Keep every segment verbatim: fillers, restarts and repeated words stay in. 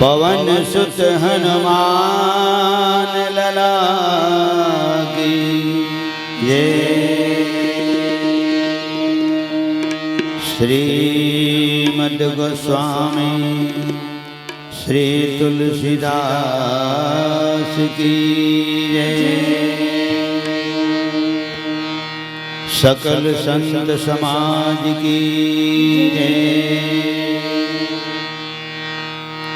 पवन सुत हनुमान लला की जय। श्रीमद् गोस्वामी श्री तुलसीदास की जय। सकल संत समाज की जय।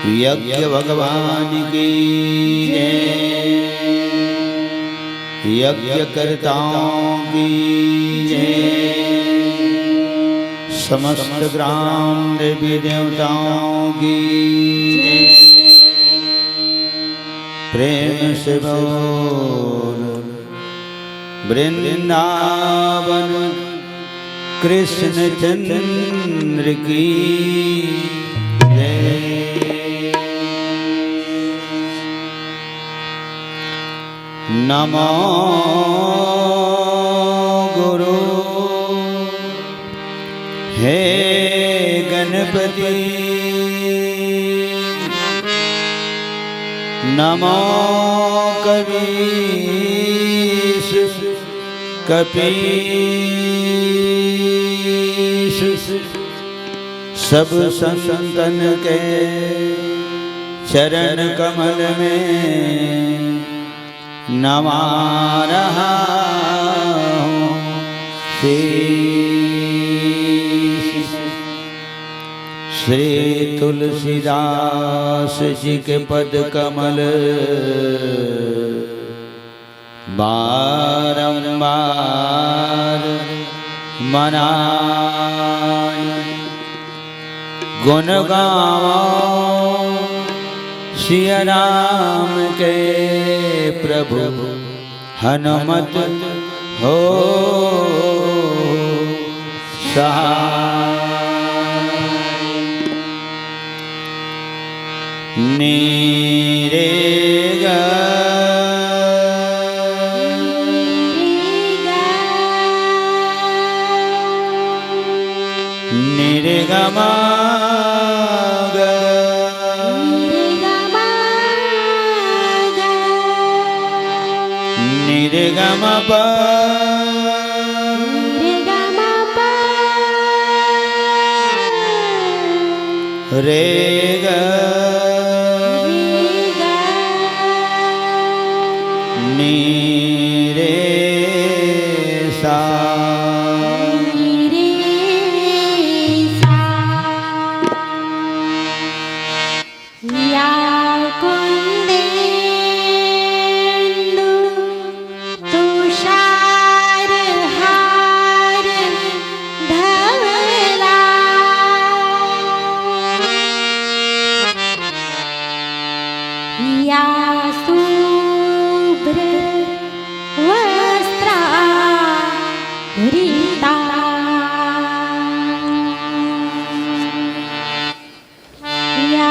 यज्ञ भगवान की जय। यज्ञकर्ताओं की जय। समस्त ग्राम देवी देवताओं की जय। प्रेम से बोल वृंदावन कृष्ण चंद्र की जय। नमो गुरु हे गणपति। नमो कवीश कपीश। सब संतन के चरण कमल में नवा रहा हूँ शीश। श्री तुलसीदास जी के पद कमल बारंबार मनाए। गुण गावो सिया राम के, प्रभु हनुमत हो सहाय। नीरे गा। निरे गा मा गा। निरे गा मा पा। रे गा। नी रे सा। या कुन्देन्दु तुषारहार धवला। या शुभ्रवस्त्रावृता। या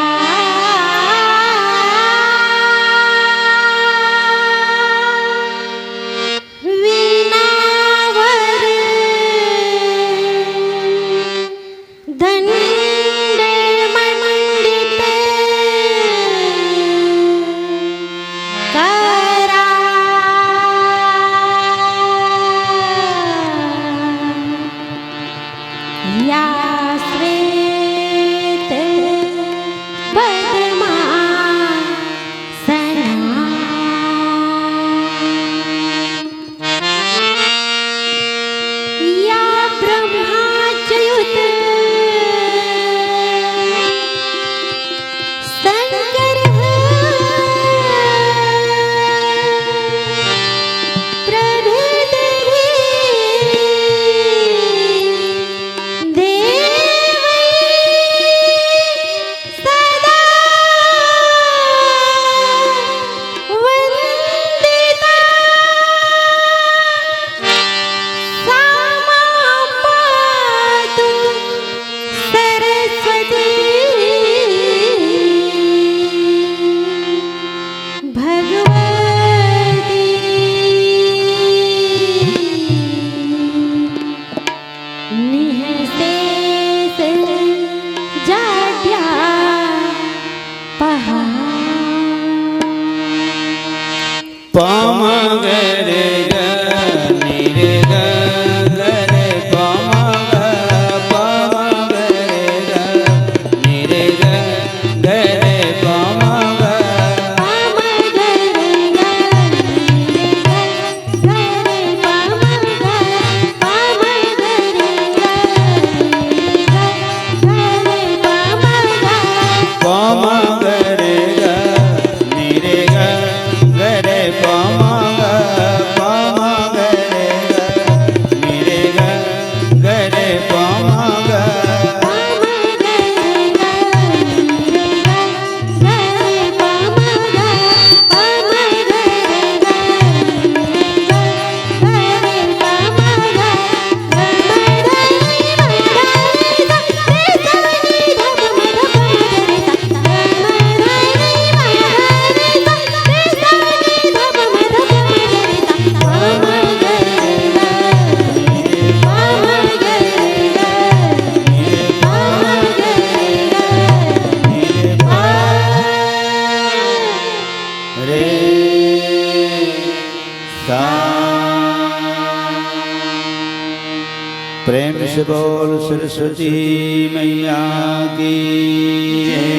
वीणावरदण्डमण्डितकरा। या श्वेतपद्मासना। या ब्रह्माच्युत शंकर प्रभृति देवै सदा वन्दिता। सा मां पातु सरस्वती भगवती। निःशेष जाड्या पह बोल सरस्वती मैया की जय।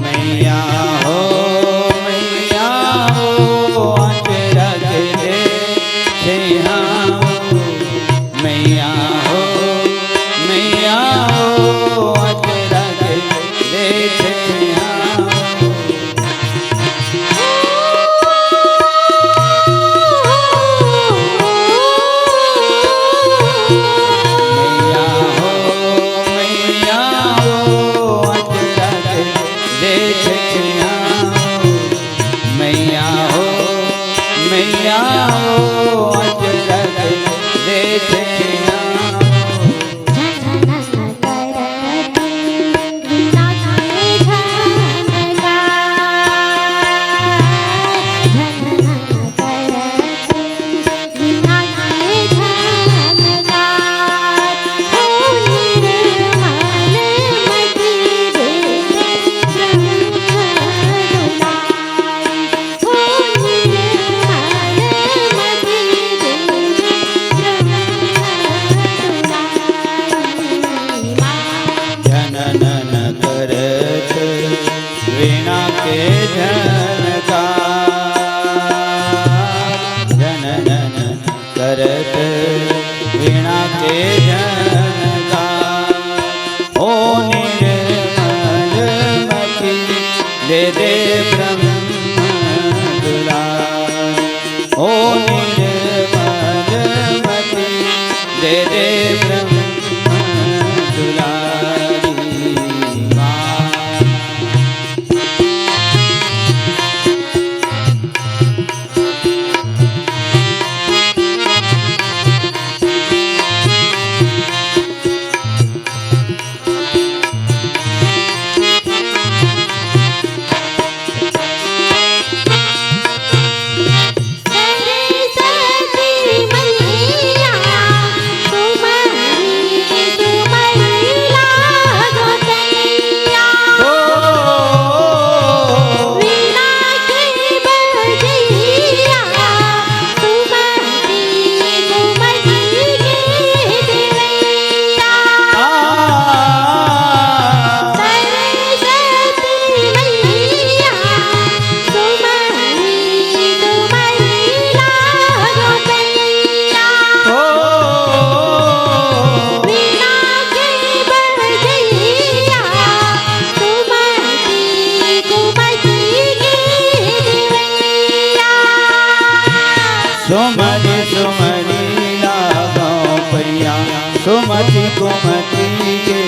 मैया हो, मैया हो, अचरज दे छेहाओ। मैया हो, मैया हो, अचरज दे छेहाओ। मैया हो, मैया हो, अचरज दे छेहाओ। मैया हो, मैया हो, अचरज दे छेहाओ। जननन करत वीणा के झनकार, जननन करत वीणा के झनकार। ओ निर्मल मति दे दे ब्रह्म दुलार। ओ निर्मल मति दे दे ब्रह्म दुलारी माँ। सुमति सुमति लागो पैया, सुमति कुमति के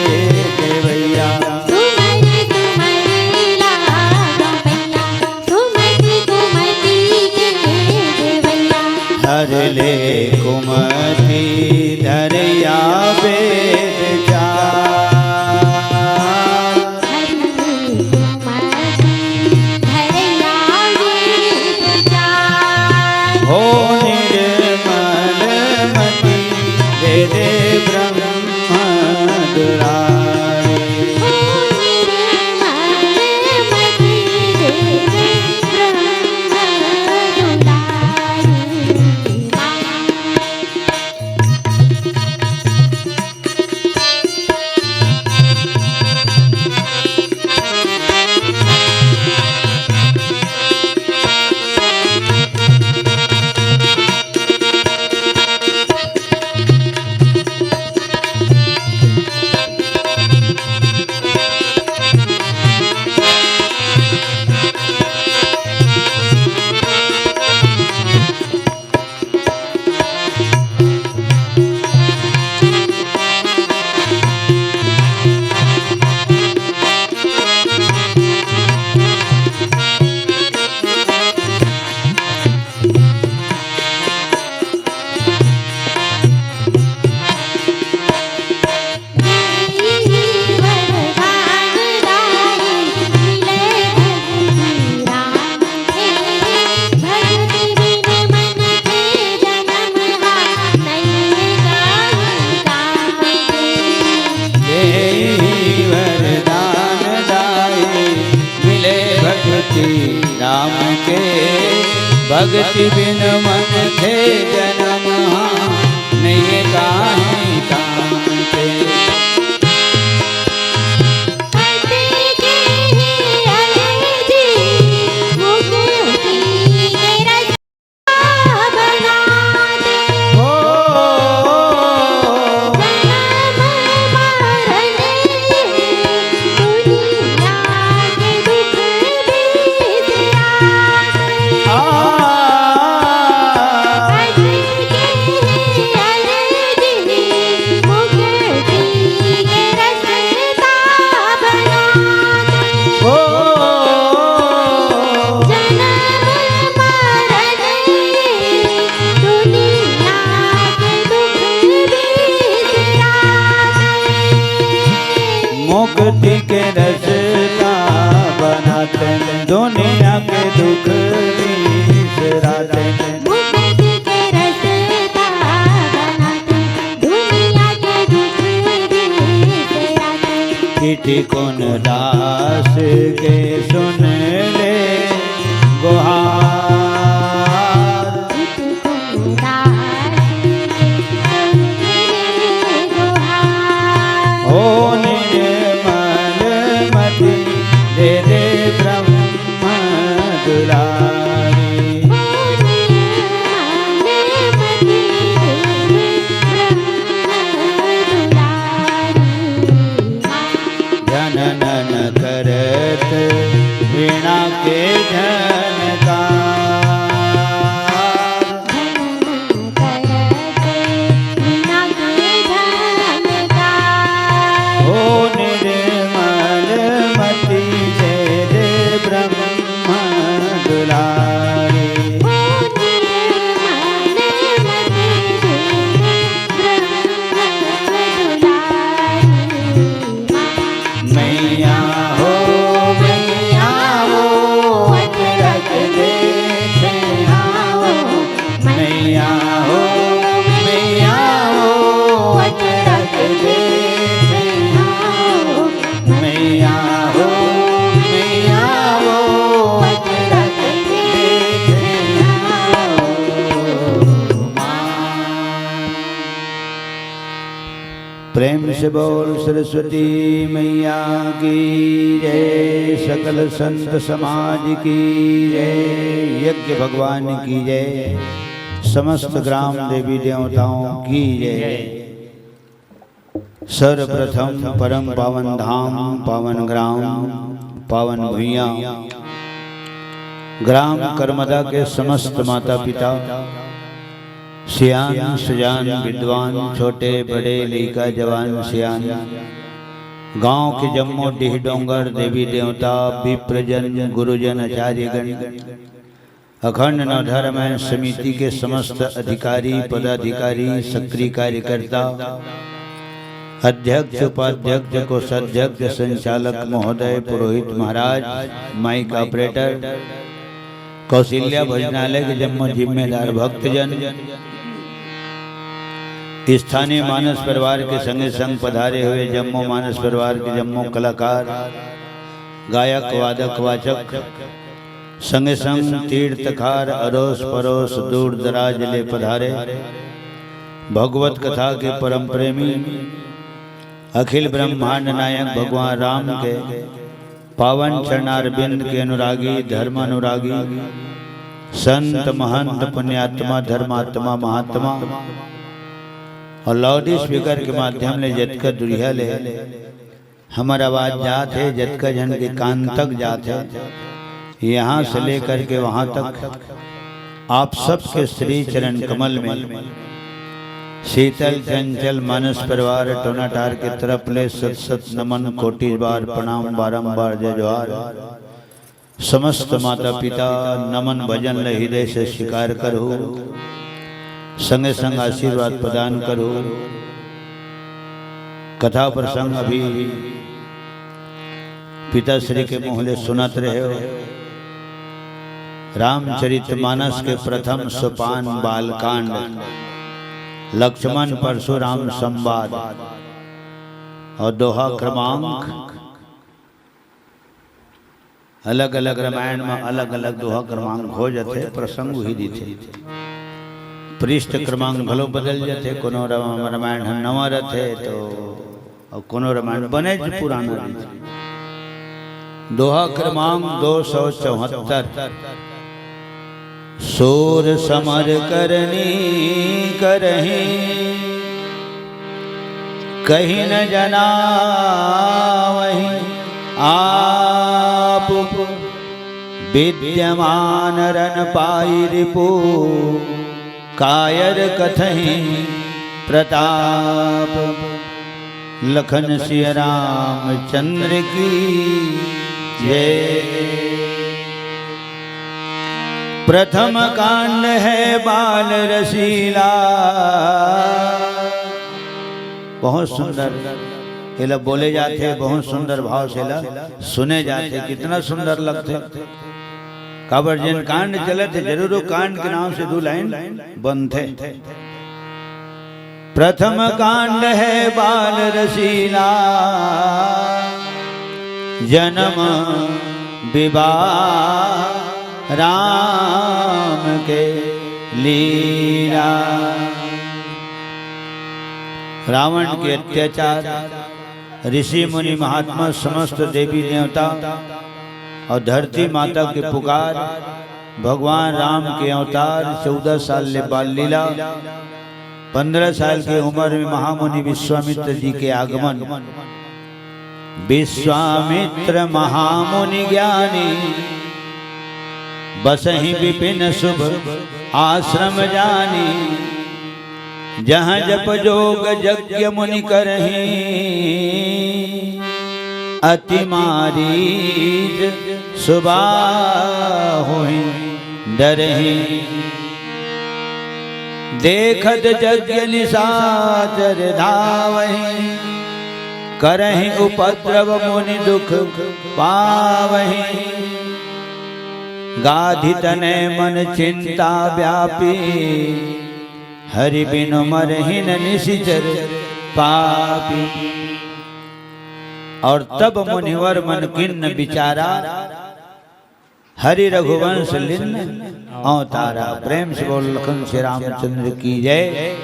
देवैया। सुमति सुमति लागो पैया, सुमति कुमति के देवैया। हर ले कुमति धरया वेद चार। हो निर्मल मति दे दे ब्रह्म दुलारी। भक्ति बिन मन थे जनम हा, नइ काहीं काम के। मुक्ति के रस्ता बनाते, दुनिया के दुख बिसराते। मुक्ति के रस्ता बनाते, दुनिया के दुख बिसराते। किटी कोन दास के सुन ले गुहार। ओ निर्मल मति दे दे ब्रह्म दुलारी। जननन करत वीणा के झनकार। ओ निर्मल मति दे दे ब्रह्म दुलारी। मैया हो, मैया हो, अचरज दे छेहाओ। मैया हो, मैया हो, अचरज दे छेहाओ। मैया हो, मैया हो, अचरज दे छेहाओ। प्रेम से बोल सरस्वती मैया की जय, सकल संत समाज की जय, यज्ञ भगवान की जय, समस्त ग्राम देवी देवताओं की जय। सर्वप्रथम परम पावन धाम, पावन ग्राम, पावन भुइयां, ग्राम करमदा के समस्त माता पिता, सियान सजान विद्वान, छोटे बड़े लइका जवान सियान, गांव के जम्मो डीह डोंगर देवी देवता, विप्रजन, गुरुजन, आचार्यगण, अखंड नवधर्म समिति के समस्त अधिकारी, पदाधिकारी, सक्रिय कार्यकर्ता, अध्यक्ष, उपाध्यक्ष, कोषाध्यक्ष, संचालक महोदय, पुरोहित महाराज, माइक ऑपरेटर, कौशल्या भोजनालय के जम्मो जिम्मेदार भक्तजन, स्थानीय मानस परिवार के संगे संग पधारे हुए जम्मो मानस परिवार के जम्मो कलाकार, गायक, वादक, वाचक, संगे संग तीर्थकार, अरोस परोस, दूर दराज ले पधारे भगवत कथा के परम प्रेमी, अखिल ब्रह्मांड नायक भगवान राम के पावन चरणारविंद के अनुरागी, धर्म अनुरागी, संत महंत, पुण्यात्मा, धर्मात्मा, महात्मा, और लाउड स्पीकर के माध्यम ले जतका दुरिहा ले हमर आवाज जात हे, जतका झन के कान तक जात हे, यहाँ से लेकर के वहाँ तक आप सबके श्री चरण कमल में शीतल चंचल मानस परिवार टोनाटार के तरफ ले सत सत नमन, कोटि बार प्रणाम, बारंबार जय जोहार। समस्त माता पिता नमन भजन ल हृदय से स्वीकार करहु, संगे संग आशीर्वाद प्रदान करहु। कथा प्रसंग अभी पिताश्री के मुँह ले सुनत रहे हो। रामचरित मानस के प्रथम सोपान बालकांड, लक्ष्मण परशुराम संवाद और दोहा क्रमांक अलग-अलग रामायण म अलग-अलग दोहा क्रमांक हो जथे, प्रसंग उही दिथे। पृष्ठ क्रमांक घलो बदल जथे, कोनो राम-, रामायण ह नवा रथे, तो अउ कोनो रामायण बनेच पुराना रहिथे। दोहा क्रमांक दो सौ चौहत्तर। सूर समर करनी करही, कहि न जनावहि आप। विद्यमान रन पाई रिपु, कायर कथहि प्रताप। लखन सिया रामचंद्र की जय। प्रथम कांड है बाल रसीला। बहुत सुंदर। एला बोले जाथे, बहुत सुंदर भाव से एला सुने जाथे। कितना सुंदर लगथे। काबर जेन कांड चलत हे, जरूर वो कांड के नाम से दू लाइन बनथे। प्रथम कांड है बाल रसीला, जन्म विवाह राम के लीला। रावण के अत्याचार, ऋषि मुनि महात्मा, समस्त देवी देवता और धरती माता के पुकार, भगवान राम के अवतार, चौदह साल ले बाल लीला, पन्द्रह साल के उम्र में महामुनि विश्वामित्र जी के आगमन। विश्वामित्र महामुनि ज्ञानी, बसहि विपिन शुभ आश्रम जानी। जहाँ जप जोग यज्ञ मुनि करही, अति मारीच सुबाहुहि डरही। देखत यज्ञ निशाचर धावही, करही उपद्रव मुनि दुख पावही। गाधि तनय मन चिंता व्यापी, हरि बिनु मरहिन निशिचर पापी। और तब मुनिवर मन किन्न विचारा, हरि रघुवंश लिन्न अवतारा। प्रेम से बोल लखन श्री रामचंद्र की जय।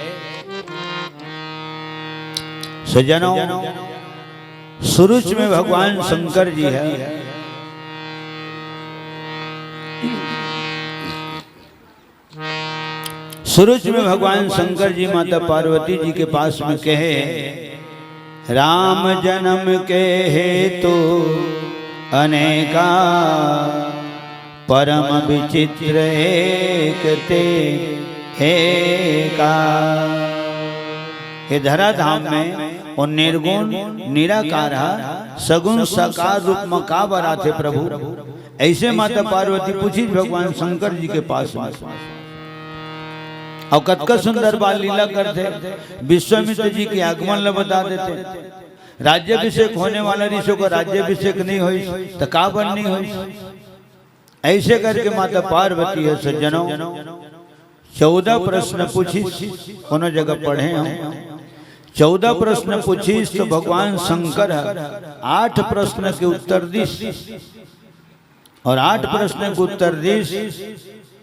सज्जनों, सुरुच में भगवान शंकर जी है। सुरुच में भगवान शंकर जी माता पार्वती जी के पास में कहे, राम जन्म के हेतु अनेका, परम विचित्र एक ते एका। हे धरा धाम में वो निर्गुण निराकार हा, सगुण साकार रूप में काबर आथे प्रभु? ऐसे माता पार्वती पूछिस भगवान शंकर जी के पास में। और कतका सुंदर बाल लीला करथे, विश्वामित्र जी के आगमन ला बता देथे। राज्याभिषेक होने वाला ऋषि को राज्याभिषेक नहीं होइस, तो काबर नहीं होइस? ऐसे करके माता पार्वती है सज्जनों, चौदह प्रश्न पूछिस, कोनो जगह पढ़े हम, चौदह प्रश्न पूछिस तो भगवान शंकर ह आठ प्रश्न के उत्तर दिस, और आठ प्रश्न के उत्तर दिस,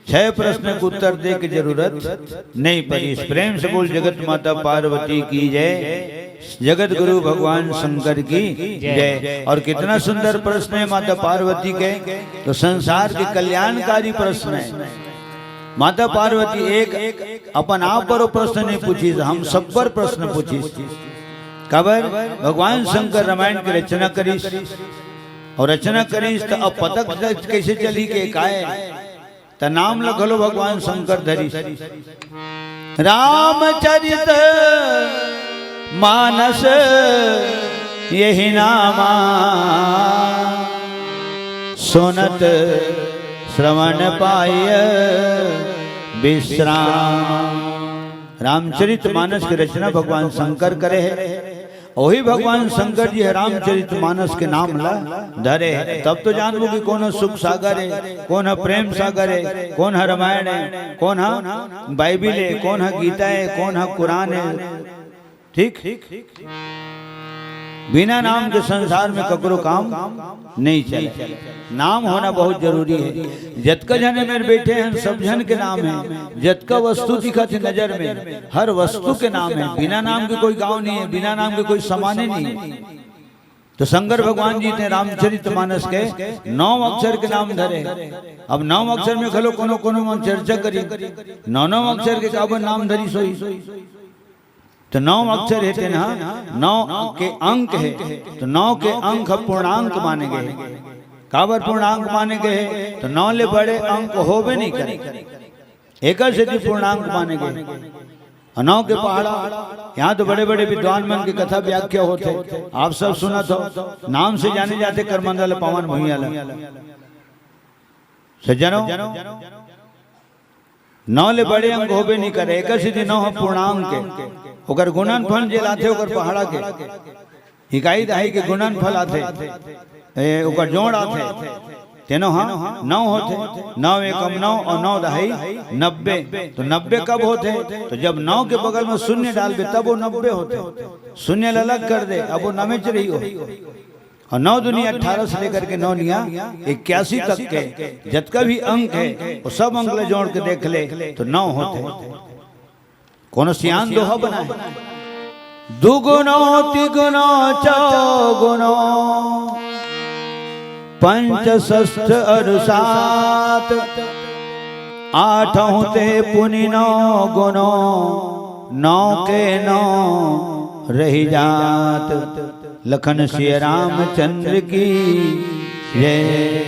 छह प्रश्न के उत्तर दे के जरूरत नहीं पड़िस। प्रेम से बोल जगत माता पार्वती की जय, जगत गुरु भगवान शंकर की जय। और कितना सुंदर प्रश्न है माता पार्वती के, तो संसार के कल्याणकारी प्रश्न है। माता पार्वती एक अपन आप पर वो प्रश्न नहीं पूछिस, हम सब पर प्रश्न पूछिस। काबर? भगवान शंकर रामायण की रचना करिस, और रचना करिस तो अब पता कैसे चली के काय, त नाम ल घलो भगवान शंकर धरिस। रामचरित मानस यही नामा, सुनत श्रवण पाय विश्राम। रामचरित मानस की रचना भगवान शंकर करे है। वही भगवान शंकर जी ह रामचरित मानस के नाम ला धरे है। तब तो जानबो कि कौन ह सुख सागर है, कौन ह प्रेम सागर है, कौन ह रामायण है, कौन ह बाइबिल है, कौन ह गीता है, कौन ह कुरान है। ठीक? बिना नाम के संसार में ककरो काम नहीं चले। नाम होना बहुत जरूरी है। जतका झन मेर बैठे हैं, सब झन के नाम है। जतका वस्तु दिखत है नजर में, हर वस्तु के नाम है। बिना नाम के कोई गांव नहीं है, बिना नाम के कोई समाने नहीं है। तो शंकर भगवान जी ने रामचरित मानस के नौ अक्षर के नाम धरे। अब नौ अक्षर में घलो कोनो कोनो मन चर्चा करी, नौ नौ अक्षर के काबर नाम धरी सोई। तो नौ अक्षर हे तेन ह नौ के अंक हे, तो नौ के अंक ह पूर्णांक माने गए। काबर पूर्णांक माने गए हे? तो नौ ले बड़े अंक होबे नहीं करे, एकर सेती पूर्णांक माने गए। अउ नौ के पहाड़ा, यहाँ तो बड़े-बड़े विद्वान मन के कथा व्याख्या होथे, आप सब सुनत हो। नाम से जाने जाथे करमंदा ल, पावन भुइयां ल। सज्जनों, नौ ले बड़े अंक होबे नहीं करे, एकर सेती नौ ह पूर्णांक के। ओकर गुणनफल जे लाथे ओकर पहाड़ा के, इकाई दहाई के गुणनफल आथे, ए, ओकर जोड़ आथे, तेनो ह नौ होथे। नौ एकम नौ अउ नौ दहाई नब्बे। तो नब्बे कब होथे? तो जब नौ के बगल में शून्य डालबे, तब वो नब्बे होथे। शून्य ल अलग कर दे, अब वो नवेच रही हो। अउ नौ दूनी अठारह से लेकर के नौ निया इक्यासी तक के जतका भी अंक हे, वो सब अंक ल जोड़ के देख ले, तो नौ होथे। कोनो सियान दोहा बनाए, दुगुनो तिगुनो चौगुनो पंच षष्ठ अरु सात, आठहु ते पुनि नौ गुनो, नौ के नौ रहि जात। लखन सिय रामचंद्र की जय।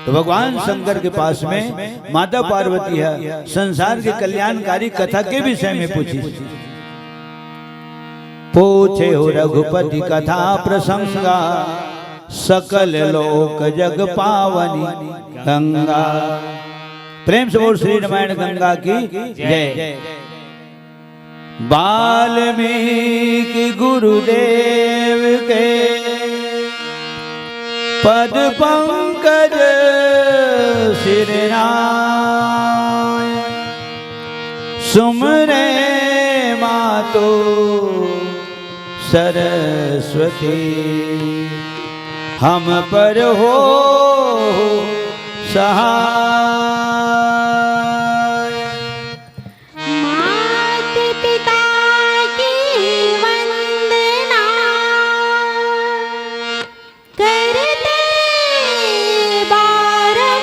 तो भगवान शंकर के पास में माता पार्वती ह संसार के कल्याणकारी कथा के विषय में पूछिस। पूछेउ रघुपति कथा प्रसंगा, सकल लोक जग पावनी गंगा। प्रेम से बोल श्री रामायण गंगा की जय। वाल्मीकि गुरुदेव के पद पंकज सिरनाय। सुमरे मातु सरस्वती, हम पर होहु सहाय। मात पिता की वंदना करते बारंबार,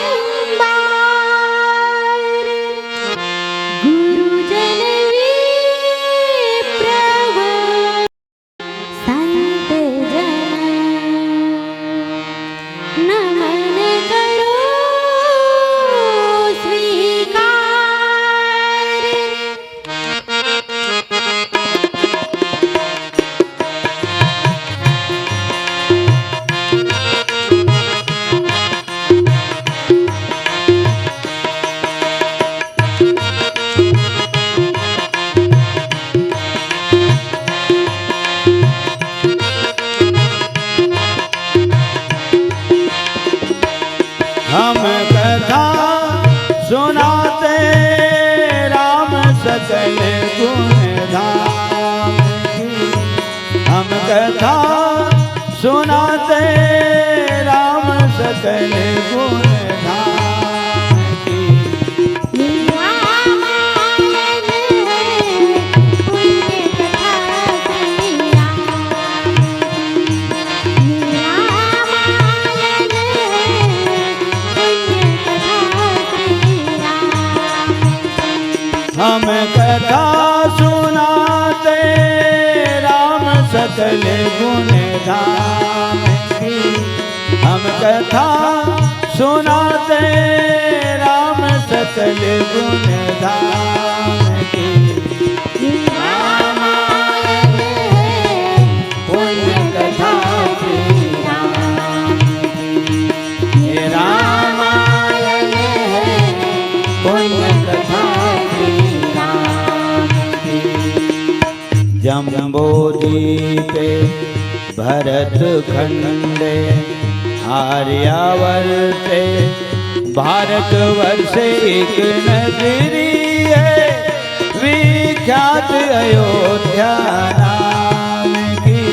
गुरुजन विप्रवर संत जन नमन करो स्वीकार। हम कथा सुनाते राम सकल गुण धाम की। हम कथा सुनाते राम सकल गुण धाम की। रामायण है पुण्य कथा श्री राम की। रामायण है पुण्य कथा श्री राम की। हम कथा सुनाते राम सकल गुण धाम की। हम कथा सुनाते राम सकल गुण धाम की। रामायण है पुण्य कथा श्री राम की। ये रामायण है पुण्य कथा श्री राम की। जम्बूद्वीपे भरतखंडे आर्यावर्ते भारतवर्षे एक नगरी है विख्यात अयोध्या नाम की।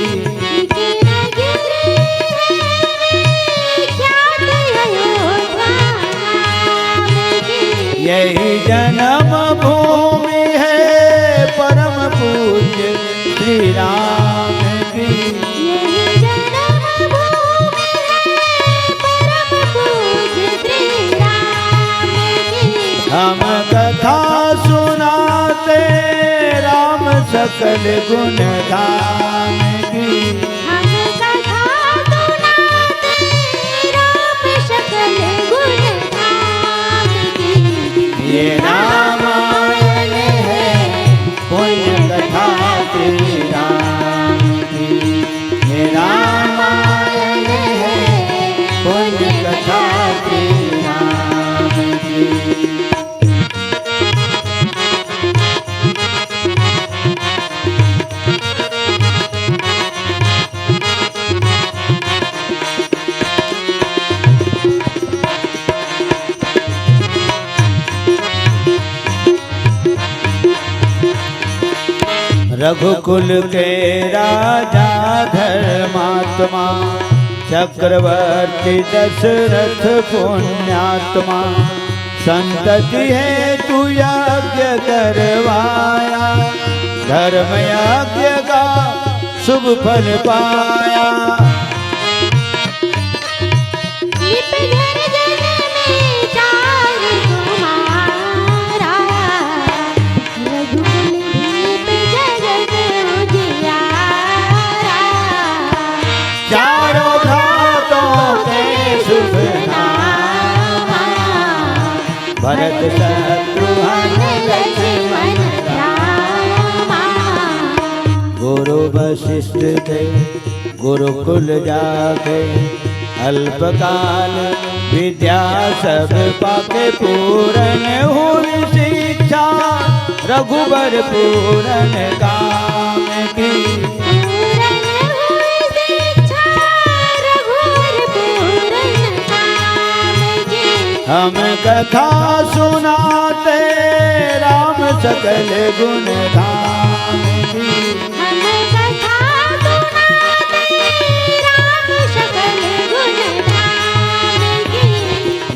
सुनाते राम सकल गुण धाम की। हम कथा सुनाते राम सकल गुण धाम की। ये रामायण है पुण्य कथा श्री राम की। ये रामायण है पुण्य कथा श्री राम की। रघुकुल के राजा धर्मात्मा, चक्रवर्ती दशरथ पुण्यात्मा। संतति हेतु यज्ञ करवाया, धर्म यज्ञ का शुभ फल पाया। लिप घर जन में चारु तुम्हारा, रघुकुल दीप जगत उजियारा। चारों भ्रातों के शुभ नामा, भरत शत्रुघ्न लक्ष्मण रामा। गुरु वशिष्ठ के गुरुकुल जाके, अल्पकाल विद्या सब पाके। पूर्ण हुई शिक्षा रघुबर पूर्ण काम की। पूर्ण हुई शिक्षा रघुबर पूर्ण काम की। हम कथा सुनाते राम सकल गुण धाम की। हम कथा सुनाते राम सकल गुण धाम की।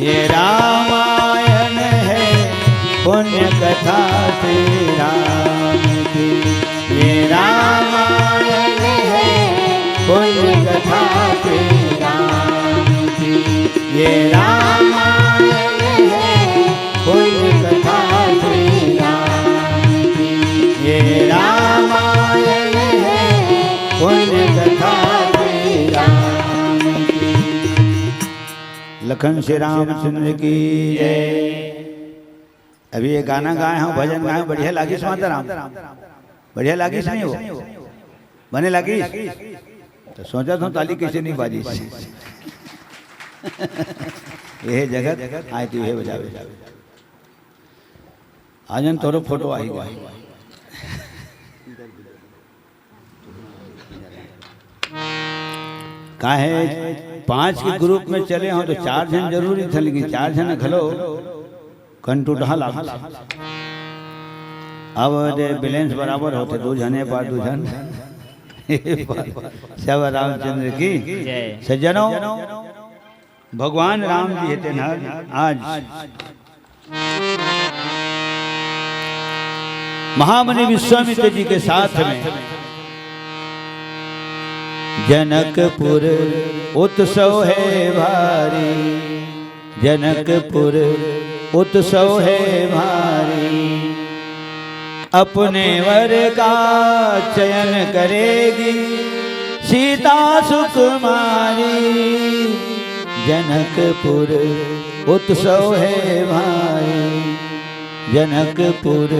ये रामायण है पुण्य कथा श्री राम की। ये रामायण है पुण्य कथा श्री राम की। ये रामायण है पुण्य कथा श्री राम की। ये रामायण है पुण्य कथा श्री राम की। लखन श्री रामचंद्र की जय। अभी ये गाना गाए हँव, भजन गाए हँव, बढ़िया लागिस माता राम? बढ़िया लागिस नहीं हो? बने लागिस? त सोचत हँव ताली कइसे नहीं बाजिस। ये जगत आए तो ये बजावे। आज न तोरो फोटो आही गा। काहे पाँच के ग्रुप में चले हँव त चार झन जरूरी थे, लेकिन चार झन घलो कंटूटहा लागथे। अब दे बैलेंस बराबर होथे, दू झन ए पार, दू झन ए पार। सब रामचंद्र की जय। सज्जनों, भगवान राम जी हे तेन ह आज महामुनि विश्वामित्र जी के साथ में जनकपुर उत्सव है भारी, जनकपुर उत्सव है भारी। अपने वर का चयन करेगी सीता सुकुमारी। जनकपुर उत्सव है भारी, जनकपुर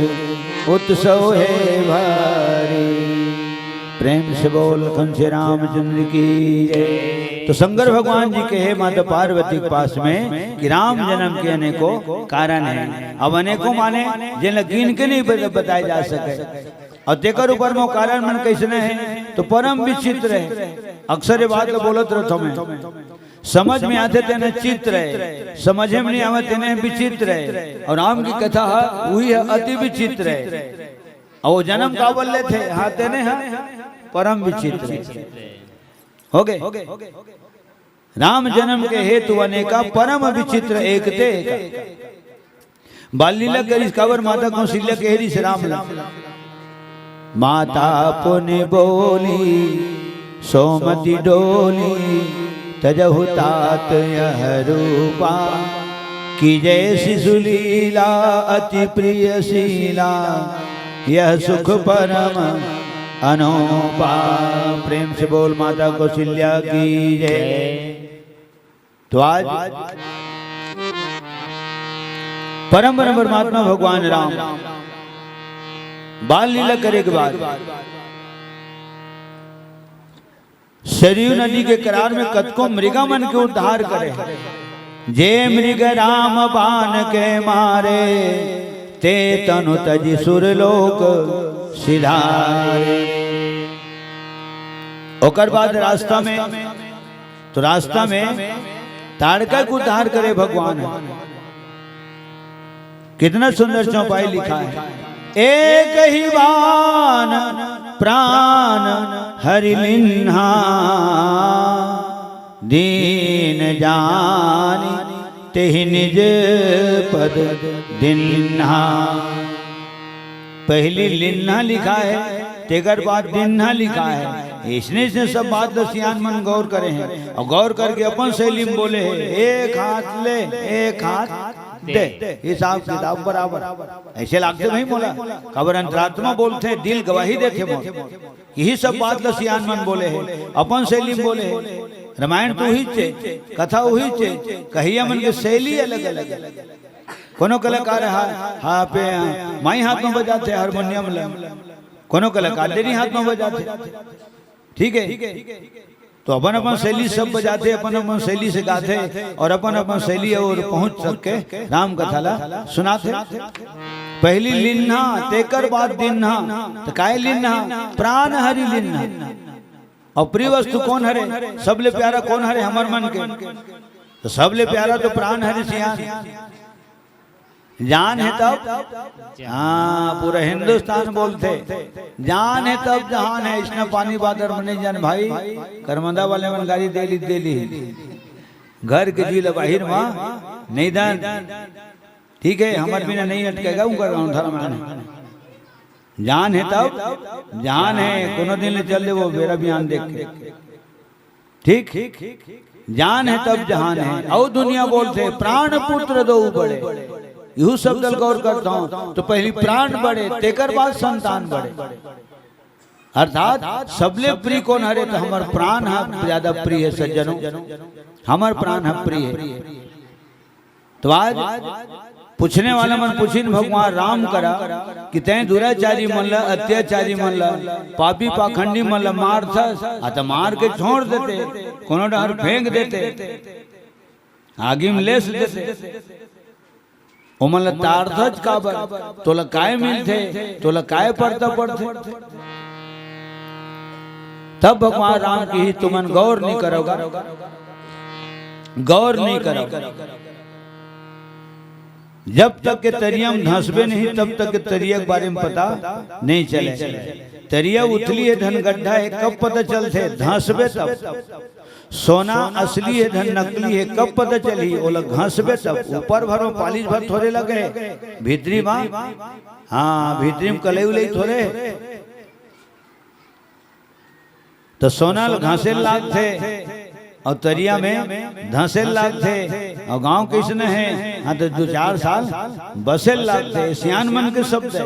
उत्सव है भारी। प्रेम से बोल लखन श्री रामचंद्र की जय। तो शंकर भगवान जी कहे माता पार्वती के पास में कि राम जन्म के अनेकों कारण हे। अब अनेकों माने जेला गिन के नहीं बत-, बताए जा सके। अउ तेकर ऊपर में वो कारण मन कइसने हे, तो परम विचित्र हे। अक्सर ये बात ल बोलत रहथँव मैं, समझ में आथे तेने चित्र हे, समझे में नहीं आवे तेने विचित्र हे। अउ राम की कथा ह, उही ह अति विचित्र हे। अउ वो जन्म काबर लेथे, हाँ, तेने ह परम विचित्र हे। हो गे। राम जन्म के हेतु अनेका, परम विचित्र एक ते एका। बाल लीला करिस काबर, माता कौशल्या के रिस राम ला। माता पुनि बोली सोमति डोली, तजहु तात यह रूपा। कि जय शिशुलीला अति प्रिय शीला, यह सुख परम अनोपा। प्रेम से बोल माता कौशल्या की जय। तो आज परम परम परमात्मा भगवान राम बाल लीला करे के बाद सरयू नदी के करार में कतको मृगा मन के उद्धार करे। जे मृग राम बाण के मारे, ते तनु तजि सुर लोक सिधारे। ओकर बाद रास्ता में, तो रास्ता में ताड़का के उद्धार करे भगवान। कितना सुंदर चौपाई लिखा है। एक ही बान प्राण हरि लिन्हा, दीन जानि तेहि निज पद दिन्हा। पहली लिन्हा लिखा है, तेकर बाद दिन्हा लिखा है। इसने से सब बात ल सियान मन गौर करे हैं और गौर करके अपन शैली में बोले हैं, एक हाथ ले, एक हाथ दे, हिसाब किताब बराबर। ऐसे लागते नहीं बोला, काबर अंतरात्मा बोलथे, दिल गवाही देथे मोर। यही सब बात ल सियान मन बोले हैं, अपन शैली में बोले हैं। रामायण तो उही चे, कथा उही चे, कहिया मन के शैली अलग अलग। कोनो कलाकार हा, हा पे माई हाथ में बजाथे हारमोनियम ल, कोनो कलाकार डेरी हाथ में बजाथे। ठीक है, तो अपन अपन शैली सब बजाथे, अपन अपन शैली से गाथे और अपन अपन शैली और पहुंच सके राम कथा ला सुनाथे। पहली लिन्हा, तेकर बाद दिन्हा। तो काय लिन्हा? प्राण हरि लिन्हा। और प्रिय वस्तु कौन हरे? सबले प्यारा कौन हरे हमर मन के? तो सबले प्यारा तो प्राण हरि सियान। जान है तब, हाँ, पूरा हिंदुस्तान बोलथे, जान है तब जहान है। इसने पानी बादर में नहीं जान भाई, करमदा वाले मन गाड़ी दे ली, दे ली। घर के जी ल बाहिर मा नहीं दान। ठीक है, हमर बिना नहीं अटकेगा, उनका गाँव धर्म आने। जान है तब, जान है, कोनो दिन ले चल दे वो बेरा बियान देख के। ठीक, जान है तब जहान है। अउ दुनिया बोलथे, प्राण पुत्र दो बड़े। यहू शब्द ल गौर करता हूँ, तो पहली प्राण बड़े, तेकर बाद संतान बड़े। अर्थात सबले प्रिय कौन हरे? तो हमर प्राण ह ज्यादा प्रिय है सज्जनों, हमर प्राण ह प्रिय है। तो आज पूछने वाला मन पूछिन भगवान राम करा कि तैं दुराचारी मन ला, अत्याचारी मन ला, पापी पाखंडी मन ला मारथस, आ त मार के छोड़ देते, कोनो डहर फेंक देते, आगी में लेस देते, ओमन ला ताड़थस काबर? तोला काय मिलथे? तोला काय परता पड़थे? तब भगवान राम किहिस, तुमन गौर नहीं करोगा, गौर नहीं करोगा। जब तक के तरिया में धंसबे नहीं, तब तक के तरिया के बारे में पता नहीं चले। तरिया उथली है धन गड्ढा है, कब पता चलथे? धंसबे तब। सोना असली है धन नकली है, कब पता चलही? ओला घंसबे तब। ऊपर भर में पालिश भर थोरे लगे, भीतरी में, हाँ, भीतरी में कलई उलई थोरे। तो सोना ल घासे लागथे और तरिया में धंसे लागथे। और गांव कइसने है, हाँ, तो दो चार साल बसे लागथे। सियान मन के शब्द है,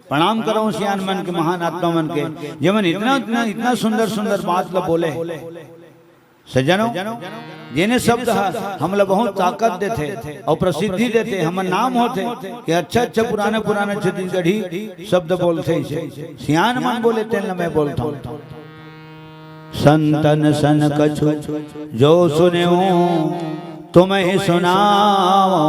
प्रणाम करो सियान मन के, महान आत्मा मन के, जेमन इतना, इतना, इतना सुंदर सुंदर बात ल बोले। सज्जनों, जेने शब्द ह हमला बहुत ताकत देथे और प्रसिद्धि देथे, हमर नाम होथे कि अच्छा अच्छा पुराना पुराना छत्तीसगढ़ी शब्द बोलथे। इसे सियान मन बोले, तेन ल मैं बोलथौं। संतन सन कछु जो सुनेउ, तुम्हें सुनावो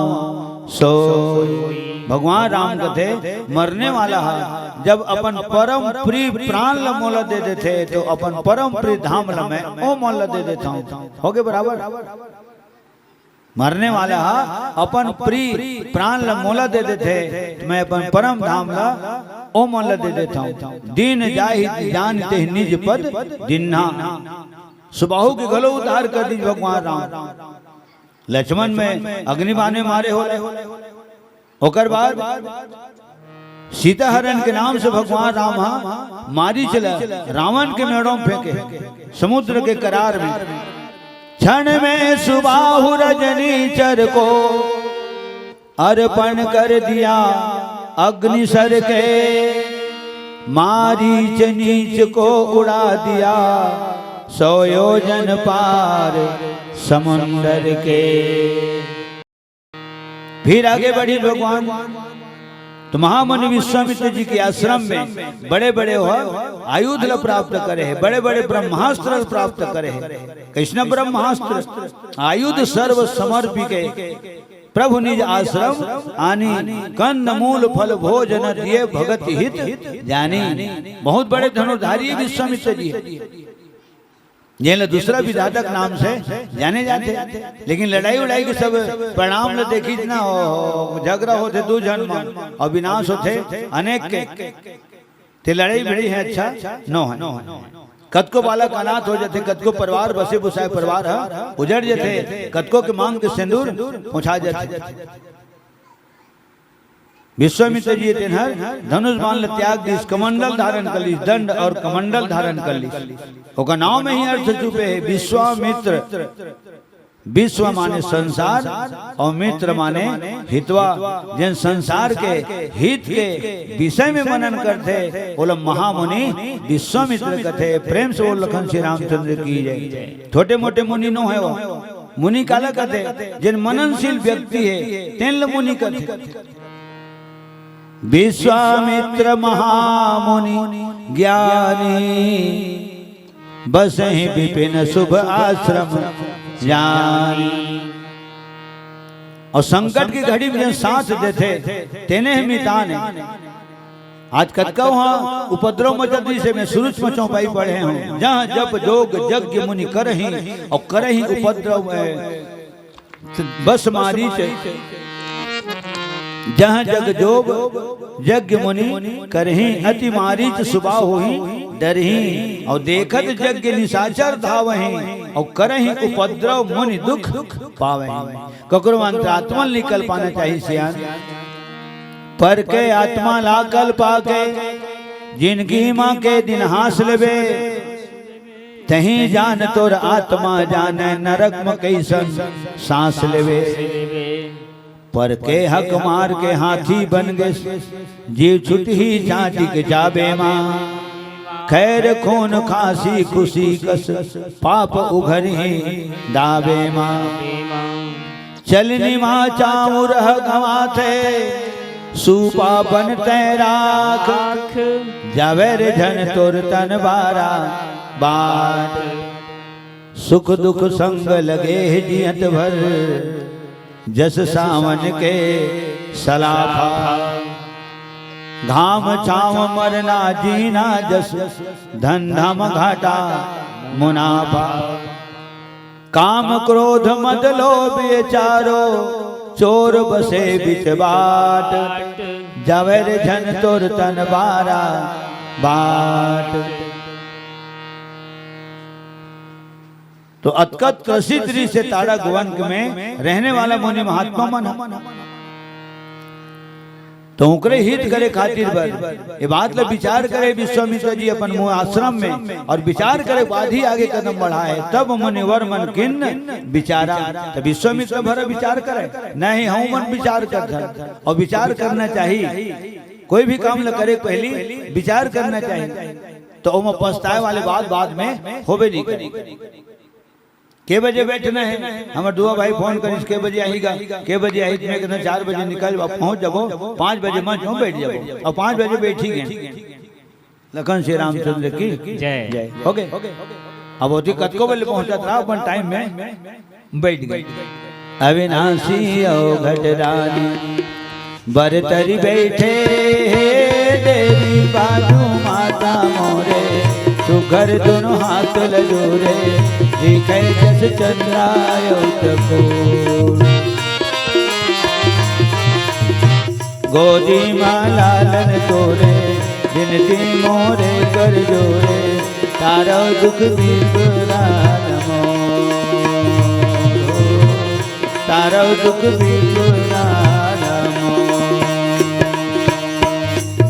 सोई। भगवान राम कथे, मरने वाला है, जब अपन परम प्रिय प्राण ल मोला दे देथे, तो अपन परम प्रिय धाम ल मैं ओ मन ल दे देथौं। होगे बराबर? मरने वाला है, अपन प्रिय प्राण ल मोला दे देथे, तो मैं अपन परम धाम ल ओ मन ल दे देथौं। दीन जाहि जान तेहि निज पद दिन्हा। सुबाहु के घलो उद्धार कर दीस भगवान राम। लक्ष्मण में अग्नि बाण में मारे होले। ओकर बाद सीता हरण के नाम से भगवान राम ह मारीच ल रावण के मेड़ो में फेंके, समुद्र के करार में। क्षण में सुबाहु रजनीचर को, अर्पण कर दिया अग्नि सर के, मारीच नीच को उड़ा दिया, सौ योजन पार समुंदर के। फिर आगे बढ़ी भगवान, तो महामुनि विश्वामित्र जी के आश्रम में बड़े बड़े हो आयुध ल प्राप्त करे हे, बड़े बड़े ब्रह्मास्त्र ल प्राप्त करे हे। कृष्ण ब्रह्मास्त्र आयुध सर्व समर्पी के प्रभु निज आश्रम आनी, कंद मूल फल भोजन दिए भगत हित जानी। बहुत बड़े धनुर्धारी विश्वामित्र जी हे, जेन ल दूसरा विधाता के नाम से जाने जाथे, लेकिन लड़ाई उड़ाई के सब परिणाम ल देखिस ना, ओ, झगड़ा होथे दू झन म अउ विनाश होथे अनेक के। ते लड़ाई भिड़ई हे अच्छा नो हे। कतको बालक अनाथ हो जाथे, कतको परिवार बसे बुसाए परिवार ह उजड़ जाथे, कतको के मांग के सिंदूर पहुंचा जाथे। विश्वामित्र जी तेन हर धनुष बाण ल त्याग दिस, कमंडल धारण कर लिस, दंड अउ कमंडल धारण कर लिस। ओकर नाव में ही अर्थ छुपे हे, विश्वामित्र। विश्व माने संसार अउ मित्र माने हितवा। जेन संसार के हित के विषय में मनन करथे, ओला महामुनि विश्वामित्र कथे। प्रेम से बोल लखन श्री रामचंद्र की जय। छोटे मोटे मुनि नो हे वो। मुनि काला कथे? जेन मननशील व्यक्ति हे, तेन ल मुनि कथे। विश्वामित्र महामुनि ज्ञानी, बसहि विपिन शुभ आश्रम जानी। अउ संकट के घड़ी में जेन साथ देथे, तेने हे मितान हे। आज कतका उहाँ उपद्रव मचत रिहिसे, मैं सुरुच म चौपाई पढ़े हंव, जहाँ जप जोग यज्ञ मुनि करहीं, अउ करहीं उपद्रव, ए, बस मारीच जहाँ जग जोग यज्ञ मुनि करहीं, अति मारीच सुबा होहीं डरहीं। अउ देखत यज्ञ निशाचर धावहीं, अउ करहीं उपद्रव मुनि दुख पावहीं। ककरो अंतरात्मा ल निकल पाना चाहिए सियान। पर के आत्मा ला कल पाके, जिनगी मा के दिन हाँस लेबे। तहीं जान तोर आत्मा जाने, नरक म कइसन सांस लेबे। पर के हक मार के हाथी बन गे, जीव छुटही जाति के जाबे मा। खैर खून खांसी खुशी कस, पाप उघरही दाबे मा। चलनी मा चाउर ह गंवाथे, सूपा बन तैं राख। जावै रे झन तोर तन बारा बाट। सुख दुख संग लगे हे जियत भर, जस सावन के सलाफा। घाम छाँव मरना जीना जस, धंधा म घाटा मुनाफा। काम क्रोध मद लोभ ये चारो, चोर बसे बिच बाट। जावै रे झन तोर तन बारा बाट। तो अतका त्रसित रिहिसे ताड़ा गोवंक में रहने वाला मुनि महात्मा मन ह। तो ओकरे हित करे खातिर बर ये बात ला विचार करे विश्वामित्र जी अपन मुनि आश्रम में, अउ विचार करे बाद ही आगे कदम बढ़ाए। तब मुनिवर मन किन विचारा, तो विश्वामित्र भर विचार करे, नहीं हम मन विचार करथन, अउ विचार करना चाहिए। कोई भी काम ला करे पहली विचार करना चाहिए, तो ओमा पछताए वाले बात बाद में होबे नहीं करे। के बजे बैठना हे? हमर दुआ भाई फोन करिस, के बजे आही गा? के बजे आही? मैं कहना, चार बजे निकल, अब पहुंच जाबो, पाँच बजे मंच में बैठ जाबो। अउ पाँच बजे बैठी गे। लखन श्री रामचंद्र की जय। जय। हो गे। अब ओती कतको बजे पहुंचत रहा, अपन टाइम में बैठ गे। अविनाशी अवघट रानी, बर तरी बैठे हे देवी बाजू माता मोरे, सुघर दुनो हाथ ल जोरे, दिखे जस चंद्रा अउ चकोर। गोदी मा लालन तोरे, बिनती मोरे कर जोरे, तारो दुख बिपरान मोर। तारो दुख बिपरान मोर।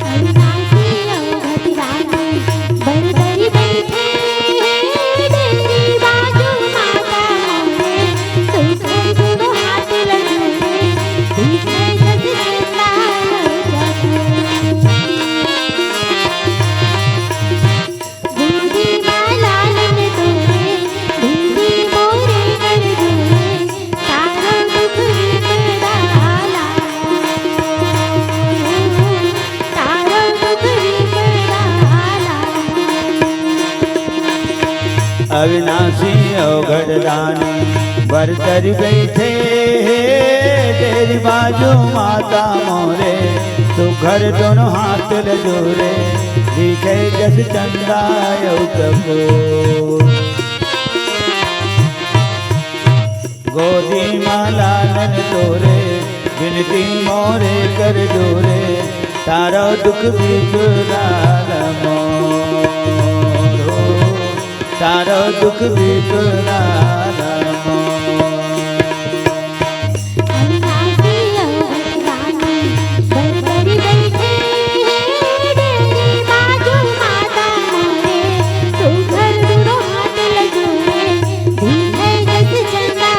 अविनाशी अवघट रानी, बर तरी बैठे, देवी बाजू माता मोरे, सुघर दुनो हाथ ल जोरे, दिखे अविनाशी अवघड़ दानी बर तरी बइठे हे, डेरी बाजू माता मोरे, सुघर दोनों हाथ ल जोरे, दिखे जस चंदा अउ चकोर। गोदी मा लालन तोरे, बिनती मोरे कर जोरे, तारो दुख बिपदा ल मोर हो, तारो दुख बिपदा ल मोर। अविनाशी अवघड़ दानी बर तरी बइठे हे, डेरी बाजू माता मोरे, सुघर दोनों हाथ ल जोरे, दिखे जस चंदा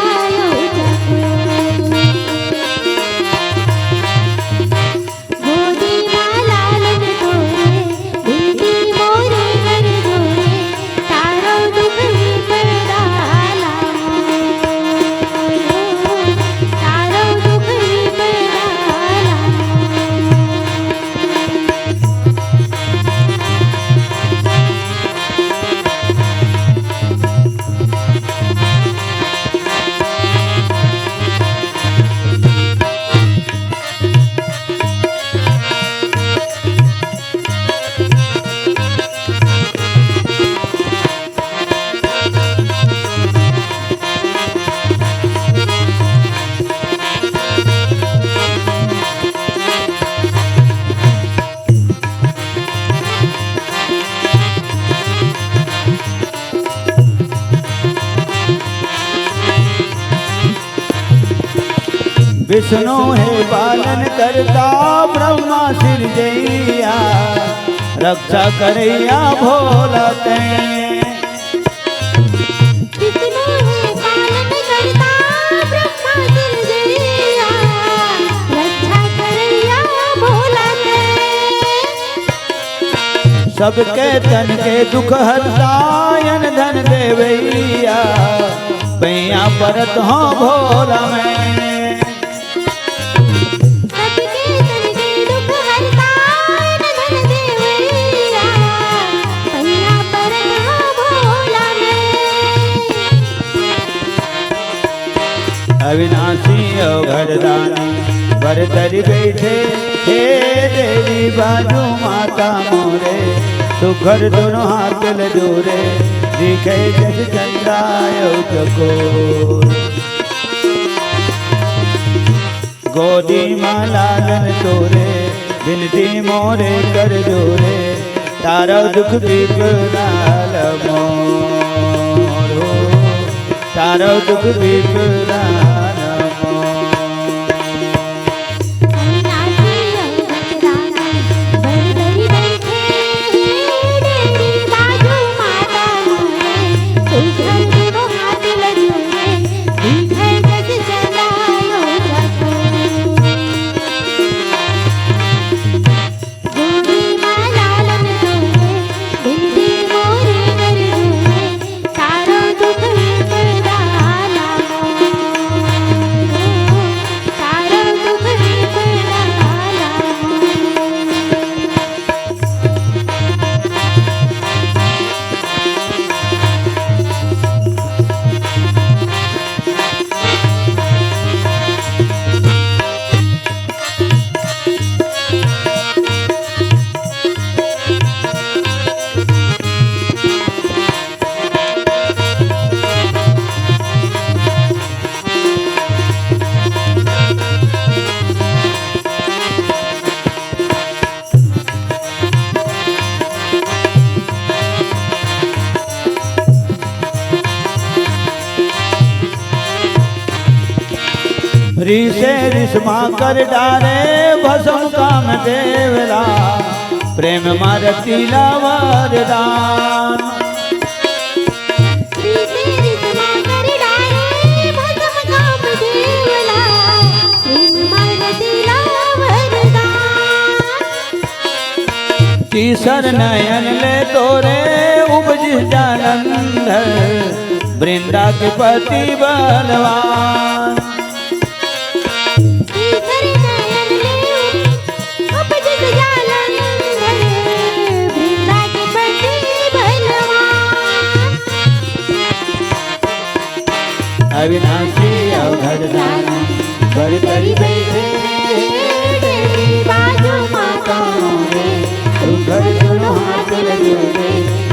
अउ चकोर। गोदी मा लालन तोरे, बिनती मोरे कर जोरे, तारो दुख बिपदा ल मोर, तारो दुख बिपदा ल मोर। विष्णु हे पालन करता, ब्रह्मा सिरजइया, रक्षा करइया भोला तैं। विष्णु हे पालन करता, ब्रह्मा सिरजइया, रक्षा करइया भोला तैं। सबके तन के दुख हरता, अन धन देवइया, पइयाँ परत हँव भोला मैं। सबके तन के दुख हरता, अन धन देवइया, पइयाँ परत हँव भोला मैं। अविनाशी अवघड़ दानी बर तरी बइठे हे, डेरी बाजू माता मोरे, सुघर दोनों हाथ ल जोरे, दिखे जस चंदा अउ चकोर। गोदी मा लालन तोरे, बिनती मोरे कर जोरे, तारो दुख बिपदा ल मोर हो, तारो दुख बिपदा ल मोर। अविनाशी अवघड़ दानी बर तरी बइठे हे, डेरी बाजू माता मोरे, सुघर दोनों हाथ ल जोरे, दिखे जस चंदा अउ चकोर। गोदी मा लालन तोरे, बिनती मोरे कर जोरे, तारो दुख बिपदा ल मोर, तारो दुख बिपदा ल मोर। रिसे रिस मा कर डारे भसम कामदेव ला, प्रेम मा रति ला वरदान। रिसे रिस मा कर डारे भसम कामदेव ला, प्रेम मा रति ला वरदान। तीसर नयन ले तोरे उपजिस जालंधर, वृंदा के पति बलवान। तीसर नयन ले उपजिस जालंधर, वृंदा के पति बलवान। विनाशी अवघड़ दाना, बर करी बैठे डेरी बाजू माता रे, सुघर दुनो हाथ लजो रे,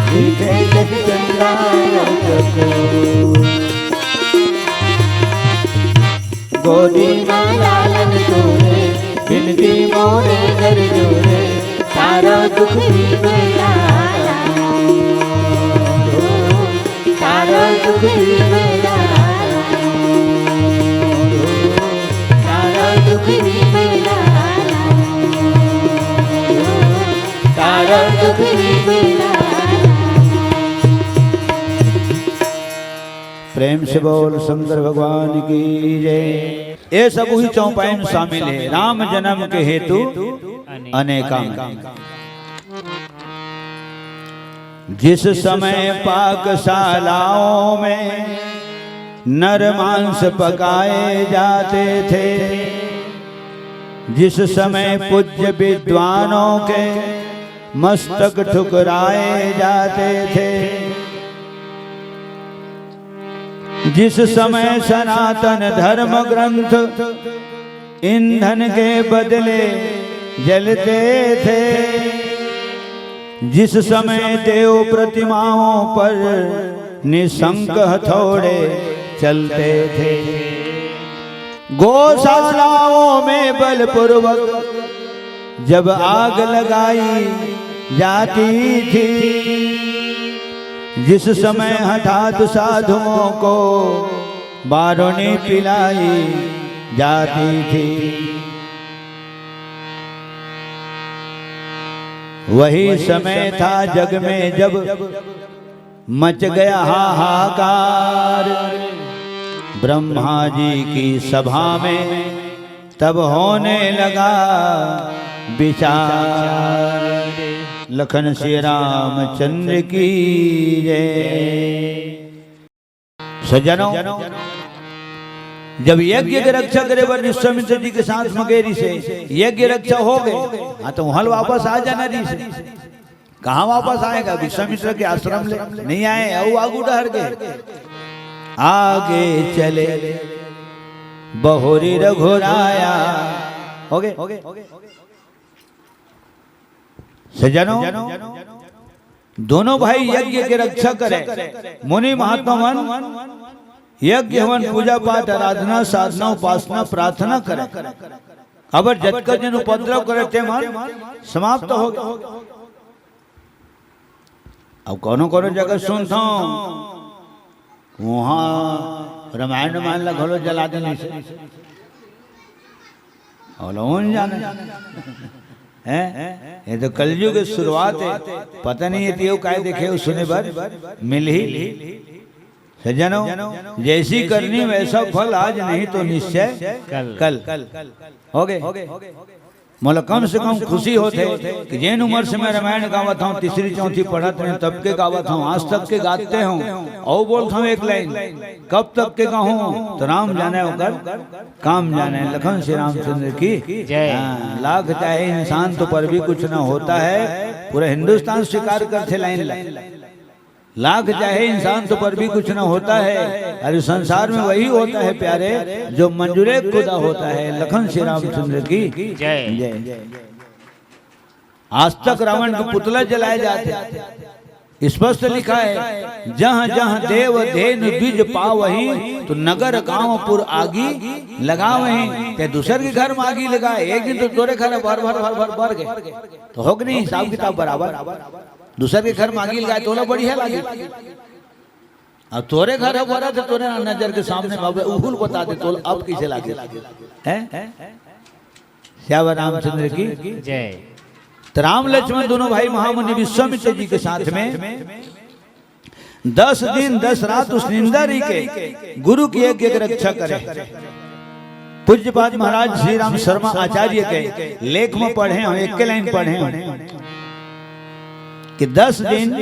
दिखे जस चंदा रौतको। गोदी मा लालन तोरे, बिनती मोरे कर जोरे, सारा दुख भी मेरा, सारा दुख भी मेरा, सारा दुख भी मेरा, सारा दुख भी मेरा। प्रेम से बोल शंकर भगवान की जय। ए सब उही चौपाई में शामिल हे, राम जन्म के हेतु अनेकांग। जिस समय पाकशालाओं में नर मांस पकाए जाते थे, जिस समय पूज्य विद्वानों के मस्तक ठुकराए जाते थे, जिस समय सनातन धर्म ग्रंथ ईंधन के बदले जलते थे, जिस समय देव प्रतिमाओं पर निशंक हथौड़े चलते थे, गौशालाओं में बलपूर्वक जब आग लगाई जाती थी, जिस समय हठात साधुओं को बारूनी पिलाई जाती थी, वही समय था जग में जब मच गया हाहाकार। ब्रह्मा जी की सभा में तब होने लगा विचार। लखन श्री रामचंद्र की जय। सज्जनों, जब यज्ञ के रक्षा करे बर विश्वामित्र जी के साथ म गे रिहिस हे, यज्ञ रक्षा हो गे, हाँ, तो वहां वापस आ जाना रिहिस हे। कहाँ वापस आएगा? विश्वामित्र के आश्रम ले नहीं आए, अउ आगू डहर गे। आगे चले बहुरी रघुराया। हो गे। सज्जनों, दोनों भाई यज्ञ के रक्षा करे। मुनि महात्मा मन यज्ञ हवन, पूजा पाठ, आराधना, साधना, उपासना, प्रार्थना करे। काबर जतका जन उपद्रव करे ते मन समाप्त हो गे। अब कोनो कोनो जगह सुनथंव, वहाँ रामायण रामायण ला घलो जला देने से। अउ लोगन जाने। हैं? ये तो कलयुग के शुरुआत हे। पता नहीं हे तेव काय देखे अउ सुने बर मिलही। सज्जनों, जैसी करनी वैसा फल, आज नहीं तो निश्चय कल। कल। हो गे। मोला कम से कम खुशी होथे कि जेन उमर से मैं रामायण गावत हंव, तीसरी चौथी पढ़त रहेंव, तब के गावत हंव, आज तक के गाते हंव। अउ बोलत हंव एक लाइन, कब तक के गाहूं, तो राम जाने ओकर काम जाने। लखन श्री रामचंद्र की जय। हाँ, लाख चाहे इंसान तो पर भी कुछ ना होता है, पूरा हिंदुस्तान स्वीकार करथे लाइन ला। लाख चाहे इंसान तो पर भी कुछ ना होता है, अरे संसार में वही होता है प्यारे, जो मंजूरे खुदा होता है। लखन श्री रामचंद्र की जय। जय। आज तक रावण के पुतला जलाए जाथे। स्पष्ट लिखा है, "जहाँ जहाँ देव धेनु द्विज पावही, तो नगर गांव पुर आगी लगावही।" ते दूसर के घर में आगी लगाए, एक दिन तो तोरे घर भर भर भर भर भर गे, तो हो कि नहीं हिसाब किताब बराबर? दूसर के घर में आगी लगाए, तोला बढ़िया लागे। अब तोरे घर ह बरत हे, तोरे नजर के सामने में, अब उहू ल बता दे, तोला अब कइसे लागे? हैं? श्यावर रामचंद्र की जय। तो राम लक्ष्मण दोनों भाई महामुनि विश्वामित्र जी के साथ में दस दिन दस रात उस निंदा रही के गुरु के यज्ञ के रक्षा करे। पूज्यपाद महाराज श्री राम शर्मा आचार्य के लेख में पढ़े हंव, एक के लाइन पढ़े हंव कि दस दिन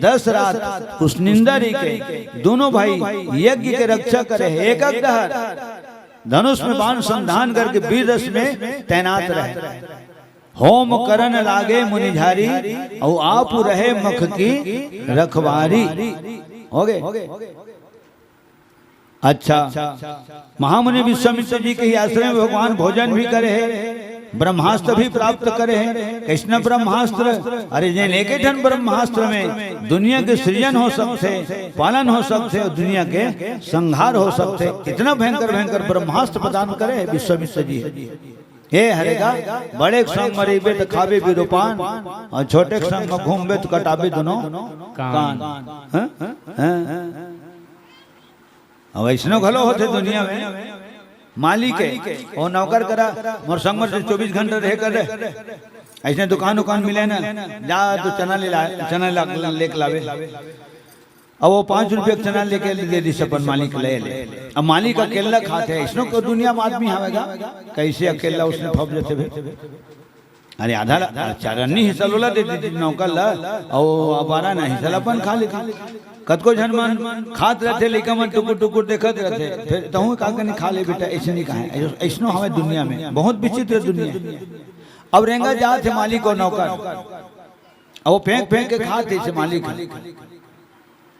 दस रात उस निंदा रही के दोनों भाई यज्ञ के रक्षा करे, एक एक डहर धनुष में बाण संधान करके वीर रस में तैनात रहे। होम करन लागे मुनिझारी, अउ आपु रहे मख की रखवारी। हो गे। अच्छा, महामुनि विश्वामित्र जी के ही आश्रम में भगवान भोजन भी करे हे, ब्रह्मास्त्र भी प्राप्त करे हे। कइसना ब्रह्मास्त्र? अरे, जेन एके ठन ब्रह्मास्त्र में दुनिया के सृजन हो सकथे, पालन हो सकथे अउ दुनिया के संहार हो सकथे। इतना भयंकर भयंकर ब्रह्मास्त्र प्रदान करे हे विश्वामित्र जी। ए हरे गा, बड़े के संग म रहिबे त खाबे बिरूपान, अउ छोटे के संग म घूमबे त कटाबे दुनों कान। हाँ? हाँ? अब अइसनो घलो होथे दुनिया में, मालिक हे, ओ नौकर करा, मोर संग म चौबीस घंटा रहे कर रे। अइसने दुकान उकान मिले ना, जा तू चना ले ला, चना ला, लेके लाबे। अब ओ पाँच रुपया के चना लेके दे दिस अपन मालिक, ले ले। अब मालिक अकेला खाथे, अइसनो को दुनिया में आदमी हवे गा, कइसे अकेला अइसने फंस जाथे बे? अरे, आधा ला, चार अन्नी हिस्सा ल ओला दे देतिस नौकर ला, अउ बारह अन्नी हिस्सा ल अपन खा लेतिस। कतको झन मन खात रहिथे, लइका मन टुकुर टुकुर देखत रहिथे, फेर तहूँ का कनी खा ले बेटा, अइसे नइ कहय। अइसनो हवे दुनिया में, बहुत विचित्र दुनिया। अब रेंगत जात हे मालिक अउ नौकर, अब ओ फेंक फेंक के खात हे अइसे मालिक ह।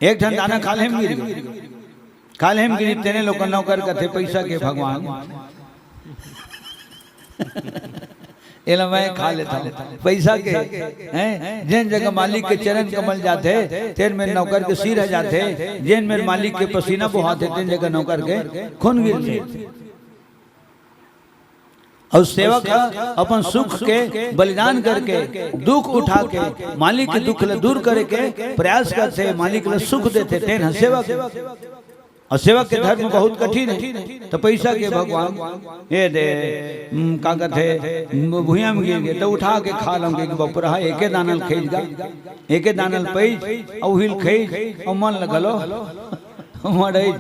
एक ठन दाना खा ले म गिर गे, खा ले म गिर, तेने लोग नौकर कथे, "पइसा के भगवान, एला मैं खा लेथंव।" पइसा के, हैं? जेन जगह मालिक के चरण कमल जाथे, तेन मेर नौकर के सिर ह जाथे, जेन मेर मालिक के पसीना बोहाथे, तेन जगह नौकर के खून गिरथे। अउ सेवक ह अपन सुख के बलिदान करके, दुख उठा के, मालिक के दुख ल दूर करे के प्रयास करथे, मालिक ल सुख देथे, तेन ह सेवक। अउ सेवक के धर्म बहुत कठिन हे। त पइसा के भगवान, ए दे, हम्म, का कथे, भुइयां म गिर गे, त उठा के खा लंव, के बपुरा ह एके दाना ल खइस गा, एके दाना ल पइस, अउ उही ल खइस, अउ मन ल घलो मड़ई।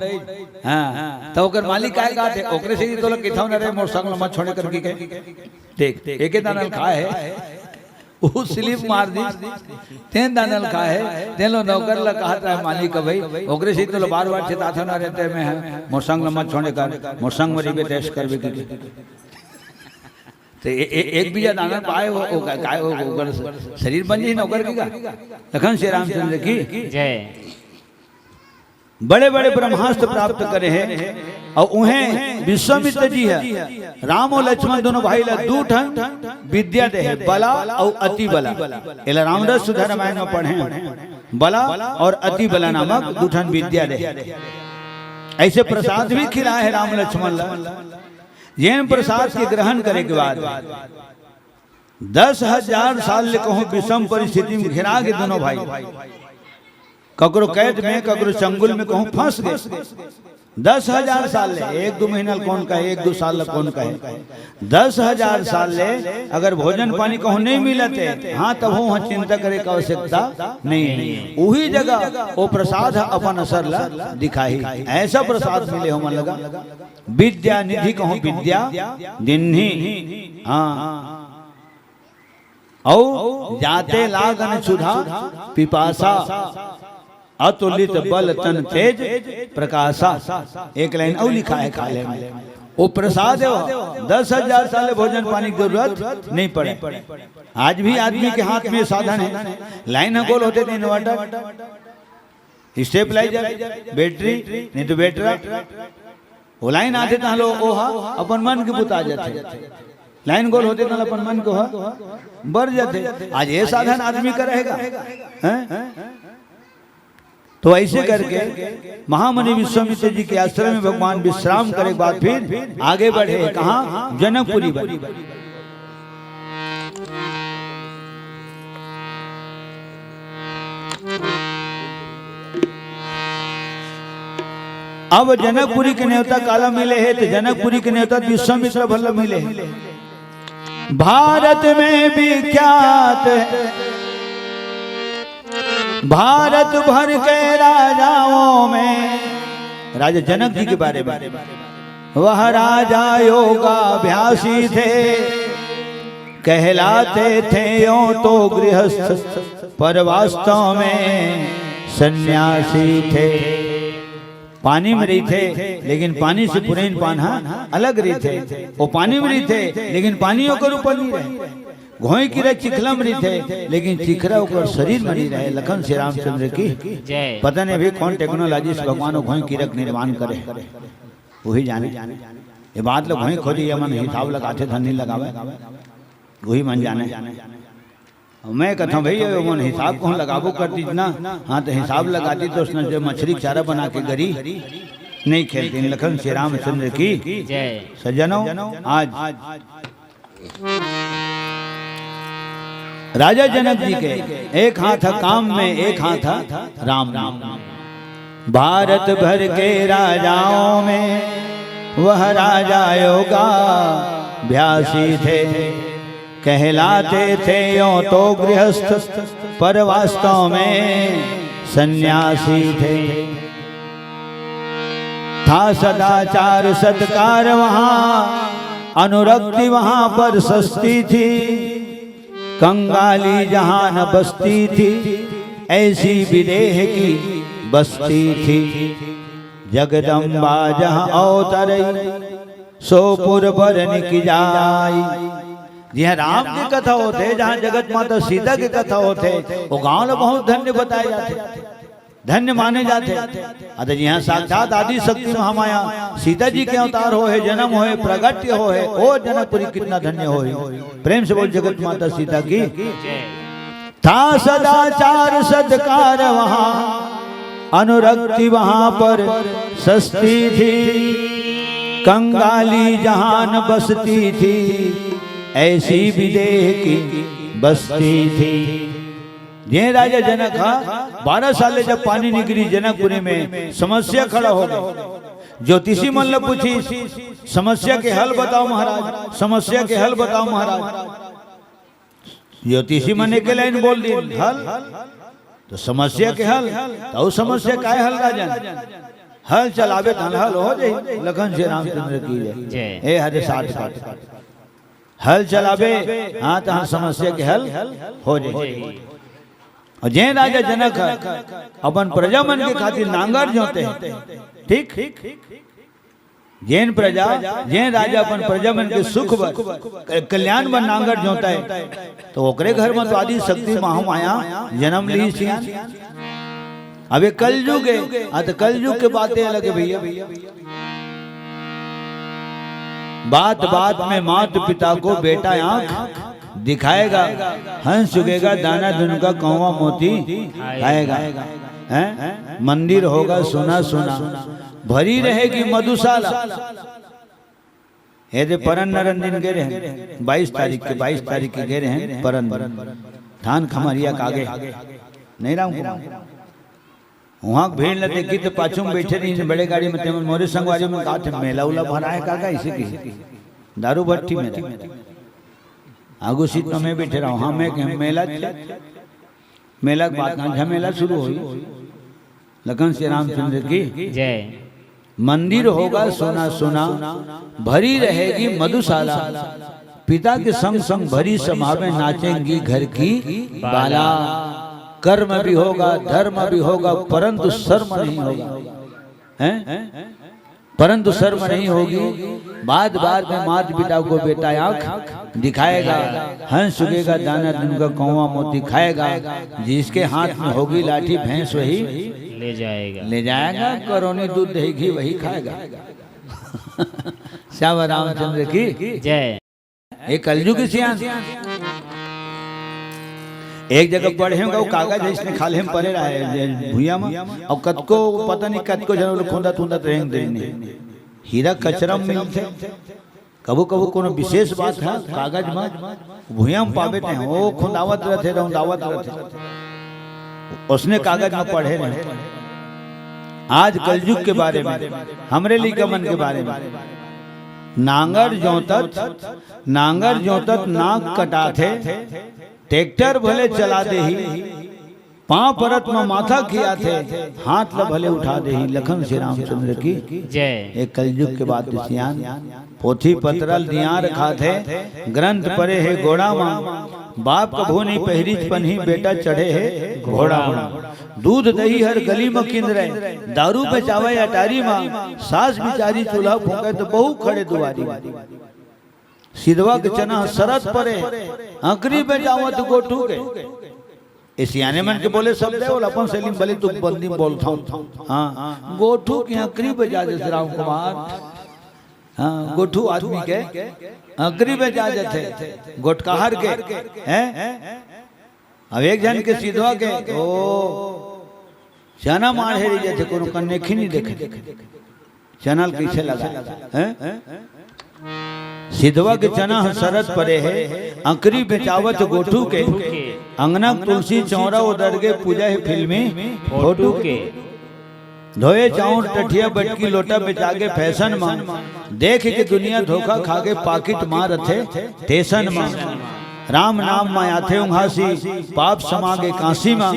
हाँ, त ओकर मालिक काय कहाथे, ओकरे सेती तोला कहिथंव ना रे, मोर संग ल मत छोड़े करके कहे। देख, एके दाना ल खाय हे, ओ स्लिप मार दिस, तेन दाना ल खाय हे, तेन लो नौकर ल कहत रहे मालिक, "भाई, ओकरे सेती तोला बार-बार चेताथंव ना रे, ते में ह, मोर संग ल मत छोड़े कर, मोर संग म रहिबे त ऐश करबे," कहिके। त ए-, ए-, एक बीजा दाना पाय, ओ, ओ, काय, ओ, ओकर शरीर बन जाही नौकर के का? लखन श्री रामचंद्र की जय। बड़े-बड़े ब्रह्मास्त्र प्राप्त करे हे, अउ उहें विश्वामित्र जी ह राम अउ लक्ष्मण दूनों भाई ला दू ठन विद्या दे हे, बला अउ अति बला। एला रामरस सुधा रामायण म पढ़े हन, बला अउ अति बला नामक दू ठन विद्या दे हे। अइसे प्रसाद भी खिलाय हे राम लक्ष्मण ला, जेन प्रसाद के ग्रहण करे के बाद दस हजार साल ले कहूं विषम परिस्थिति में घेरा गे दूनों भाई, ककरो कैद में, ककरो चंगुल में कहूं फंस गे। दस हजार साल ले, एक दू महीना ल कोन कहे, एक दू साल ल कोन कहे, दस हजार साल ले अगर भोजन पानी कहूं नइ मिलत हे, हाँ, तभो उहां चिंता करे के आवश्यकता नइ हे। उही जगह ओ प्रसाद ह अपन असर ल दिखाही। अइसा प्रसाद मिले हे ओमन ल गा। विद्या निधि कहूं विद्या दिन्ही। हाँ। अउ जाते लागन क्षुधा पिपासा, अतुलित बल तन तेज प्रकासा। एक लाइन अउ लिखाय हे, खा ले में। ओ प्रसाद हे, दस हजार साल ले भोजन पानी के जरूरत नइ पड़े। आज भी आदमी के हाथ में साधन हे, लाइन ह गोल होथे त inverter, stabilizer, battery, नहीं तो battery। ओ लाइन आथे तहां ले ओहा अपन मन के बुता जाथे। लाइन गोल होथे तहां ले अपन मन के ओहा बर जाथे। आज ए साधन आदमी करा हे गा, हैं? तो अइसे करके महामुनि विश्वामित्र जी के आश्रम में भगवान विश्राम करे के बाद फिर आगे बढ़े। कहां? जनकपुरी बर। अब जनकपुरी के नेवता काला मिले हे, त जनकपुरी के नेवता विश्वामित्र भर ल मिले हे। भारत में विख्यात हे, भारत भर के राजाओं में, राजा जनक जी के बारे में, वह राजा योगाभ्यासी थे, कहलाते थे यूं तो गृहस्थ, पर वास्तव में सन्यासी थे। पानी में रहिथे, लेकिन पानी से पुरइन पान ह अलग रहिथे। ओ पानी में रहिथे, लेकिन पानी ओकर ऊपर नइ रहे। घोई कीरा चिखला म रहिथे, लेकिन चिखरा ओकर शरीर म नइ रहे। लखन श्री रामचंद्र की। जय। पता नहीं अभी कौन टेक्नोलॉजी से भगवान वो घोई कीरा के निर्माण करे, वही जाने। ये बात ल घोई खोदी, ये मन हिसाब लगाथे, धन नहीं लगावे, वही मन जाने। मैं कहता हूँ, भैया, वो मन हिसाब कहूँ लगाबो करतीस ना, हाँ, तो हिसाब लगातीस तो उसने जो मछली के चारा बना के गरी नहीं खेलती। लखन श्री रामचंद्र की। जय। सज्जनों, आज राजा जनक जी के एक हाथ काम में, एक हाथ राम में। भारत भर के राजाओं में वह राजा योगाभ्यासी थे। कहलाते थे यों तो गृहस्थ, पर वास्तव में सन्यासी थे। था सदाचार सत्कार वहाँ, अनुरक्ति वहाँ पर सस्ती थी। कंगाली जहाँ न बसती थी, ऐसी विदेह की बस्ती थी। जगदम्बा जहाँ अवतरई, सो पुर बरन की जाई। जिहाँ राम के कथा होथे, जहाँ जगत माता सीता के कथा होथे, वो गांव ल बहुत धन्य बताए जाथे, धन्य माने जाथे। अतः जिहाँ साक्षात आदि शक्ति महामाया सीता जी के अवतार होहे, जन्म होहे, प्रगट्य होहे, ओ जनकपुरी कितना धन्य होही। प्रेम से बोल जगत माता सीता की। था सदाचार सत्कार वहाँ, अनुरक्ति वहाँ पर सस्ती थी। कंगाली जहाँ न बसती थी, ऐसी विदेह की बस्ती थी। जे राजा जनक हा बारह साल ले जब पानी नइ गिरी जनकपुरी में, समस्या खड़ा हो गई। ज्योतिषी मन ल पूछिस, समस्या के हल बताओ महाराज, समस्या के हल बताओ महाराज। ज्योतिषी मन एके लाइन बोल दिन, हल। तो समस्या के हल, तो समस्या काय हल राजन? हल चलाबे तहन हल हो जाही। लखन श्री रामचंद्र की जय। जय। ए हरे साठ साठ। हल चलाबे, हाँ, तहन समस्या के हल हो जाही। अउ जेन राजा जनक ह अपन प्रजा मन के खातिर नांगर जोते, ठीक? जेन प्रजा, जेन राजा अपन प्रजा मन के सुख बर, क-, कल्याण बर नांगर जोते, तो ओकरे घर म तो आदि शक्ति महामाया जन्म ली सियान। अब ये कलयुग है, हाँ, तो कलयुग के बातें अलग है भैया। बात बात में मात पिता को बेटा आंख दिखाएगा, हंस चुगेगा दाना दुन का, कौवा मोती खाएगा। हैं? मंदिर होगा सुना सुना, भरी रहेगी मधुशाला। ये दे परन नरन दिन गे रहे, बाईस तारीख के, बाईस तारीख के गे रहे परन, धान खमरिया कागे, नहीं राम कुमार। वहाँ भीड़ ल देखी तो पाछू में बैठे रही बड़े गाड़ी में, तेमन मोरे संगवारी में कहा थे, मेला उला भरा है काका, इसे की दारू भट्टी में रहे। आगू सीट में मैं बैठे रहा हूँ, हाँ, मैं कहे, मेला, मेला के बाद कहाँ झमेला शुरू हुई। लखन श्री रामचंद्र की जय। मंदिर होगा सोना सोना, भरी रहेगी मधुशाला। पिता के संग संग भरी सभा में नाचेंगी घर की बाला। कर्म भी होगा, धर्म भी होगा, परंतु शर्म नहीं होगा। हैं? परंतु शर्म नहीं होगी। बात बात में मात पिता को बेटा आंख दिखाएगा, हंस चुगेगा दाना दुन का, कौवा मोती खाएगा। जिसके हाथ में होगी लाठी भैंस वही ले जाएगा। ले जाएगा, करौनी दूध दही घी वही खाएगा। श्याम रामचंद्र की जय। ये कलयुग सियान। एक जगह पढ़े होंगे, वो कागज है, इसने खाले में पड़े रहा है, जे भुइया में, और कतको, पता नहीं कतको जन लोग खोंदा तोंदा तो रहेंगे नहीं। हीरा कचरा में मिलते। कभू कभू कोनो विशेष बात है, कागज में भुइया में पावे थे, वो खोंदावत रहते, रौंदावत रहते। उसने कागज में पढ़े रहे। आज कलयुग के बारे में, हमरे लइका मन के बारे में, नांगर जोतत, नांगर जोतत नाक कटाथे, ट्रैक्टर भले चला देही, पांव परत म माथा खियाथे, हाथ ल भले उठा देही। लखन श्री रामचंद्र की जय। ये कलयुग के बात सियान। पोथी पतरल दियार खाथे, ग्रंथ परे हे गोड़ा मा। बाप कभू नहीं पहिरीच पनही, बेटा चढ़े हे घोड़ा मा। दूध दही हर गली म किंदरे, दारू बेचावे अटारी मा। सास बिचारी चूल्हा फूंके तो बहू खड़े दुआरी मा। सिधवा के चना ह सरत परे, अंकरी बेचावत गोठू के। ए सियाने मन के बोले शब्द हे, ओला अपन शैली में भले तुकबंदी में बोलथंव। हाँ, गोठू के अंकरी बेचा देथे राम कुमार। हाँ, गोठू आदमी के अंकरी बेचा देथे, गोठकहार के, हैं? अब एक झन के सिधवा के, ओ, चना माढ़े रहि जाथे, कोनो कन्नेखी नइ देखे। चना ल कइसे लगा, हैं? सिधवा के चना ह सरत परे हे, अंकरी बेचावत गोठू के, अंगना के तुलसी चौरा ओदर गे, पूजा हे फिल्मी फोटू के। धोए चाउर टठिया बटकी लोटा बेचागे फैशन म, देख के दुनिया धोखा खागे पाकिट मारथे टेसन म। राम नाम म आथे उंघासी, पाप समागे कांसी म,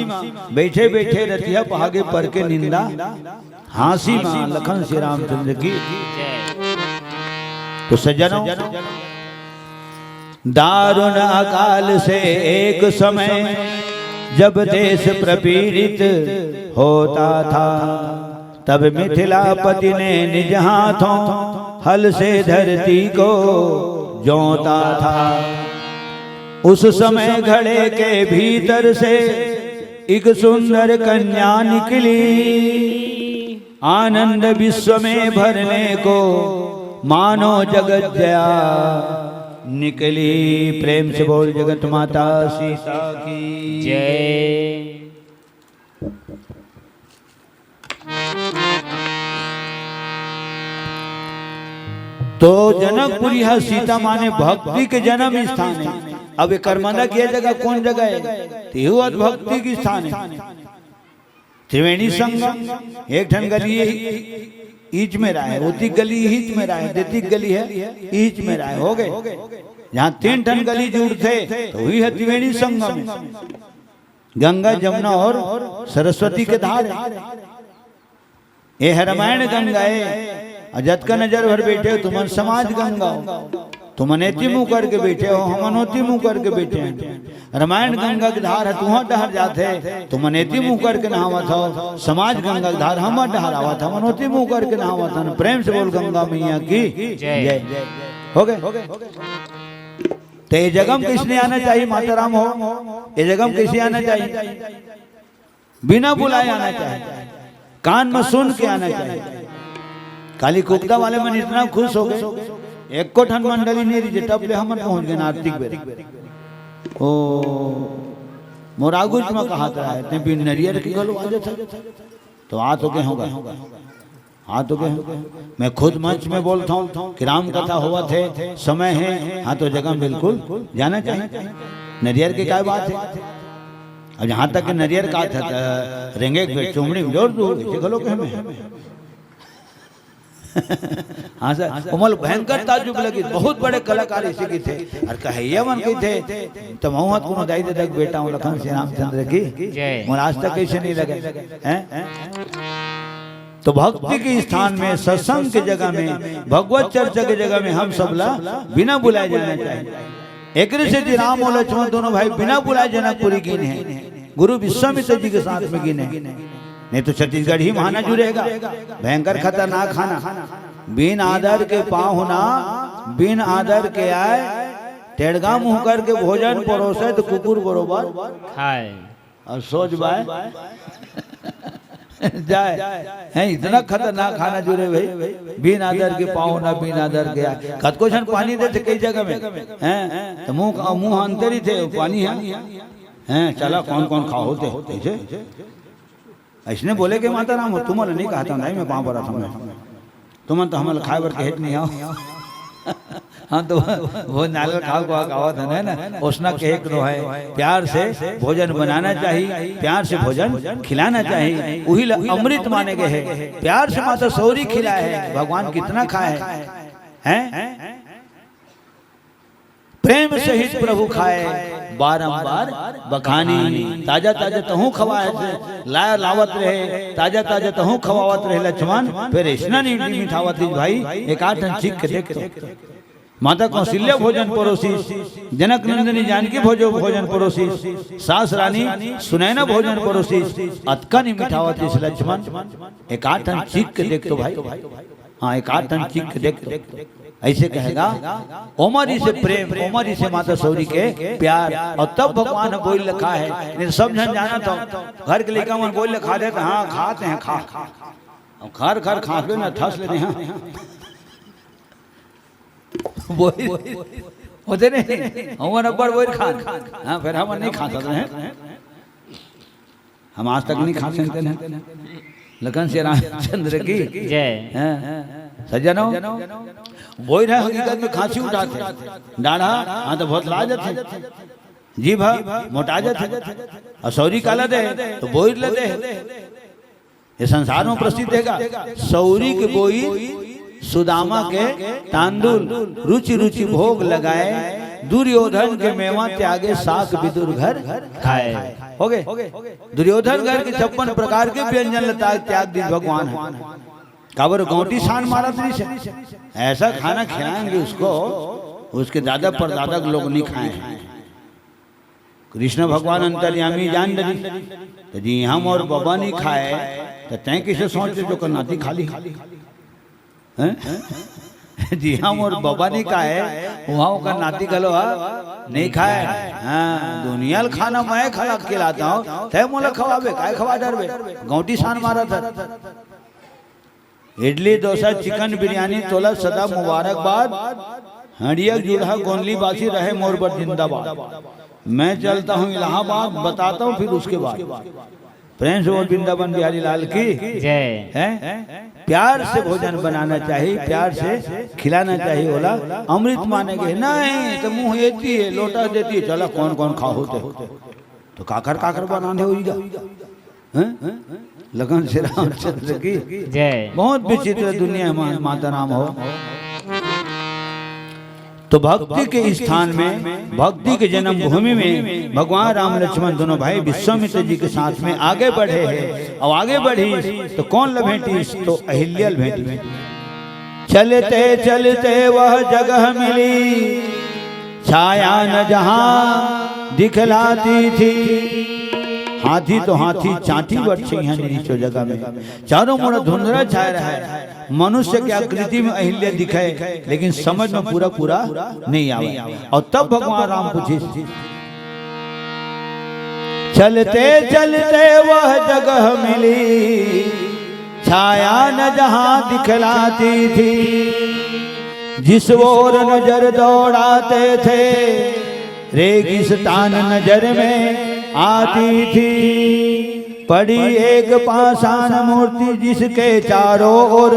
बइठे बइठे रतिहा पहागे पर के निंदा हाँसी म। लखन श्री रामचंद्र की। तो सज्जनों, दारुण अकाल से एक समय जब देश प्रपीड़ित होता था, तब मिथिलापति ने निज हाथों हल से धरती को जोता था। उस समय घड़े के भीतर से एक सुंदर कन्या निकली, आनंद विश्व में भरने को मानो जगत जया निकली। प्रेम से बोल जगत माता सीता की। जय। तो जनकपुरी ह सीता माने भक्ति के जन्म स्थान हे। अब एकर मन के जगह कोन जगह हे? तेहू ह भक्ति के स्थान हे। त्रिवेणी संगम, एक ठन गली हे, ईच में राहे, ओतिक गली ईच में राहे, देतिक गली हे, ईच में राहे, हो गे। जहाँ तीन ठन गली जुड़थे, तो उही ह त्रिवेणी संगम हे। गंगा, जमुना और सरस्वती के धार हे। ए ह रामायण गंगा हे, अउ जतका नजर भर बइठे हो, तुमन समाज गंगा हो। तुमन एती मुंह करके बइठे हो, हमन ओती मुंह करके बइठे हन। रामायण गंगा के धार ह तुंहर डहर जाथे, तुमन एती मुंह करके नहावत हो, समाज गंगा के धार हमर डहर आवत, हमन ओती मुंह करके नहावत हन। प्रेम से बोल गंगा मैया की जय। जय। हो गे? त ए जगह म कइसने आना चाही, माता राम हो? ए जगह म कइसे आना चाही? बिना बुलाए आना चाही, कान म सुन के आना चाही। काली कुकदा वाले मन इतना खुश हो गे, एको ठन मंडली नइ रिहिस, टप ले हमन पहुंच गेन आरती के बेरा। ओ, मोर आगूच म कहत रहे, "तें बिन नरियर के घलो आ जाथस।" तो आ तो गे हों गा। हाँ तो गे हों। मैं खुद मंच में बोलत हों कि राम कथा होवत हे, समय हे, हाँ तो जगह में बिल्कुल जाना चाहिए। नरियर के काय बात हे? अब जहाँ तक कि नरियर का था, त रेंगे के चुमड़ी में जोर दूँ, ऐसे घलो कहे मैं। हाँ सर, ओमन ल भयंकर ताज्जुब लगिस, बहुत बड़े कलाकार ऐसे कहिथे, अउ कहइया मन कहिथे, त महूँ ह कोनो दाई ददा के बेटा हों, लखन श्री रामचंद्र की, जय। मोला आज तक ऐसे नइ लगे, हैं? तो भक्ति के स्थान में, सत्संग के जगह में, भगवत चर्चा के जगह में हम सब ला बिना बुलाए जाना चाहिए। एकरे सेती राम अउ लक्ष्मण दोनों भाई बिना बुलाए जनकपुरी गिन हे, गुरु विश्वामित्र जी के साथ में गिन हे। नहीं तो छत्तीसगढ़ी म हाना जुरेगा, भयंकर खतरनाक हाना। बिन आदर के पाहुना, बिन आदर के आए, टेड़गा मुंह करके भोजन परोसे त कुकुर बरोबर खाए। अउ सोझ बाय जाए। हैं, इतना खतरनाक हाना जुरे भाई, बिन आदर के पाहुना, बिन आदर के आए। कतको झन पानी देथे कई जगह में, हैं, त मुंह, मुंह अंतरी थे, पानी हे, हैं, चला कौन कौन खाहू ते, ऐसे। अइसने बोले के माता राम हो, तुमन ल नइ कहत हों दाई, मैं पाँव परत हों मैं। तुमन तो हमन ल खाए बर कहे नइ हव। हम तो भोजनालय खाव के आवत हन, है ना? ओसना कहे के नो हे, प्यार से भोजन बनाना चाही, प्यार से भोजन खिलाना चाही, उही ल अमृत माने गे हे। प्यार से माता सौरी खिलाए हे, भगवान कितना खाए हे, हैं? प्रेम सहित प्रभु खाए, बारंबार बखानी। ताजा ताजा तहूँ खवाए, लाय लावत रहे, ताजा ताजा तहूँ खवावत रहे लक्ष्मण, फेर अइसना नइ मिठावत रिहिस भाई, एक आध ठन चीख के देख तो। माता कौशल्या भोजन परोसिस, जनक नंदिनी जानकी भोजो भोजन परोसिस, सास रानी सुनैना भोजन परोसिस, अतका नइ मिठावत रिहिस लक्ष्मण, एक आध ठन चीख के देख तो भाई। हाँ, एक आध ठन चीख के देख तो। ऐसे कहेगा, ओमा जइसे प्रेम, ओमा जइसे माता सौरी के प्यार। अउ तब भगवान ह बोइर ल खाय हे। नहीं तो सब झन जानत हव, घर के लइका मन बोइर ल खा देथे, हाँ, खाथे, खा। अब घर घर खाबे ना, ठस ले नहीं, हाँ। बोइर होथे नहीं, हमन अब्बड़ बोइर खान। हाँ, फेर हमन नहीं खा सकत हन। हम आज तक नहीं खा सकते हैं। लखन सिया रामचंद्र की जय। हैं? सज्जनों, बोइर ह हकीकत में खांसी उठाथे, डाढ़ा, हाँ, तो भोतला जाथे, जीभ ह मोटा जाथे, अउ सौरी काला दे तो बोइर ल दे। ये संसार में प्रसिद्ध हे गा, सौरी के बोइर, सुदामा के तांदूल, रुचि रुचि भोग लगाए, दुर्योधन के मेवा त्यागे, साक विदुर घर खाए। हो गे? दुर्योधन घर के छप्पन प्रकार के व्यंजन ल त्याग, त्याग दिस भगवान ह। काबर? गौंटी सान मारत रहिस हे। ऐसा खाना खिलाएंगे उसको, उसके दादा परदादा के लोग नहीं खाए हैं। कृष्ण भगवान अंतर्यामी जान डरिस, त जिहां मोर बबा नहीं खाय, त तैं कइसे सोचे जो ओकर नाती खा लिही? हैं? जिहां मोर बबा नहीं खाय, उहां ओकर नाती घलो ह नहीं खाय। हाँ, दुनिया ल खाना मैं खिला, खिलात हंव, तैं मोला खवाबे, काय खवा डरबे? गौंटी सान मारत हस। इडली, डोसा, चिकन बिरयानी, तोला सदा मुबारकबाद। हंडिया जुड़हा गोंदली बासी, रहे मोर बर जिंदाबाद। मैं चलता हूँ इलाहाबाद, बताता हूँ फिर उसके बाद। प्रेम से बोल वृंदावन बिहारी लाल की जय। हैं? प्यार से भोजन बनाना चाहिए, प्यार से खिलाना चाहिए। ओला अमृत माने गे नहीं, त मुंह एती हे, लोटा देती हे, चला कोन कोन खाहू ते। त काकर काकर बनाने होइगा। हैं? लखन सिया रामचंद्र की जय। बहुत विचित्र दुनिया हे मा-, माता राम हो। तो भक्ति के स्थान में, भक्ति के जन्मभूमि में भगवान राम लक्ष्मण दोनों भाई विश्वामित्र जी के साथ में आगे बढ़े हे। अउ आगे बढ़िस त कोन ल भेंटिस? त अहिल्या ल भेंटिस। चलते चलते वह जगह मिली, छाया न जहां दिखलाती थी। हाथी तो हाथी, चांटी बट छइहां नहीं रिहिस ओ जगह में, चारों मुड़ा धुंधला छाय रहय। मनुष्य के आकृति में अहिल्या दिखय, लेकिन समझ में पूरा पूरा नहीं आवय। अउ तब भगवान राम पूछिस, चलते चलते वह जगह मिली, छाया न जहां दिखलाती थी, जिस ओर नजर दौड़ाते थे, रेगिस्तान नजर में आती थी। पड़ी एक पाषाण मूर्ति, जिसके चारों ओर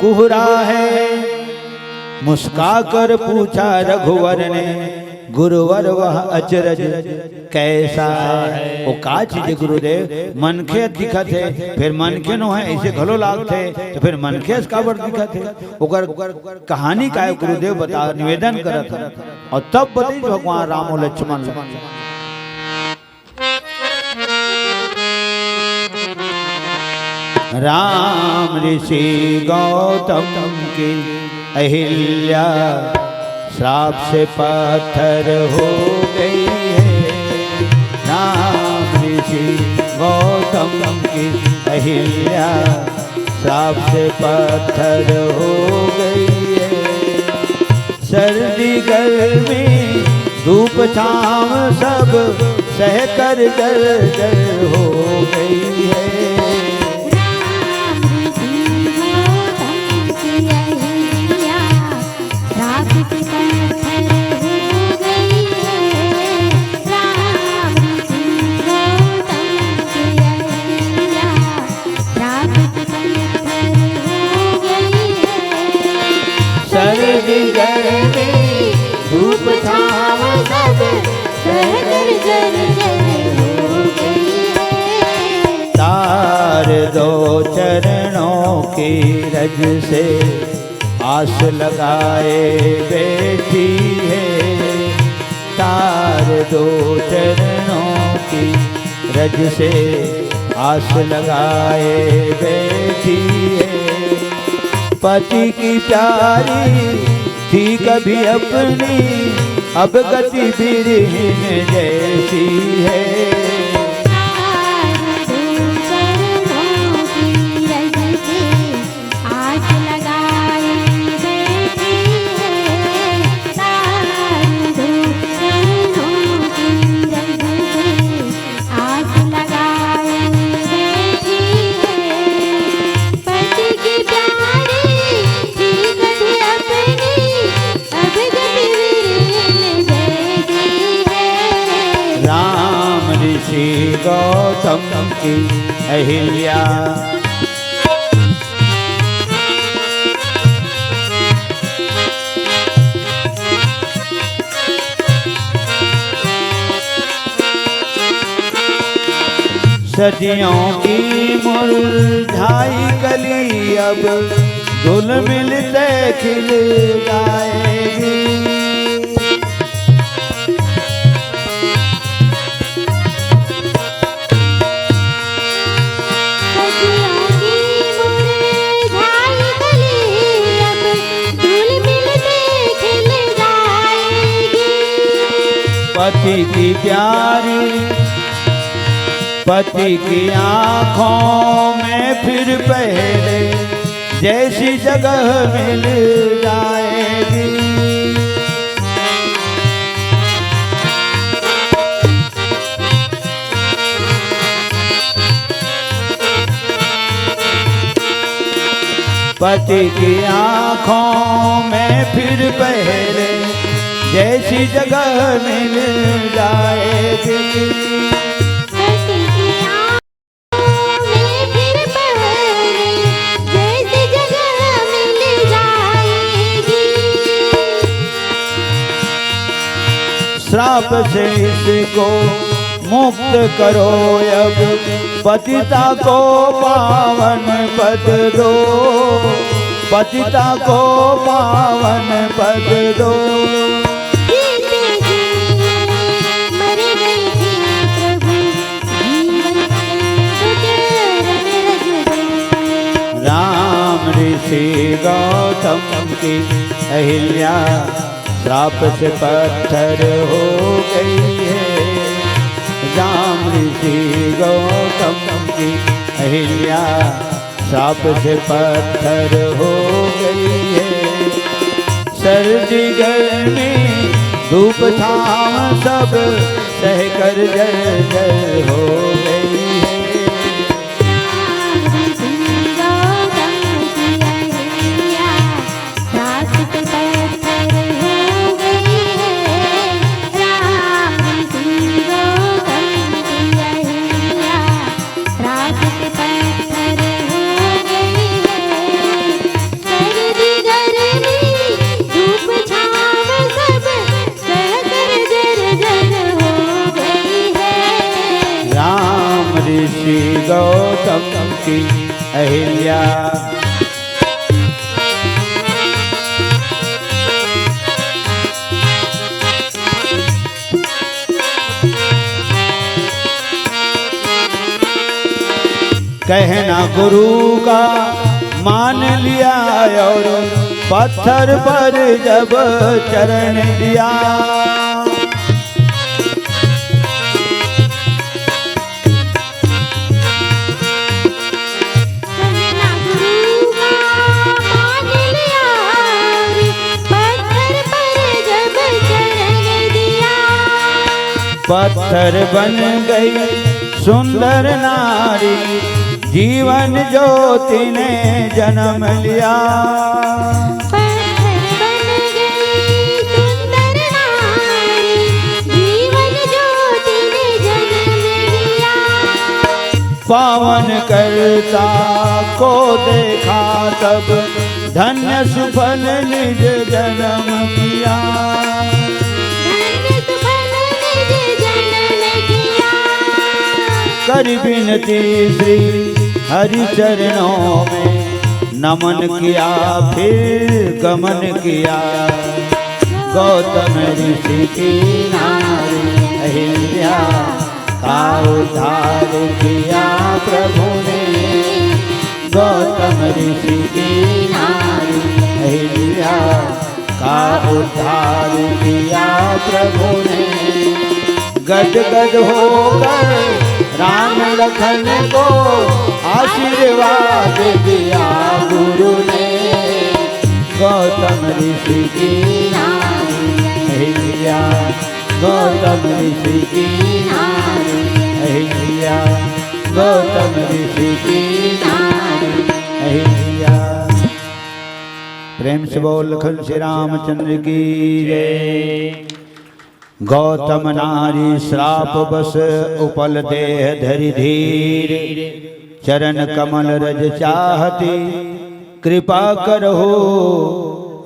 कुहरा है। मुस्काकर पूछा रघुवर ने, गुरुवर वह अचरज कैसा है? ओ का चीज हे गुरुदेव? मनखे दिखत हे, फेर मनखे नोहे, अइसे घलो लागथे, त फेर मनखे अस काबर दिखत हे? ओकर कहानी काय गुरुदेव बता, निवेदन करत हंव। अउ तब बतइस भगवान राम अउ लक्ष्मण ल। राम ऋषि गौतम की अहिल्या श्राप से पत्थर हो गई है। राम ऋषि गौतम की अहिल्या श्राप से पत्थर हो गई है। सर्दी गर्मी धूप छाँव सब सहकर जर्जर हो गई है। राम जी गौतम की अहिल्या श्राप से पत्थर हो गई है। राम जी गौतम की अहिल्या श्राप से पत्थर हो गई है। सर्दी गर्मी धूप छाँव सब सहकर जर्जर हो गई है। तार दो चरणों की रज से आस लगाए बैठी है। तार दो चरणों की रज से आस लगाए बैठी है। पति की प्यारी थी कभी अपनी, अब गति बिरहिन जैसी है। तार दो चरणों की रज से आस लगा गौतम की अहिल्या। सदियों की मुरझाई कली अब घुल मिलते खिल जाएगी। सदियों की मुरझाई कली अब घुल मिलते खिल जाएगी। पति की प्यारी, पति की आंखों में फिर पहले जैसी जगह मिल जाएगी। पति की आंखों में फिर पहले जैसी जगह मिल जाएगी। पति की आंखों में फिर पहले जैसी जगह मिल जाएगी। श्राप से इसको मुक्त करो अब, पतिता को पावन पद दो, पतिता को पावन पद दो। जीते जी मर गए थे प्रभु, जीवन दो चरण रज दो। राम ऋषि गौतम की अहिल्या श्राप से पत्थर हो गई है। राम ऋषि गौतम की अहिल्या श्राप से पत्थर हो गई है। सर्दी गर्मी धूप छाँव सब सहकर जर्जर हो गई है। राम ऋषि गौतम की अहिल्या श्राप से पत्थर हो गई है। राम ऋषि गौतम की अहिल्या श्राप से पत्थर हो गई है। सर्दी गर्मी धूप छाँव सब सहकर जर्जर हो गई है। राम ऋषि गौतम की अहिल्या। कहना गुरु का मान लिया और पत्थर पर जब चरण दिया। कहना गुरु का मान लिया और पत्थर पर जब चरण दिया। पत्थर बन गई सुंदर नारी, जीवन ज्योति ने जन्म लिया। पत्थर बन गई सुंदर नारी, जीवन ज्योति ने जन्म लिया। पावन करता को देखा तब, धन्य सुफल निज जन्म किया। धन्य सुफल निज जन्म किया। कर विनती श्री हरि चरणों में, नमन किया फिर गमन किया। गौतम ऋषि की नारी अहिल्या, का उद्धार किया प्रभु ने। गौतम ऋषि की नारी अहिल्या, का उद्धार किया प्रभु ने। गदगद होकर राम लखन को आशीर्वाद दिया गुरु ने। गौतम ऋषि की नारी अहिल्या, गौतम ऋषि की नारी अहिल्या, गौतम ऋषि की नारी अहिल्या। प्रेम से बोल लखन श्री रामचंद्र की जय। गौतम नारी श्राप बस उपल देह धरि धीर, चरण कमल रज चाहति कृपा करहु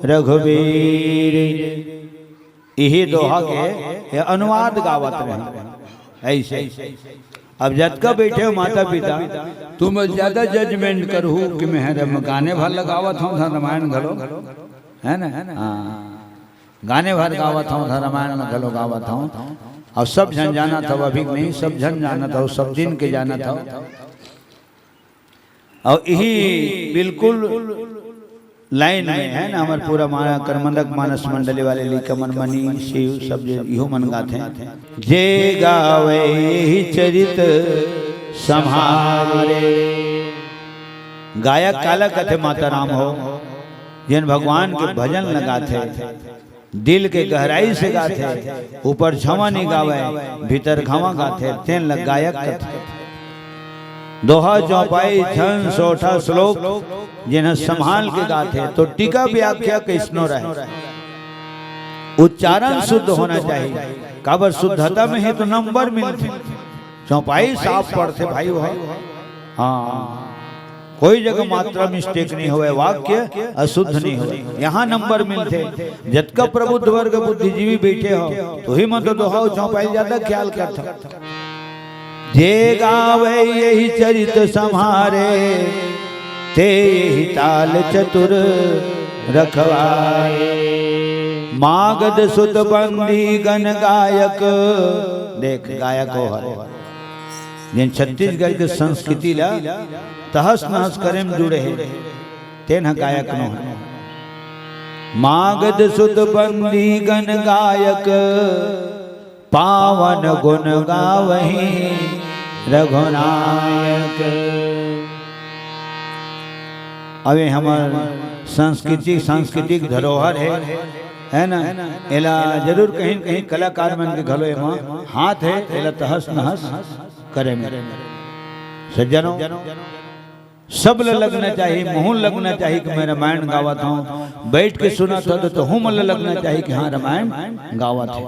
रघुवीर। इही दोहा के ये अनुवाद गावत रहे ऐसे। अब जतका बैठे हो माता पिता, तुम ज्यादा जजमेंट करहु कि मैं हर गाने भर लगावत हूँ, रामायण घलो, है ना? हाँ, गाने भर गावत हूँ, रामायण में घलो गावत हूँ। और सब झन जानत हव, अभी नहीं, सब झन जानत हव, सब दिन के जानत हव। और यही बिल्कुल लाइन में है ना, हमर पूरा माना करमंडक मानस मंडली वाले लइका मन, मनी शिव सब जे इहो मन गाथे। जे गावे यही चरित सम्हारे। गायक काला कथे माता राम हो, जेन भगवान के भजन लगाथे, दिल के गहराई से गाथे, ऊपर छवा नहीं गावे, भीतर घावा गाथे, तेन ल गायक कथे। दोहा चौपाई छंद सोठा श्लोक जेन ह संभाल के गाथे, तो टीका व्याख्या कइसनो रहे, उच्चारण शुद्ध होना चाहिए। काबर शुद्धता में ही तो नंबर मिलथे। चौपाई साफ पढ़थे भाई, वो, हाँ, कोई जगह मात्रा मिस्टेक नहीं होवे, वाक्य अशुद्ध नहीं होवे, यहाँ नंबर मिलथे। जतका प्रबुद्ध वर्ग बुद्धिजीवी बैठे हो, तो ही मन तो दोहा चौपाई ज्यादा ख्याल करथा। जे गावे यही चरित सम्हारे, ते यही ताल चतुर रखवारे। मागध सुत बंदी गण गायक, देख गायक हो हरे, जेन छत्तीसगढ़ के संस्कृति ला तहस नहस करे में जुड़े हे, तेन ह गायक नो हे। मागध सुत बंदी गण गायक, पावन गुण गावही रघुनायक। अबे हमर संस्कृति, सांस्कृतिक धरोहर हे, है ना? एला जरूर कहीं न कहीं कलाकार मन के घलो एमा हाथ हे, एला तहस नहस करे में। सज्जनों, सब ल लगना चाहिए, महूं ल लगना चाहिए कि मैं रामायण गावत हूँ। बैठ के सुनत हो तो, तो हूं मन ल लगना चाहिए कि हाँ, रामायण गावत है।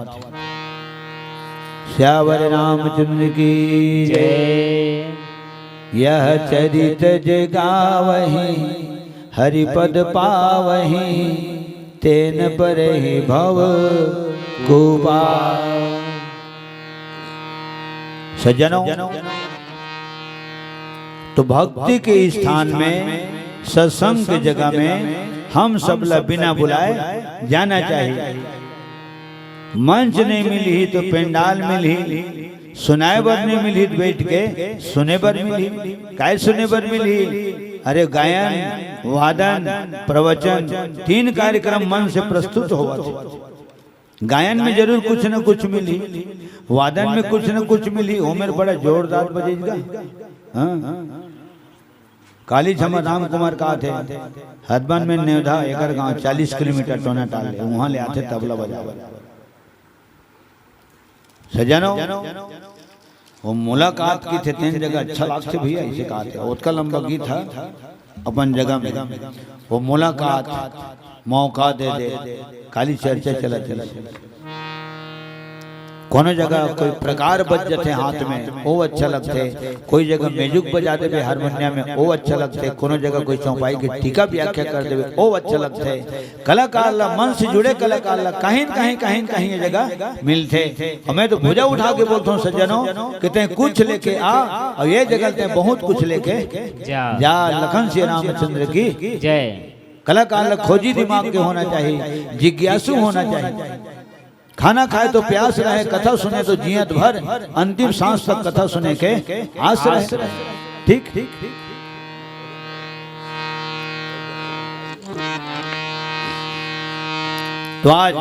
सियावर रामचंद्र की जय। यह चरित जे गावही हरिपद पावही, तेन परही भव कुपार। सज्जनों, तो भक्ति के स्थान में, सत्संग के जगह में हम सब ला बिना बुलाए जाना चाहिए। मंच नहीं मिलही तो पंडाल मिलही, सुनाए बर नहीं मिलही तो बैठ के सुने बर मिलही। काय सुने बर मिलही? अरे, गायन, वादन, प्रवचन, तीन कार्यक्रम मन से प्रस्तुत होवत हे। गायन में जरूर कुछ न कुछ मिलही, वादन में कुछ न कुछ मिलही, ओमेर बड़ा जोरदार बजेगा। हाँ। काली झमा राम कुमार का आथे, हदबन में नेवधा एकर गांव चालीस किलोमीटर टोना टाल ले, वहां ले आथे तबला बजावे। सज्जनों, वो मुलाकात की थे तेन जगह अच्छा लागथे भैया, इसे कहा थे। ओतका लंबा गीत है अपन जगह में। वो मुलाकात, मौका दे दे, काली चर्चा चलत है। कोनो जगह कोई प्रकार बज जथे हाथ में, वो अच्छा लगथे। कोई जगह म्यूजिक बजा देवे हारमोनिया में, वो अच्छा लगथे। कोनो जगह कोई चौपाई के टीका व्याख्या कर देवे, वो अच्छा लगथे। कलाकार ला, मन से जुड़े कलाकार ला कहीं न कहीं, कहीं न कहीं ये जगह मिलथे। और मैं तो भुजा उठा के बोलता हूँ सज्जनों, कि तैं कुछ लेके आ और ये जगह तैं बहुत कुछ लेके जा। जा। लखन श्री रामचंद्र की जय। कलाकार ला खोजी दिमाग के होना चाहिए, जिज्ञासु होना चाहिए। खाना खाए तो प्यास रहे, कथा सुने तो जियत भर, अंतिम सांस तक कथा सुने के आस रहे। ठीक? तो आज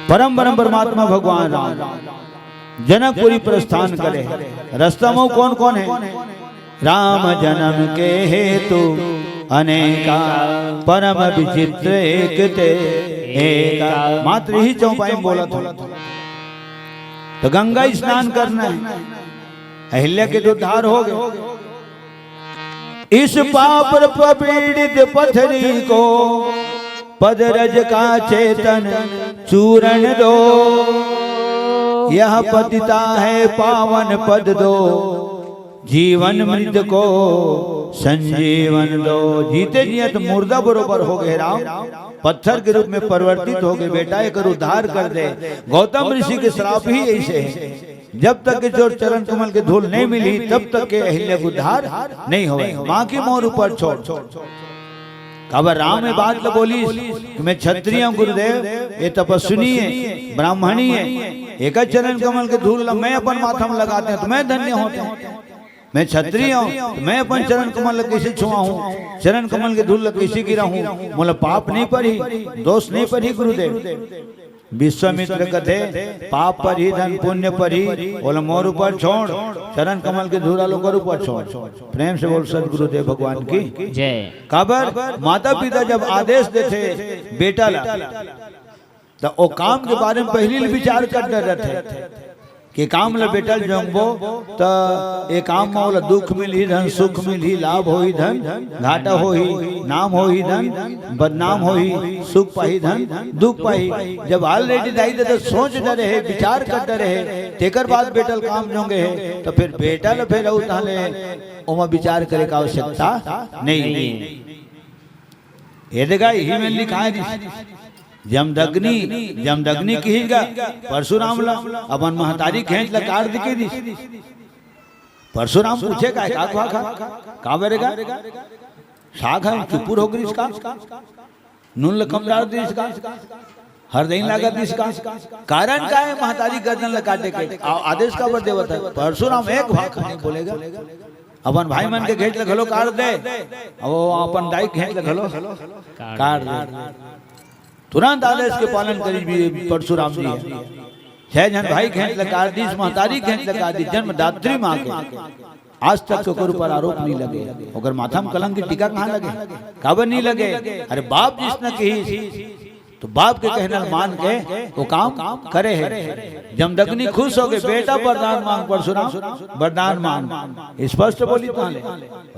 परम परम परमात्मा भगवान राम जनकपुरी प्रस्थान करे। रास्ता में कौन कौन है? राम जन्म के हेतु अनेका, परम विचित्र एक ते एका। मात्र ही चौपाई में बोलत हो। तो गंगा स्नान करना है, अहिल्या के तो उद्धार हो गए। इस पाप पीड़ित पथरी को पद रज का चेतन चूरण दो, यह पतिता है पावन पद दो, जीवन मृत को संजीवन दो। जीते जियत मुर्दा बरोबर हो गए राम, पत्थर के रूप में परिवर्तित हो गए। बेटा, एकर उद्धार कर दे। गौतम ऋषि के श्राप ही ऐसे है, जब तक के तोर चरण कमल के धूल नहीं मिली, तब तक के अहिल्या के उद्धार नहीं होवे। बाकी मोर ऊपर छोड़। काबर राम ए बात ल बोलिस कि मैं क्षत्रिय हूँ गुरुदेव, ये तपस्विनी है, ब्राह्मणी है, एकर चरण कमल के धूल ल मैं अपन माथा में लगाते हैं तो मैं धन्य होते हैं। मैं क्षत्रिय हूँ तो मैं अपन चरण कमल ल कैसे छुआ हूँ, चरण कमल के धूल ल कैसे गिरा हूँ, मोला पाप नहीं पड़ी, दोष नहीं पड़ी गुरुदेव। विश्वामित्र कथे, पाप परही धन पुण्य परही, ओला मोर ऊपर छोड़, चरण कमल के धूल ल ओकर ऊपर छोड़। प्रेम से बोल सदगुरुदेव भगवान की। जय। काबर माता पिता जब आदेश देथे बेटा ला, त ओ काम के बारे में पहिली ले विचार कर डरत हे। के काम ल बेटा ल जोंगबो, त ए काम म ओला दुख मिलही धन सुख मिलही, लाभ होही धन घाटा होही, नाम होही धन बदनाम होही, सुख पाही धन दुख पाही। जब already दाई ददा सोच डरे हे, विचार कर डरे हे, तेकर बाद बेटा ल काम जोंगे हे, त फिर बेटा ल फेर अउ ताहले ओमा विचार करे का आवश्यकता नहीं। ये देखा, इही में लिखाय रिहिस, जमदग्नि, जमदग्नि किहिस गा परशुराम ला, अपन महतारी घेंच ला काट दे के दिस। परशुराम पूछे का, का खा खा, का बरे गा? साग हे, चुपुर हो गिस का? नून ल कम डार दिस का? हरदई लागत दिस का? कारण का हे महतारी गर्दन ल काटे के? आ-, आदेश काबर देवत हे? परशुराम एक भाखा नहीं बोले गा। अपन भाई मन के घेंच ल घलो काट दे, अउ अपन दाई के घेंच ल घलो काट दे। तुरंत आदेश के पालन करिस भी परशुराम जी हे। छह झन भाई घेंच ल काट दिस, महतारी घेंच ल काट दिस, जन्मदात्री माँ के। आज तक ओकर ऊपर आरोप नहीं लगे, ओकर माथा में कलंक के टीका कहाँ लगे? काबर नहीं लगे? अरे बाप जिसने कहिस, तो बाप के कहना ल मान के वो काम करे हे। जमदग्नि खुश हो गए, बेटा वरदान मांग परशुराम, वरदान मांग। स्पष्ट बोली ताहले,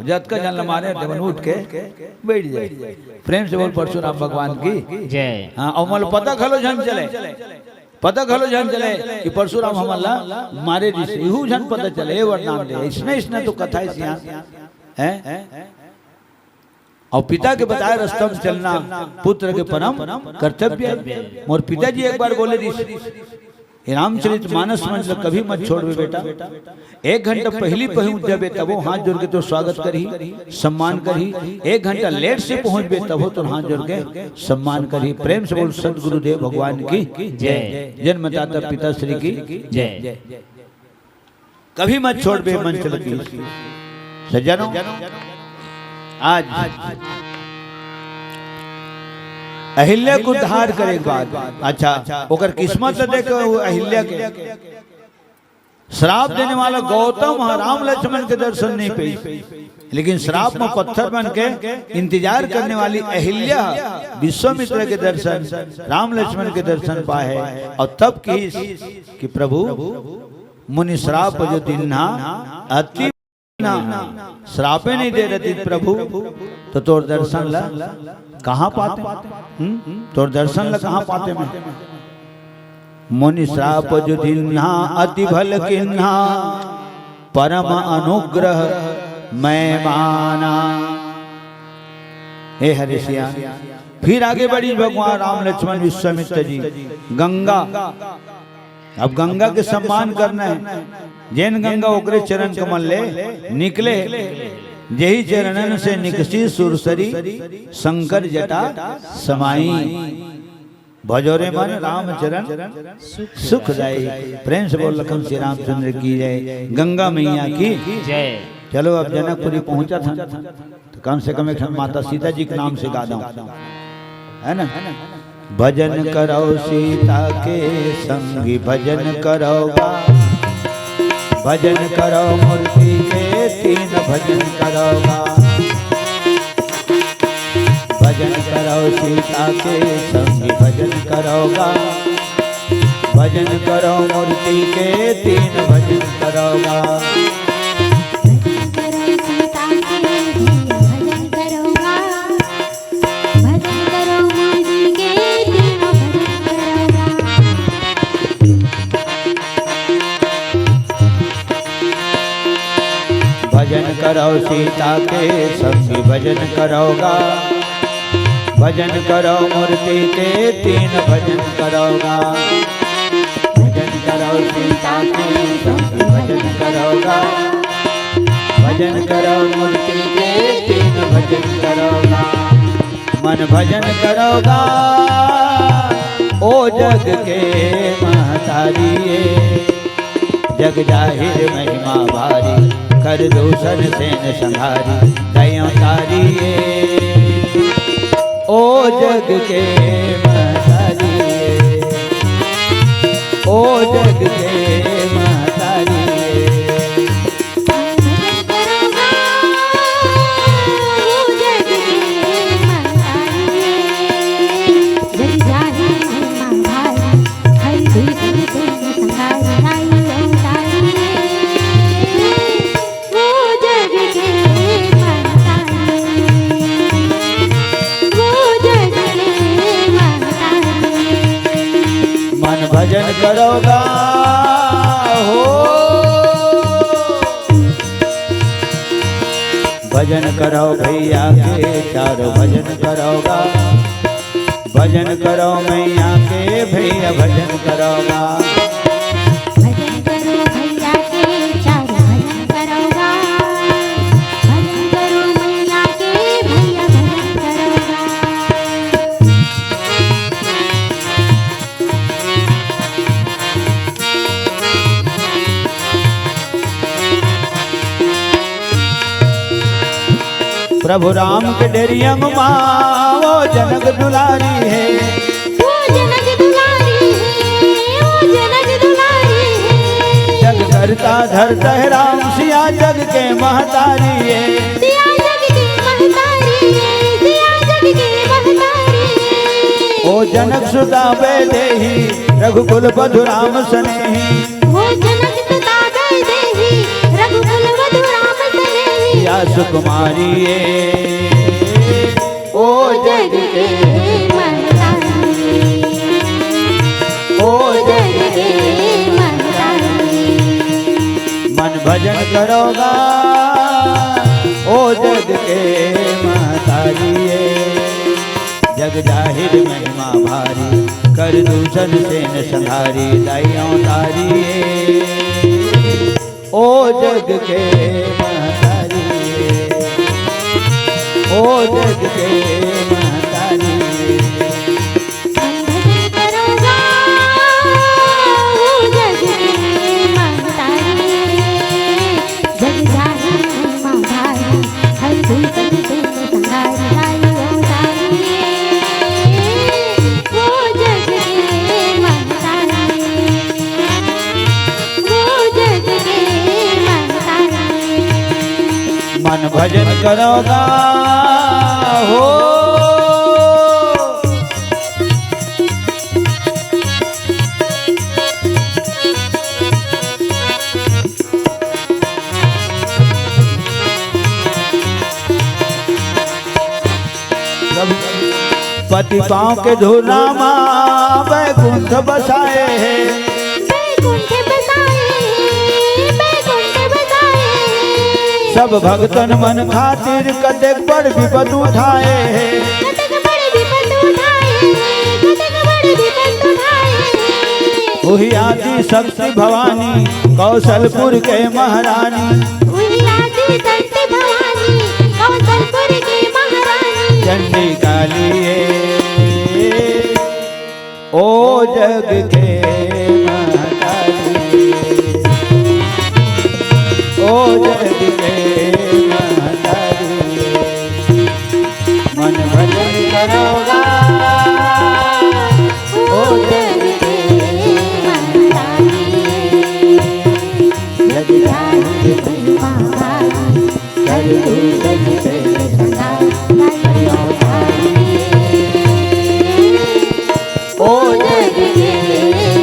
जतका झन ल मारे तेमन उठ के बैठ जाए। प्रेम से बोल परशुराम भगवान की। जय। हाँ, अउ मोला पता घलो झन चले, पता घलो झन चले कि परशुराम हमन ला मारे रिहिस, इहू झन पता चले, ए वरदान दे। इसने, इसने तो कथा हे सियान, हैं? अउ पिता के बताए रस्ता में चलना पुत्र के परम कर्तव्य हे। मोर पिताजी एक बार बोले रिहिस, ये रामचरित मानस मंच ल कभी मत छोड़बे बेटा। एक घंटा पहिली पहुंच जाबे तभो हाथ जोड़ के तोर स्वागत करही, सम्मान करही। एक घंटा लेट से पहुंचबे तभो तोर हाथ जोड़ के सम्मान करही। प्रेम से बोल सदगुरुदेव भगवान की जय। जन्मदाता पिता श्री की जय। कभी मत छोड़बे मंच ल। सज्जनों, आज अहिल्या के उद्धार करे के बाद, अच्छा, ओकर किस्मत ल देख, वो अहिल्या के श्राप देने वाला गौतम ह राम लक्ष्मण के दर्शन नहीं पाइस, लेकिन श्राप में पत्थर बन के इंतजार करने वाली अहिल्या ह विश्वामित्र के दर्शन, राम लक्ष्मण के दर्शन पाए हे। अउ तब कहिस कि प्रभु, मुनि श्राप जो दीन्हा अति ना, श्रापे नहीं दे रहती प्रभु, तो तोर दर्शन ला कहाँ पाते? हम्म? तोर दर्शन ला कहाँ पाते मैं? मुनि श्राप जो दीन्हा अति भल किन्हा, परम अनुग्रह मैं माना। हे हरि सिया, फिर आगे बढ़ी भगवान राम लक्ष्मण विश्वामित्र जी। गंगा, अब गंगा के सम्मान करना हे। जेन गंगा ओकरे चरण कमल ले निकले, जेहि चरणन से निकसी सुरसरी, शंकर जटा समाई। भजो रे मन राम चरण सुखदाई। प्रेम से बोल लखन श्री रामचंद्र की जय, गंगा मैया की जय। चलो अब जनकपुरी पहुंचत हन, त कम से कम एक ठन माता सीता जी के नाम से गा दंव, है ना? भजन करौ सीता के संगी भजन करौ गा, भजन करौ मूर्ति के तीन भजन करौ गा। भजन करौ सीता के संगी भजन करौ गा, भजन करौ मूर्ति के तीन भजन करौ गा। भजन करो सीता के भजन करो गा। भजन करो मूर्ति करव सीता के संगी भजन करव गा। भजन करव मूर्ति के तीन भजन करव गा। भजन करव सीता के संगी भजन करव गा। भजन करव मूर्ति के तीन भजन करव गा। मन भजन करव गा, ओ जग के महतारी ए। जग जाहिर महिमा भारी, कर दूषण सेन संहारी, दया तारी ए। ओ जग के महतारी ए, ओ जग के महतारी ए। मन भजन करव गा हो। भजन करव भैया के चारों भजन करव गा। भजन करव मैया के भैया भजन करव गा। भजन करव भैया के चारों भजन करव गा। भजन करव मैया के भैया भजन करव गा। प्रभु राम के डेरिया मा ओ जनक दुलारी हे। ओ जनक दुलारी हे, ओ जनक दुलारी हे। जग करता धरता हे राम सिया जग के महतारी हे। सिया जग के महतारी हे, सिया जग के महतारी हे। ओ जनक सुता वैदेही रघुकुल मधुराम सनेही। ओ जनक सुता वैदेही रघुकुल मधुराम सनेही। या सुकुमारी ए, ओ जग के महतारी, ओ जग के महतारी। मन भजन करव गा, ओ जग के महतारी ए। जग जाहिर महिमा भारी, कर दूषण सेन संहारी, दया तारी ए। ओ जग के महतारी ए, ओ जग के महतारी ए। मन भजन करव गा, ओ जग के महतारी ए। जग जाहिर महिमा भारी, हर दूषण सेन संहारी, दया तारी ए। ओ जग के महतारी, ओ जग के महतारी। मन भजन करव गा हो। पति पाँव के धूला मा बैकुंठ बसाए हे। बैकुंठ बसाए हे, बैकुंठ बसाए हे। सब भगतन मन खातिर कतेक बड़ विपद उठाए हे। कतेक बड़ विपद उठाए हे, कतेक बड़ विपद उठाए हे। उही आदि शक्ति भवानी कौशलपुर के महारानी। उही आदि शक्ति भवानी कौशलपुर के महारानी। चंडी काली ए, ओ जग के महतारी, ओ जग के महतारी। मन भजन करव गा, ओ जग के महतारी। जग जाहिर महिमा भारी, कर दूषण सेन संहारी, दया तारी। ओ जग के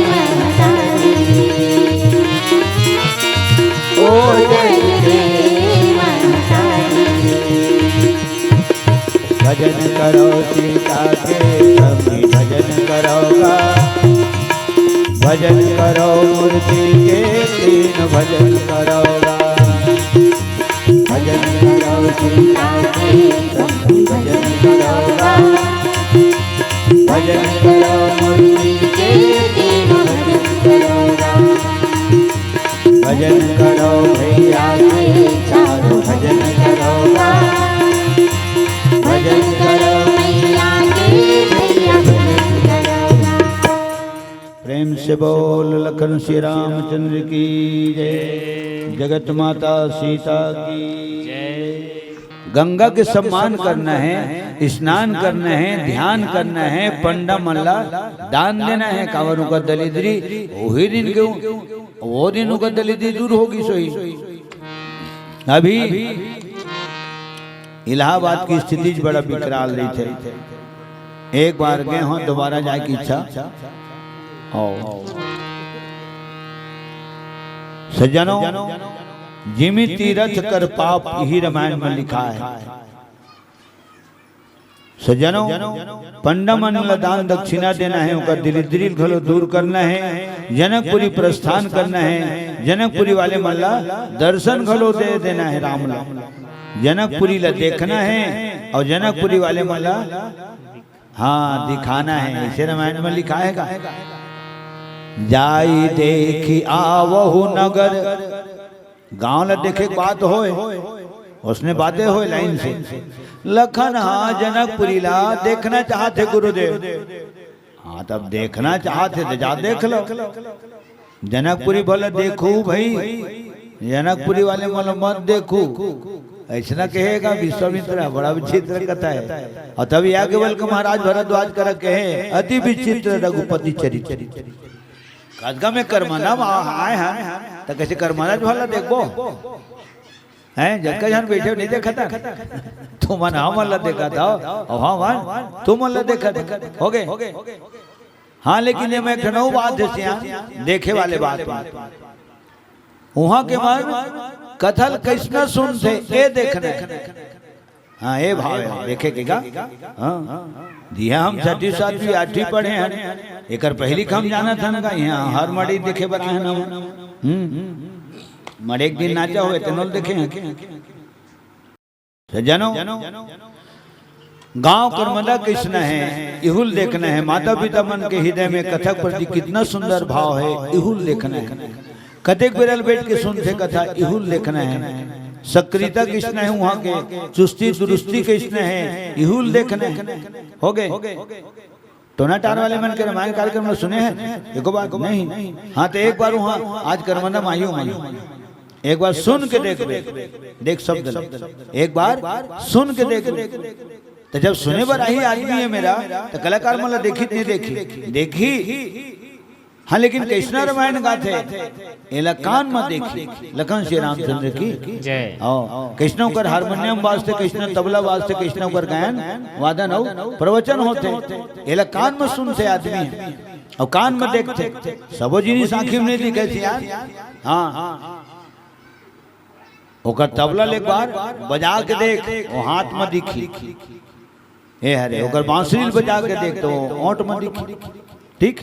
महतारी, ओ जग के महतारी। भजन करव सीता के संगी भजन करव गा। भजन करव मूर्ति के तीन भजन करव गा। भजन भजन करो मूर्ति के, भजन करो। भजन करो भैया के, चारों भजन करो। भजन करो मैया के, भैया भजन करो। प्रेम से बोल लखन श्री रामचंद्र की जय, जगत माता सीता की जय। गंगा के सम्मान करना है, स्नान करना है, ध्यान करना है, पंडा मन ला दान देना है। काबर ओकर दलिद्री वही दिन के, वो दिन ओकर दलिद्री दूर होगी सोई। अभी इलाहाबाद की स्थिति बड़ा विकराल रही थे। एक बार गए हो, दोबारा जाए की इच्छा हो। सज्जनों, जिमि तीरथ कर पाप, यही रामायण में लिखा है। सज्जनों, पंडा मन ला दान दक्षिणा देना है, ओकर दरिद्री घलो दूर करना है, जनकपुरी प्रस्थान करना है, जनकपुरी वाले मन ला दर्शन घलो दे देना है राम ला। जनकपुरी ला देखना है और जनकपुरी वाले मन ला, हाँ, दिखाना है। इसे रामायण में लिखा है का, जाई देखी आवहु नगर। गांव ला देखे के बात होय, उसने बातें होय लाइन से। लखन हाँ जनकपुरी ला देखना चाहते गुरुदेव। हाँ, तब देखना चाहते तो जा देख लो। जनकपुरी बोले, देखू भाई, जनकपुरी वाले मन मत देखू। ऐसना कहेगा विश्वामित्र, बड़ा विचित्र कथा है। और तब याज्ञवल्क्य महाराज भरद्वाज करा कहे, अति विचित्र रघुपति चरित्र। कदका में कर्मना आए हैं, तो कैसे कर्मना भला देखो? हैं, जतका झन बैठे हो, नहीं देखा था? तुमन हमन ला देखा था, अब हमन तुमन ला देखा था। हो गए? हाँ, लेकिन ये मैं एक ठन अउ बात हे सियान, देखे वाले बात में। उहाँ के मन कथा ल कइसना सुनथे, ए देखना हे। हाँ, ए भाव हे, देखे के का? हाँ। जी हाँ, हम छठी, सातवीं, आठवीं पढ़े हन। एकर पहिली के हम जानत हन का? इहाँ हर मड़ई देखे बर आए हन हम। हम्म। मड़ई एक दिन नाचा होय, तेनो ल देखे हन। सज्जनों, गांव कर मजा कइसना हे, इहू ल देखना हे। माता पिता मन के हृदय में कथा के प्रति कितना सुंदर भाव हे, इहू ल देखना हे। कतेक बेरा ले बैठ के सुनथे कथा, इहू ल देखना हे। सक्रियता कइसना हे उहाँ के, चुस्ती दुरुस्ती कइसना हे, इहू ल देखना हे। हो गए? टोना टार वाले मन के रामायण कार्यक्रम में सुने हैं? एको बार नहीं। हाँ, तो एक बार उहाँ आज कर्मंदा मायू मायू, एक बार सुन के देख ले, देख शब्द ले, एक बार सुन के देख ले। तो जब सुने बर आही आदमी हे मेरा, तो कलाकार मन ला देखी नहीं देखी? देखी। हाँ, लेकिन कइसना रामायण गाथे, एला कान म देखी। लखन श्री रामचंद्र की जय। हाँ, कइसना ओकर हारमोनियम बाजथे, कइसना तबला बाजथे, कइसना ओकर गायन वादन अउ प्रवचन होथे, एला कान म सुनथे आदमी, अउ कान म देखथे। सबो जिनिस आँखी म नहीं दिखे सियान। हाँ, ओकर तबला ल एक बार बजा के देख, वो हाथ म दिखी। ए हरे, ओकर बांसुरी ल बजा के देख, तो ओंठ म दिखी। ठीक?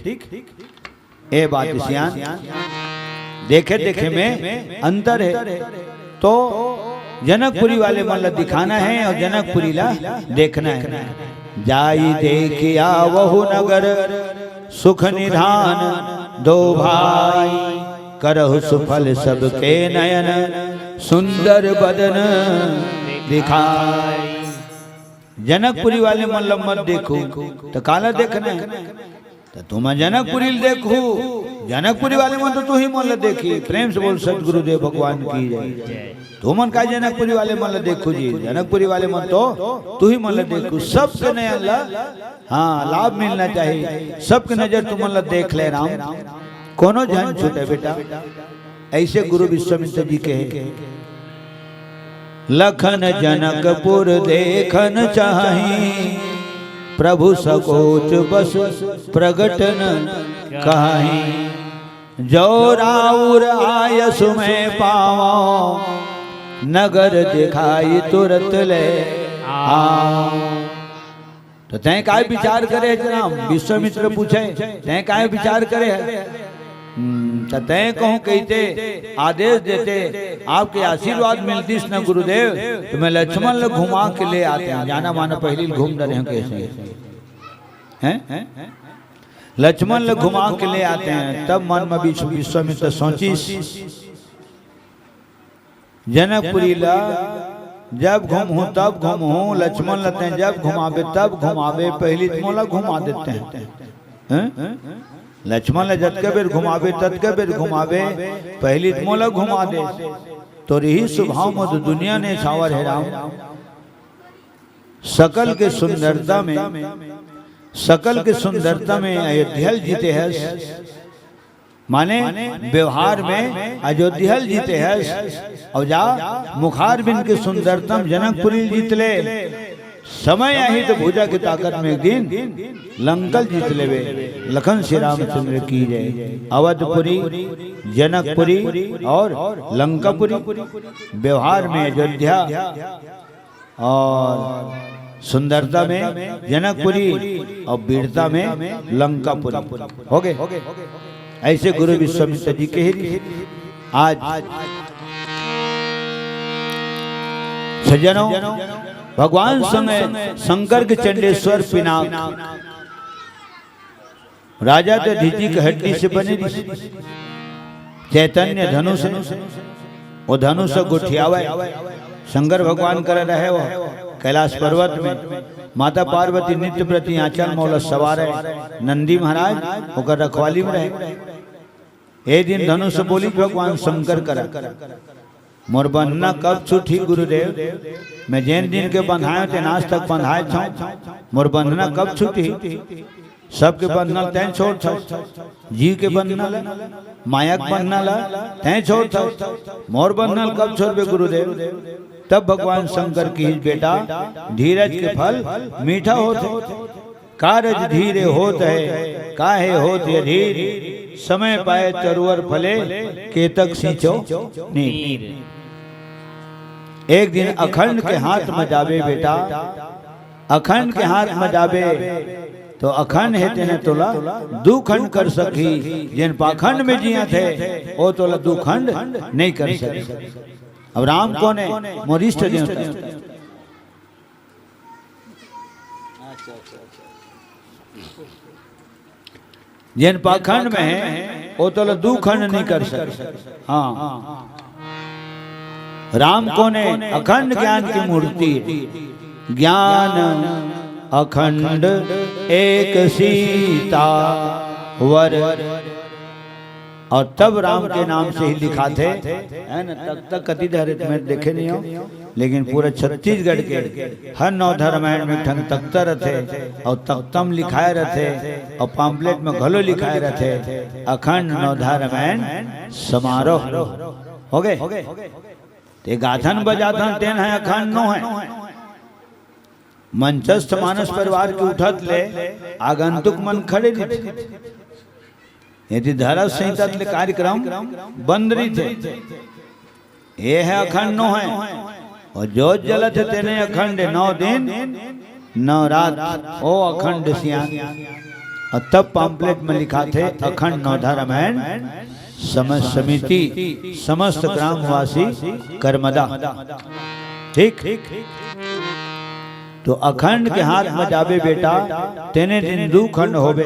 ए बात सियान, देखे देखे में अंतर हे। तो जनकपुरी वाले मन ला दिखाना हे अउ जनकपुरी ला देखना हे। जाई देखि आवहु नगर, सुख निधान दो भाई। करहु सुफल सबके नयन, सुंदर बदन दिखाई। जनकपुरी वाले मन ला मत देखू, तो काला देखना हे? तो तुम जनकपुरी ल देखू, जनकपुरी वाले मन तो तुही मन ला देखी। प्रेम से बोल सतगुरुदेव भगवान की जय। तुमन का जनकपुरी वाले मन ला देखू जी, जनकपुरी वाले मन तो तुही मन ला देखू। सबके नयन ला, हाँ, लाभ मिलना चाहिए। सबके नजर तुमन ला देख ले राम, कोनो झन छूटे बेटा। ऐसे गुरु विश्वामित्र जी कहे, लखन जनकपुर देखन चाही, प्रभु सकोच बस प्रगट न काहीं। जो राउर आयस में पावो, नगर दिखाई तुरत ले आओ। तो तैं काय विचार करे हस राम? विश्वामित्र पूछे, तैं काय विचार करे हस? हम्म, त तैं कहूँ कहिते, आदेश देते, आपके आशीर्वाद मिलतिस न गुरुदेव, त मैं लक्ष्मण ल घुमा के ले आतेंव। जाना माना पहिली घूम डरे हंव कइसे। हैं? लक्ष्मण ल घुमा के ले आतेंव। तब मन म विश्व-, विश्वामित्र सोचिस, जनकपुरी ला जब घूमहूँ तब घूमहूँ, लक्ष्मण ला तैं जब घुमाबे तब घुमाबे, पहिली त मोला घुमा देते हैं। हैं? लक्ष्मण ला जतका बेर घुमाबे ततका बेर घुमाबे, पहिली त मोला घुमा दे। तोर इही स्वभाव म तो दुनिया नइ छावर हे राम। सकल के सुंदरता में, सकल के सुंदरता में अयोध्या ल जीते हस। माने व्यवहार में अयोध्या ल जीते हस, अउ जा मुखारबिंद के सुंदरतम जनकपुरी ल जीत ले। समय आही त भुजा के ताकत में एक दिन लंका ल जीत लेबे। लखन श्री रामचंद्र की जय। अवधपुरी, जनकपुरी अउ लंकापुरी, व्यवहार में अयोध्या अउ सुंदरता में जनकपुरी अउ वीरता में लंकापुरी। हो गे? अइसे गुरु विश्वामित्र जी के ही आज सज्जनों, भगवान संग-, शंकर के चंडेश्वर पिनाक राजा दधीचि के हड्डी से बने रिहिस। चैतन्य धनुष, ओ धनुष गोठियावय। शंकर भगवान करा रहे ओ कैलाश पर्वत में। माता पार्वती नित्य प्रति आंचल म ओला सवारय। नंदी महाराज ओकर रखवाली में रहे। ए दिन धनुष बोलिस भगवान शंकर करा, मोर बंधना कब छूटही गुरुदेव? मैं जेन दिन के बंधायेंव तेन आज तक बंधायेच हंव। मोर बंधना कब छूटही? सबके बंधना ल तैं छोड़थस, जीव के बंधना ल, माया के बंधना ल तैं छोड़थस, मोर बंधना ल कब छोड़बे गुरुदेव? तब भगवान शंकर किहिस, बेटा, धीरज के फल मीठा होथे। कारज धीरे होत है, काहे होत अधीर। समय पाए तरुवर फले, केतक सींचो नीर। एक दिन अखंड के हाथ म जाबे बेटा, अखंड के हाथ म जाबे, तो अखंड हे तेने तोला दू खंड कर सकही। जेन पाखंड में जियत हे, ओ तोला दू खंड नइ कर सकही। अब राम कोन हे? मोर इष्ट देवता। जेन पाखंड में हे, ओ तोला दू खंड नइ कर सकय। हाँ। राम कोन हे? अखंड ज्ञान के मूर्ति हे। ज्ञान अखंड एक सीता वर। अउ तब राम के नाम से ही लिखाथे, हे ना? तख्ता कति धरे त मैं देखे नइ हंव, लेकिन पूरा छत्तीसगढ़ के हर नवधा रामायण में एक ठन तख्ता रथे, अउ तख्ता म लिखाय रथे, अउ pamphlet में घलो लिखाय रथे, अखंड नवधा रामायण समारोह। हो गे? ते गाथन बजाथन तेन हे अखंड नोहे। मंचस्थ मानस परिवार के उठत ले आगंतुक मन खड़े रहिथे। यदि धर्म संहिता ले कार्यक्रम बंद रहिथे, ए हे अखंड नोहे। अउ जोत जलत हे तेने अखंड, नौ दिन नौ रात, ओ अखंड सियान। अउ तब pamphlet में लिखाथे अखंड नवधा रामायण समस्त समिति, समस्त ग्रामवासी कर्मदा। ठीक? तो अखंड के हाथ म जाबे बेटा, तेने दिन दू खंड होबे।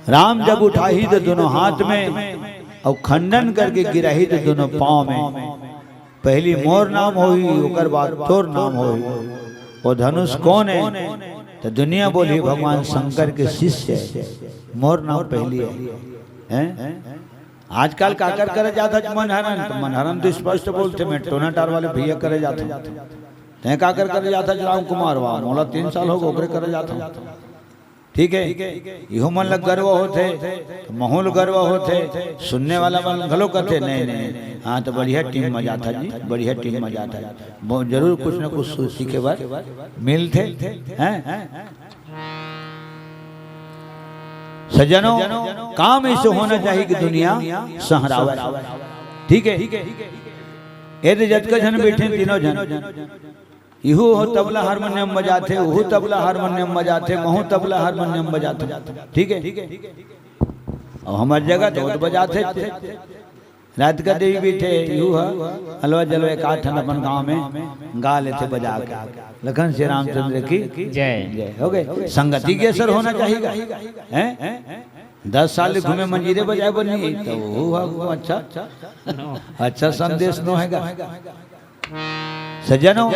राम जब उठाही त दोनों हाथ में, अउ खंडन करके गिराही त दोनों पांव में। पहिली मोर नाम होही, ओकर बाद तोर नाम होही। ओ धनुष कोन हे? त दुनिया बोलही भगवान शंकर के शिष्य हे। मोर नाम पहिली हे। हैं? आजकल काकर करे जात हे मनहरन? त मनहरन तो स्पष्ट बोलथे, मैं टोना टार वाले भैया करे जात हंव। तैं काकर करे जात हस राम कुमार? वाह, मोला तीन साल हो गे ओकरे करे जात हंव। ठीक हे, इहू मन ल गर्व होथे, त महू ल गर्व होथे, सुनने वाला मन घलो कथे, नहीं, नहीं, हाँ, त बढ़िया टीम म जात हस जी, बढ़िया टीम म जात हस। बहुत जरूर कुछ न कुछ सु-, सीखे बर मिलथे, हैं? सज्जनों, काम अइसे होना चाहिए कि दुनिया सहरावय। ठीक हे, ए दे जतका झन बइठे तीनों झन, इहू हो तबला हारमोनियम बजाथे, उहू तबला हारमोनियम बजाथे, महू तबला हारमोनियम बजाथे, ठीक है। और हमार जगह तो बजाथे, रात का देवी बैठे, इहू ह अलवा जलवा एक आठ ठन अपन गांव में गा लेथे बजा के। लखन श्री रामचंद्र की जय। जय। हो गए, संगति के असर होना चाहिए, हैं? दस साल घूमे मंजीरे बजाए बर नहीं, तो वो ह, वो अच्छा, अच्छा संदेश नो हैगा। सज्जनों,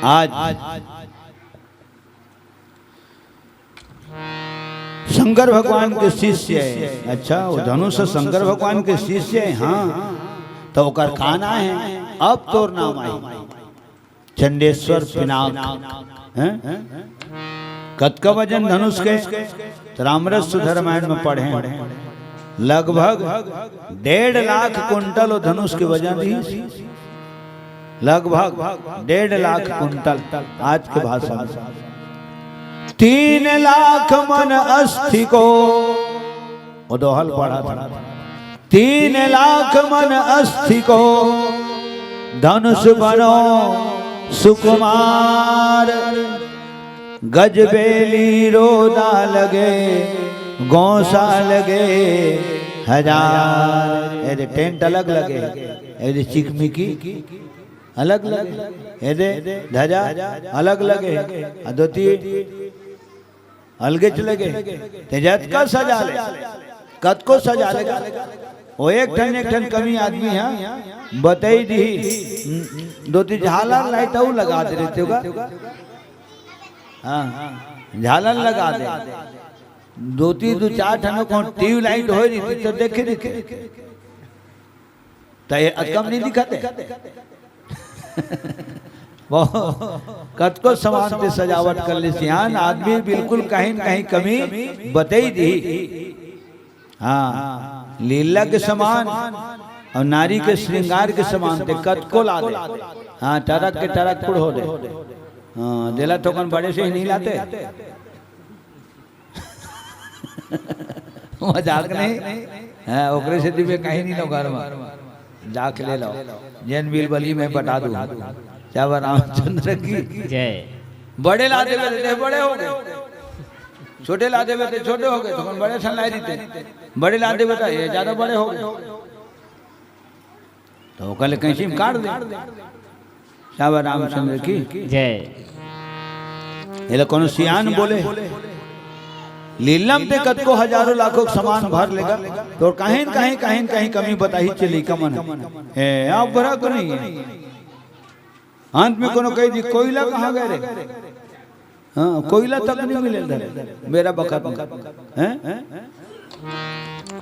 आज शंकर भगवान के शिष्य है। अच्छा, वो धनुष शंकर भगवान के शिष्य है। हाँ, तो ओकर का नाम है? अब तोर नाम आई, चंडेश्वर पिनाक। हैं? कतका वजन धनुष के? तो रामरस सुधर रामायण में पढ़े, लगभग डेढ़ लाख कुंटल वो धनुष के वजन रही, लगभग डेढ़ लाख कुंटल। आज के भाषा में तीन लाख मन अस्थि को, वो दोहल पड़ा था। तीन लाख मन अस्थि को, धनुष बनो सुकुमार। गजबेली रोदा लगे, गौसा लगे हजार। ए दे टेंट अलग लगे, ए दे चिकमिकी अलग लगे, ए दे ध्वजा अलग लगे, आ धोती अलगेच लगे। ते जतका सजा ले, कतको सजा ले, वो एक ठन, एक ठन कमी आदमी ह, बतई दिही, धोती झालर लाइट अउ लगा दे रहिते होगा। हाँ, झालर लगा दे। धोती दू चार ठन को ट्यूब लाइट होय रहिती तो देखे रहिते। त ये अतकम नहीं दिखत हे। बहुत, कतको समान ते सजावट कर ले सियान, आदमी बिल्कुल कहीं न कहीं कमी बतई दिही। हाँ, लीला के समान और नारी के श्रृंगार के समान ते कतको ला दे। हाँ, टरक के टरक कुड़ हो दे। हाँ, देला थोकन बड़े से ही नहीं लाते। मजाक नहीं। हाँ, ओकरे से दिव्य कहीं नहीं लो घर में। जाके ले लो। जेन बिल बली मैं बता दूँ। चाहे रामचंद्र की जय। बड़े ला देवे ते बड़े हो गए, छोटे ला देवे ते छोटे हो गए, तो बड़े ठन ला देते। बड़े ला देवे तो ये ज्यादा बड़े हो गए, तो ओकर ले कैंची में काट दे। चाहे रामचंद्र की जय। ये लो कोनो सियान बोले, लीलम ते कतको हजारों लाखों के समान भर लेगा, तो कहीं न कहीं, कहीं न कहीं कमी बताही चली कमन। ए, आप भरा को नहीं है। अंत में कोनो कही दी, "कोयला कहाँ गए रे?" हाँ, कोयला तक नहीं मिले इधर, मेरा बखत में। हैं?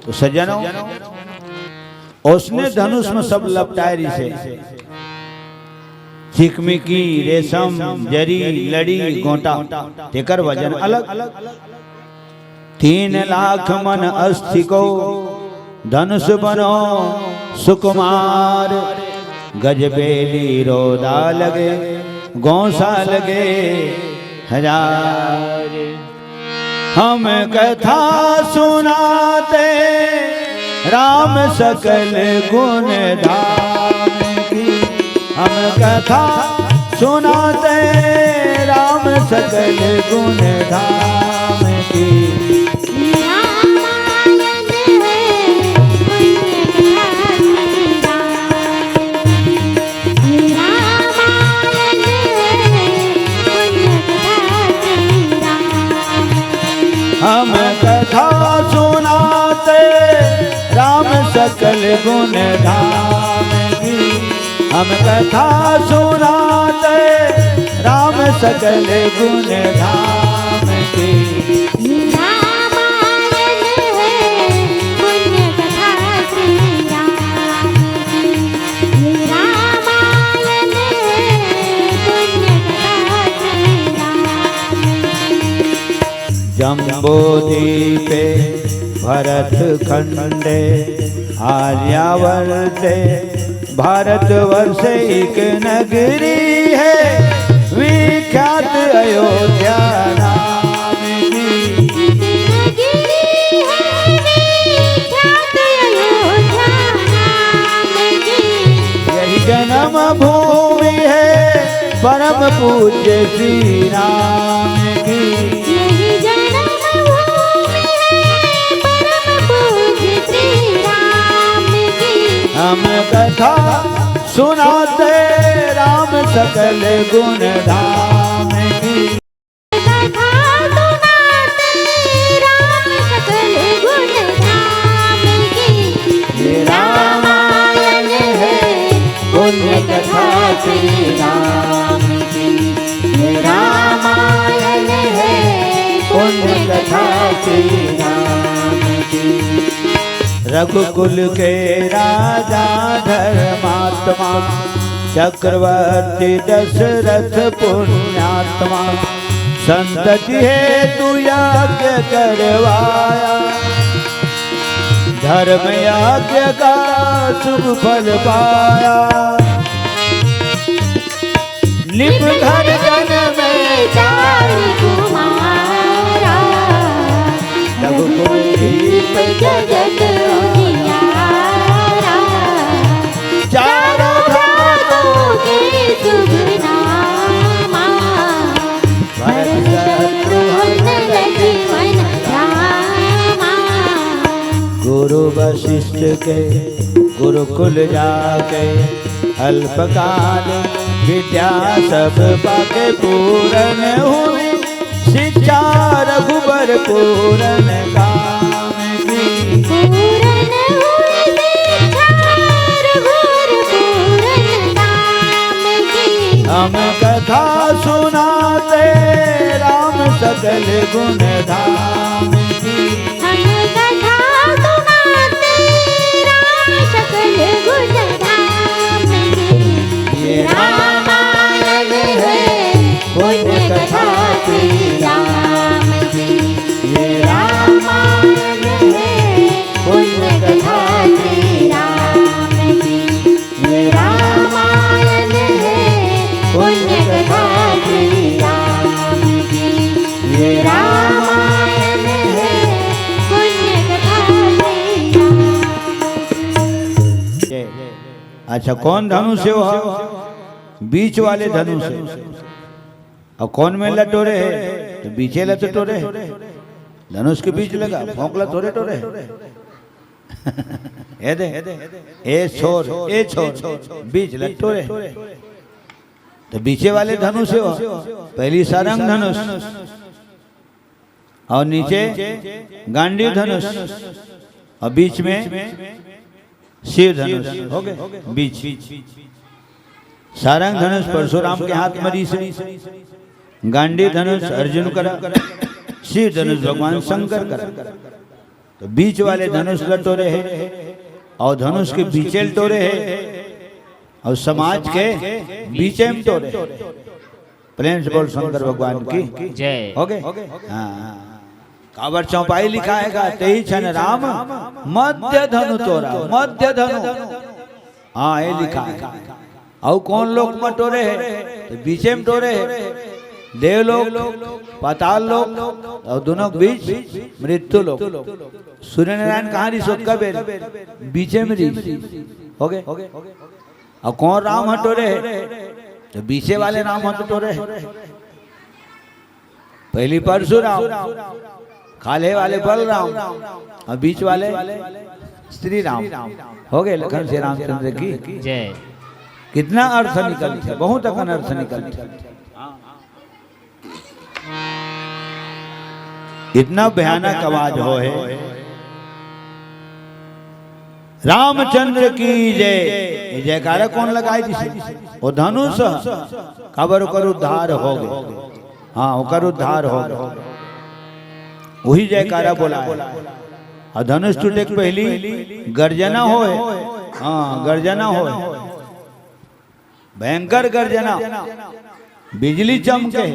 तो सज्जनों, उसने धनुष में सब लपटाए रिसे, चिकमिकी, रेशम, जरी, लड़ी, गोंटा, तेकर वजन अलग। तीन लाख मन अस्थि को, धनुष बनो सुकुमार। गजबेली रोदा लगे, गौसा लगे हजार। हम कथा सुनाते राम सकल गुण धाम की। हम कथा सुनाते राम सकल गुण धाम की। हम कथा सुनाते राम सकल गुण धाम की। हम कथा सुनाते राम सकल गुण धाम की। रामायण है पुण्य कथा श्री राम की। रामायण है पुण्य कथा श्री राम की। जम्बूद्वीपे भरत खंडे आर्यावर्ते भारतवर्ष एक नगरी है विख्यात अयोध्या नाम की। एक नगरी है विख्यात अयोध्या नाम की। यही जन्म भूमि है परम पूज्य श्री राम की। यही जन्म भूमि है परम पूज्य श्री राम की। हम कथा सुनाते राम सकल गुण धाम की। कथा सुनाते राम सकल गुण धाम की। ये रामायण है पुण्य कथा श्री राम की। ये रामायण है पुण्य कथा श्री राम की। रघुकुल के राजा धर्मात्मा, चक्रवर्ती दशरथ पुण्यात्मा। संतति हेतु यज्ञ करवाया, धर्म यज्ञ का शुभ फल पाया। नृप घर जन में चारि कुमारा, रघुकुल दीप जगत उजियारा। चारों धामों के शुभ नामा, भरत शत्रुघ्न लक्ष्मण रामा। गुरु वशिष्ठ के गुरुकुल जाके, अल्पकाल विद्या सब पाके, पूरन हुई शिक्षा रघुबर पूरन काम की। पूरन हुई शिक्षा रघुबर पूरन काम की। हम कथा सुनाते राम सकल गुण धाम की। हम कथा सुनाते राम सकल गुण धाम की। ये रामायण है पुण्य कथा श्री राम की। ये रामायण है पुण्य कथा श्री राम की। ये रामायण है पुण्य कथा श्री राम की। ये रामायण है पुण्य कथा श्री राम। अच्छा, कौन धनुष है वो? बीच वाले धनुष है। अउ कोन मेर ल टोरे हे? त बीचे ल तो टोरे हे। धनुष के बीच लगा, भोंक ल थोरे टोरे हे। ए दे, ए छोर, ए छोर, बीच ल टोरे हे। त बीचे वाले धनुष हे वो, पहली सारंग धनुष, अउ नीचे गांडीव धनुष, अउ बीच में शिव धनुष हो गे बीच। सारंग धनुष परशुराम के हाथ म रिहिस, गांडीव धनुष अर्जुन करा, शिव धनुष भगवान शंकर करा। त बीच वाले धनुष ल टोरे हे, अउ धनुष के बीचे ल टोरे हे, अउ समाज के बीचे म टोरे हे। प्रेम से बोल शंकर भगवान की जय। हो गे? हाँ। काबर चौपाई लिखाय गा, तेहि छन राम मध्य धनु टोरा, मध्य धनु। हाँ, ये लिखाय हे। अउ कोन लोक म टोरे हे? त बीचे म टोरे हे। देवलोक, पाताल लोक, अउ दूनों के बीच मृत्यु लोक। सूर्यनारायण कहाँ रिहिस ओतका बेर? बीचे म रिहिस। हो गे? अउ कोन राम ह टोरे हे? त बीचे वाले राम ह तो टोरे हे। पहली परशुराम, खाल्हे वाले बलराम, अउ बीच वाले श्री राम। हो गे लखन से रामचंद्र की जय। कितना अर्थ निकलथे, बहुत अकन अर्थ निकलथे। इतना भयानक आवाज होय हे। रामचंद्र की जय। ये जयकारा कोन लगाय दिस? वो धनुष, काबर ओकर उद्धार हो गे। हाँ, ओकर उद्धार हो गे। वही जयकारा बोलाय हे। अउ धनुष टूटे के पहली गर्जना होय। हाँ, गर्जना होय। भयंकर गर्जना, बिजली चमके।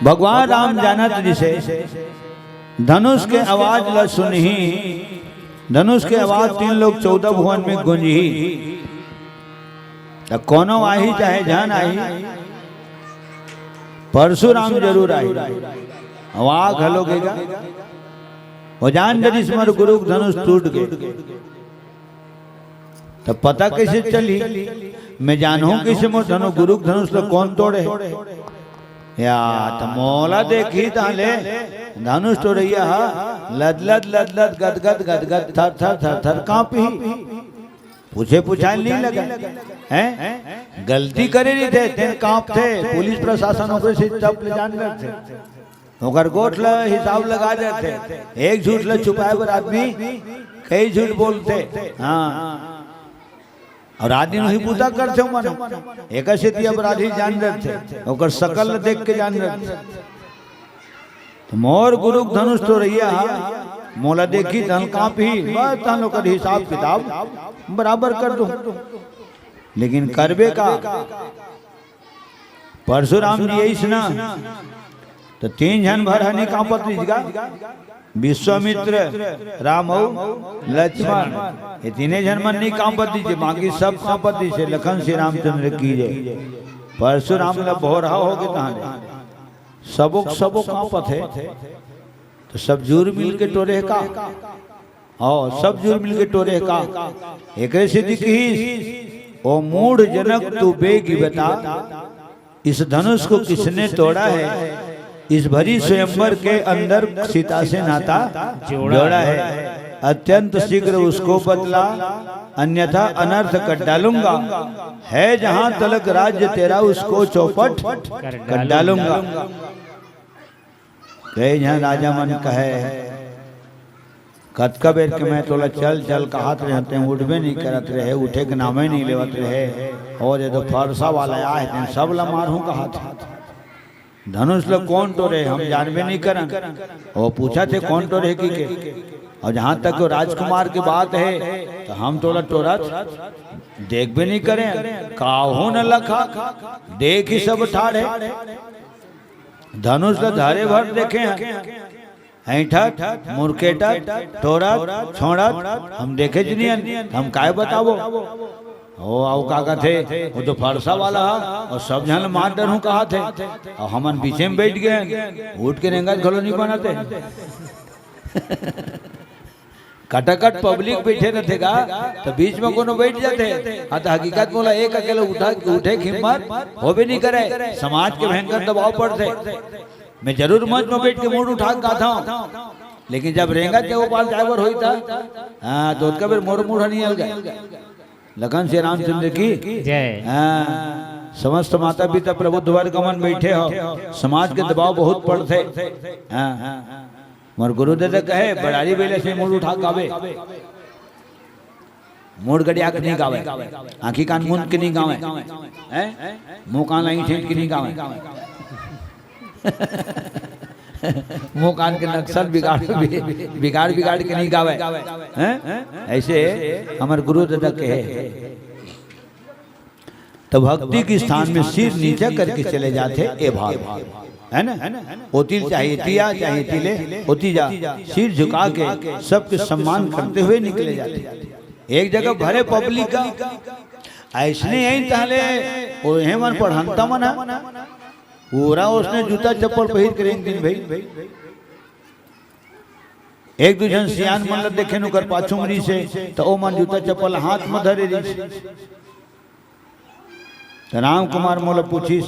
भगवान राम जानत रिहिस हे, धनुष के आवाज ल सुनही, धनुष के आवाज तीन लोक चौदह भुवन में गूंजही। त कोनो आही चाहे झन आही, परशुराम जरूर आही। अउ आ घलो गे गा। वो जान डरिस मोर गुरु के धनुष टूट गे। त पता कइसे चलही? मैं जानहूं कइसे मोर धनु-, गुरु के धनुष ल कोन तोड़े हे? या त मोला देखही ताहले धनुष तोड़इया ह लदलद, लदलद, गदगद, गदगद, थर थर, थर थर कांपही। पूछे पुछाए ल नइ लगे। हैं? गलती करे रहिथे, तेन कांपथे। पुलिस प्रशासन ओकरे से तब ले जान डरथे। ओकर गोठ ल हिसाब लगा देथे। एक झूठ ल छुपाए बर आदमी कई झूठ बोलथे। हाँ। अउ आदमी उही बूता करथे मन। एकर सेती अपराधी जान डरथे। ओकर सकल ल देख के जान डरथे। त मोर गुरु के धनुष तोड़इया ह, मोला देखही तहन कांपही, बस तहन ओकर हिसाब किताब बराबर कर दूं। लेकिन करबे का? परशुराम जी अइस ना, त तीन झन भर ह नइ कांपत रिहिस गा। विश्वामित्र, राम अउ लक्ष्मण, ये तीने झन मन नइ कांपत रिहिस, बाकी सब कांपत रिहिस। लखन श्री रामचंद्र की जय। परशुराम ल भोरहा होगे तहां ले। सबो के सबो कांपत हे, त सब जुर मिल के टोरे हे का? हव, सब जुर मिल के टोरे हे का? एकरे सेती किहिस, "ओ मूढ़ जनक तू बेगी बता, इस धनुष को किसने तोड़ा है? इस भरी स्वयंवर के अंदर सीता से नाता जोड़ा जोड़ा है। है। अत्यंत शीघ्र उसको बतला, अन्यथा अनर्थ कर डालूंगा। है जहां तलक राज्य तेरा, उसको चौपट कर कर डालूंगा।" डालूंगा। कई झन राजा मन कहे, "कतका बेर के मैं तोला चल, चल कहत रहेंव, तें उठबे नइ करत रहे, उठे के नामे नइ लेवत रहे, अउ ये तो फरसा वाला आय, तेन सब ला मारहूं कहत हे। धनुष ल कोन टोरे, हम जानबे नइ करन।" ओ पूछत हे, "कोन टोरे हे?" कहिके। अउ जहां तक वो राजकुमार के बात हे, त हम तोला टोरत देखबे नइ करेन, काहू न लखा, देखही सब ठाढ़े। धनुष ल धरे भर देखे हन, ऐंठत, मुरकेटत, टोरत, छोंड़त, हम देखेच नइ हन, हम काय बताबो? ओ, अउ का कथे, वो तो फरसा वाला ह, अउ सब झन ल मार डरहूं कहत हे, अउ हमन बीचे म बइठ गेन, उठ के रेंगत घलो नइ बनत हे। कटाकट पब्लिक बइठे रहिथे गा, त बीच म कोनो बइठ जाथे। हाँ, त हकीकत मोला एक अकेला उठा, उठे के हिम्मत होबे नइ करे। समाज के भयंकर दबाव पड़थे। मैं जरूर मंच म बइठ के मुड़ उठा के गाथंव, लेकिन जब रेंगत के ओ पार जाय बर होही त, हाँ, त ओतका बेर मोर मुड़ ह नइ अलगे। लखन श्री रामचंद्र की जय। हाँ, समस्त माता पिता प्रबुद्ध वर्ग मन बइठे हव, समाज के दबाव बहुत पड़थे। हाँ, मोर गुरुदेव कहे, "बड़ारी बेले से मुड़ उठा गावे, मुड़ गड़िया के नइ गावे, आंखी कान मूंद के नइ गावे, हैं? मुंह कान ला ईंठ ईंठ के नइ गावे, मुंह कान के नक्शा ल बिगाड़, बिगाड़, बिगाड़ के नइ गावे, हैं?" अइसे हमर गुरुदेव कहे। त भक्ति के स्थान में सिर नीचा करके चले जाथे ए भाग, है ना? ओती ले चाहे एती आ, चाहे एती ले ओती जा, सिर झुका के सबके सम्मान करते हुए निकले जाथे। एक जगह भरे पब्लिक का, अइसने अइन तहले ओहे मन पढ़ंता मन ह, पूरा ओसने जूता चप्पल पहिर के रेंग दिन भई। एक दू झन सियान मन ल देखेन ओकर पाछू म रिहिसे, त ओ मन जूता चप्पल हाथ म धरे रिहिस। त राम कुमार मोला पूछिस,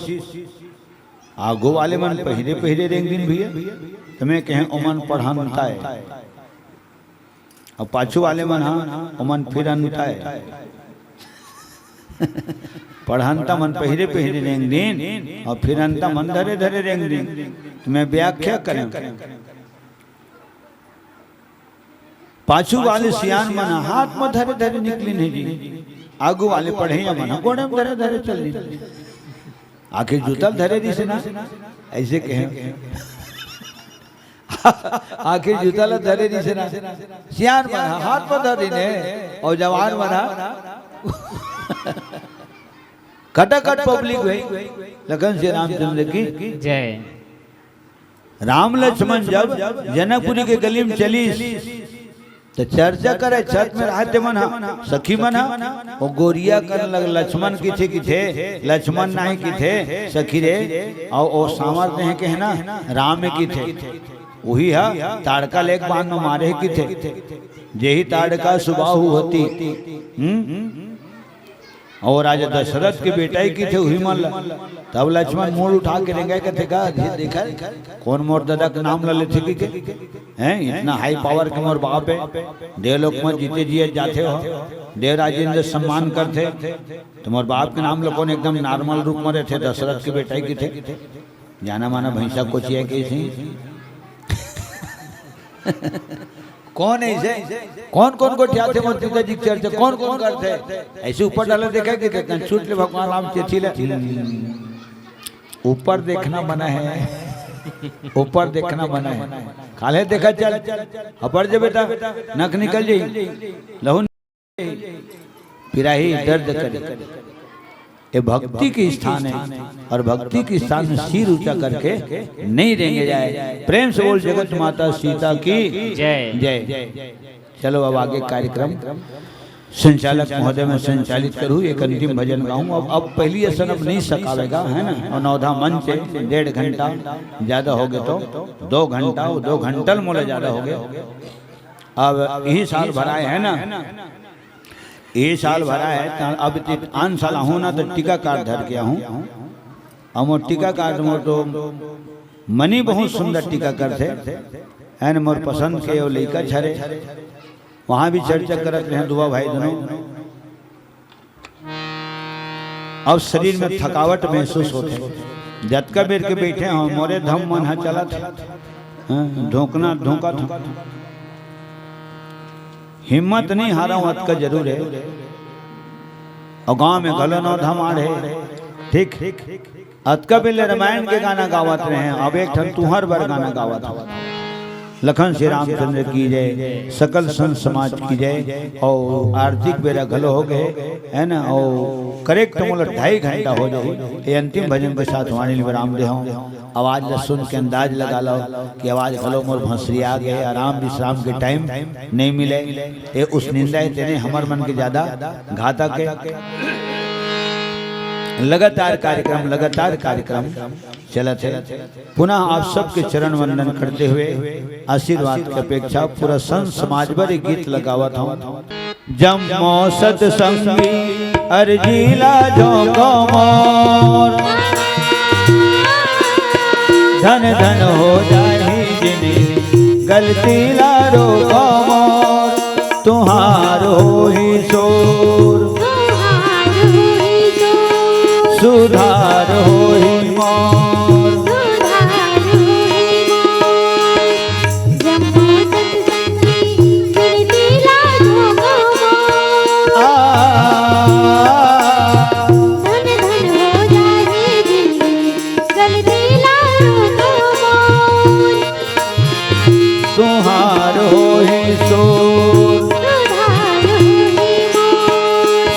"आगू वाले मन पहिरे पहिरे रेंग दिन भैया?" त मैं कहें, "ओमन पढ़ंता ए, अउ पाछू वाले मन ह, ओमन फिरंता ए।" पढ़ंता मन पहिरे पहिरे रेंग दिन, अउ फिरंता मन धरे धरे रेंग दिन। त मैं व्याख्या करें। पाछू वाले सियान मन ह हाथ म धरे धरे निकलिन हे जी, आगू वाले पढ़इया मन ह गोड़े म धरे धरे चल दिन। आखिर जूता ल धरे रिहिसे ना, अइसे कहें। आखिर जूता ल धरे रिहिसे ना, सियान मन ह हाथ म धरिन हे, अउ जवान मन ह कटाकट पब्लिक भई। लखन श्री रामचंद्र की जय। राम लक्ष्मण जब जनकपुरी के गली म चलिस, त चर्चा करे छत म रहते मन ह, सखी मन ह, ओ गोरिया कन लग लक्ष्मण किथे किथे, लक्ष्मण नाहीं किथे, सखी रे, अउ ओ सांवर देह के हे ना, राम किथे। उही ह ताड़का लेके बांध म मारे किथे। जेही ताड़का सुबाहु होती। हम्म? अउ राजा दशरथ के बेटा ही किथे उही मन ला। तब लक्ष्मण मूड़ उठा के रेंगे कथे का, "ये देखा, कोन मोर ददा के नाम ला लेथे कि के? हैं, इतना हाई पावर के मोर बाप हे, देवलोक में जीते जिए जाथे हो, देव राजेंद्र सम्मान करथे, तो मोर बाप के नाम ला कोन एकदम नॉर्मल रूप में रहिथे, दशरथ के बेटा ही किथे।" जाना माना भैंसा कोचिया के अइसे। कोन अइसे? कोन कोन गोठियाथे मोर पिताजी के चर्चा? कोन कोन करथे? अइसे ऊपर डाला देखा कि देखन छूट ले भगवान राम चेथी ले। ऊपर देखना मना हे, ऊपर देखना मना हे। काले देखा चल, हपड़ जे बेटा, नक निकल जाई, लहू पिराही दर्द करे। ये भक्ति के स्थान हे अउ भक्ति के स्थान में सिर ऊंचा करके नहीं रेंगे जाए। प्रेम से बोल जगत माता सीता की जय। जय। चलो अब आगे कार्यक्रम संचालक महोदय मैं संचालित करूँ, एक अंतिम भजन गाऊँ। अब, अब पहली असन अब नहीं सकावेगा, है ना? अउ नवधा मंच हे, डेढ़ घंटा ज्यादा हो गए तो दो घंटा, वो दो घंटा मोला ज्यादा हो गए। अब यही साल भराए है ना, ये साल भराए, त अब ते आन साल आहूँ ना, तो टीका कार्ड धर के आहूँ। अउ मोर टीका कार्ड मोर तो मनी बहुत सुंदर टीका करथे, एन मोर पसंद के वो लइका छरे, वहाँ भी चर्चा करत रहे दुआ भाई दोनों। अब शरीर में थकावट महसूस होथे, जतका बेर के बैठे हो मोरे धम मन ह चलत हे। हाँ, धोकना धोका था। हिम्मत नहीं हारव, अतका जरूर हे। अउ गांव में घलो नौ धमाड़ हे। ठीक, अतका बेर ले रामायण के गाना गावत रहे, अब एक ठन तुंहर बर गाना गावत हव। लखन श्री रामचंद्र की जय, सकल संत समाज की जय। अउ आरती के बेरा घलो हो गए, है ना? अउ करेक्ट मोला ढाई घंटा हो जाही। ये अंतिम भजन के साथ वाणी ल विराम दे हूँ। आवाज ला सुन के अंदाज लगा लो कि आवाज घलो मोर भंसरिया गे, आराम विश्राम के टाइम नहीं मिले। ये उस निंदा हे, तेने हमर मन के ज्यादा घातक हे। लगातार कार्यक्रम, लगातार कार्यक्रम चलत हे। पुनः आप सबके चरण वंदन करते हुए आशीर्वाद की अपेक्षा, पूरा संत समाज बर एक गीत लगावत हूँ। जम्मो सतसंगी अरजी ला झोंको मोर, धन धन हो जाही जिनी गलती ला रोको मोर, तुहार होही सोर, सुधार होही मोर। आ, तुहार होही सोर,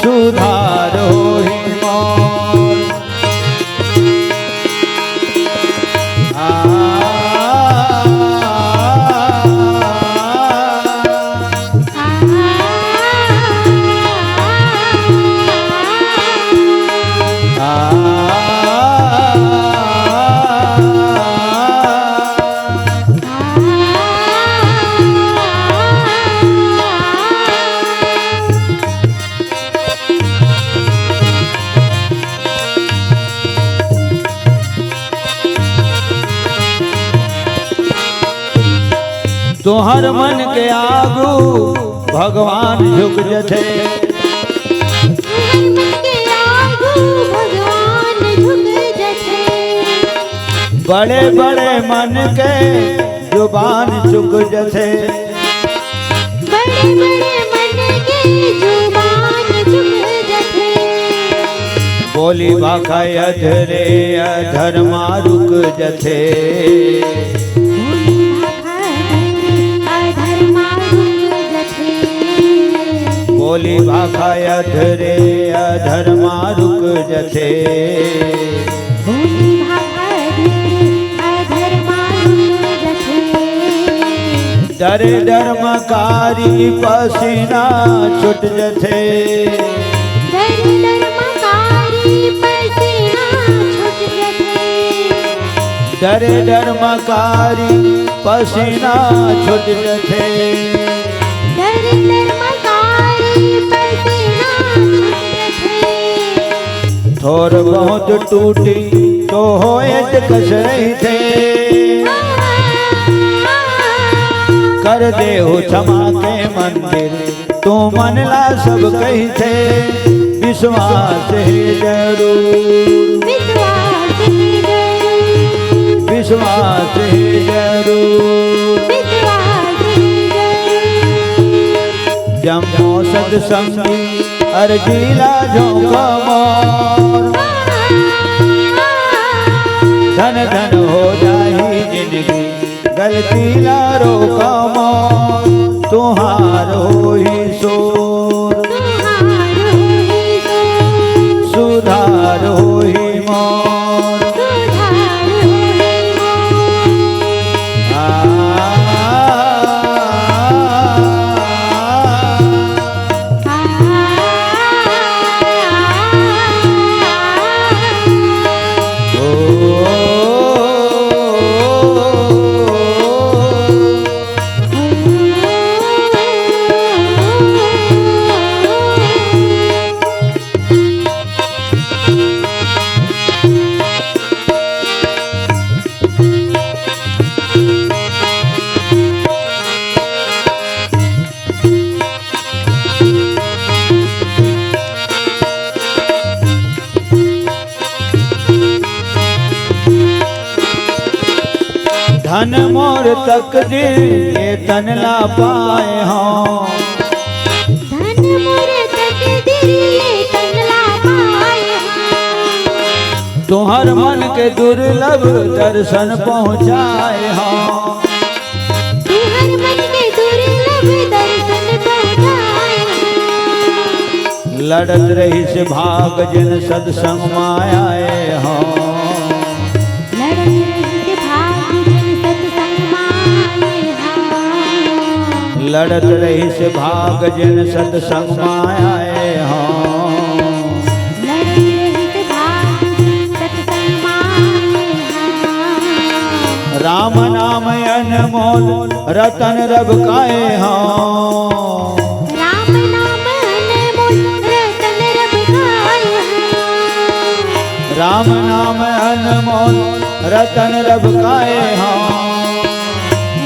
सुधार होही मोर। तोहर मन के आगू भगवान झुक जथे। तोहर मन के आगू भगवान झुक जथे। बड़े बड़े मन के जुबान चुक जथे। बड़े बड़े मन के जुबान चुक जथे। बोली भाखा अधरे अधरमा रुक जथे। बोली भाखा अधरे अधरमा रुक जथे। बोली भाखा अधरे अधरमा रुक जथे। बोली भाखा अधरे अधरमा रुक जथे। डरे डर मकारी पसीना छूट जथे। डरे डर मकारी पसीना छूट जथे। डरे डर मकारी पसीना छूट जथे। डरे और बहुत टूटी तो होए त कस रहिथे। कर देहु क्षमा के मंदिर, तुमन ला सब कहिथे। विश्वास हे जरूर, विश्वास हे जरूर, विश्वास हे जरूर, विश्वास हे जरूर। जम्मो सत्संगी अरजी ला झोंका मोर। धन धन हो जाही जिनगी, गलती ला रोका मोर। तुहार होही सोर, सुधार होही मोर। धन मोर तकदीर, ये तन ला पाए हँव। धन मोर तकदीर, ये तन ला पाए हँव। तुहर मन के दुर्लभ दर्शन पहुँचाए हँव। तुहर मन के दुर्लभ दर्शन पहुँचाए हँव। लड़त रहिस भाग जिन सत्संग मा आए हँव। लड़त रहिस भाग जिन सत्संग मा आए हँव। लड़त रहिस भाग जिन सत्संग मा आए हँव। लड़त रहिस भाग जिन सत्संग मा आए हँव। राम नाम अनमोल रतन रब काए हँव। राम नाम अनमोल रतन रब काए हँव। राम नाम अनमोल रतन रब काए हँव।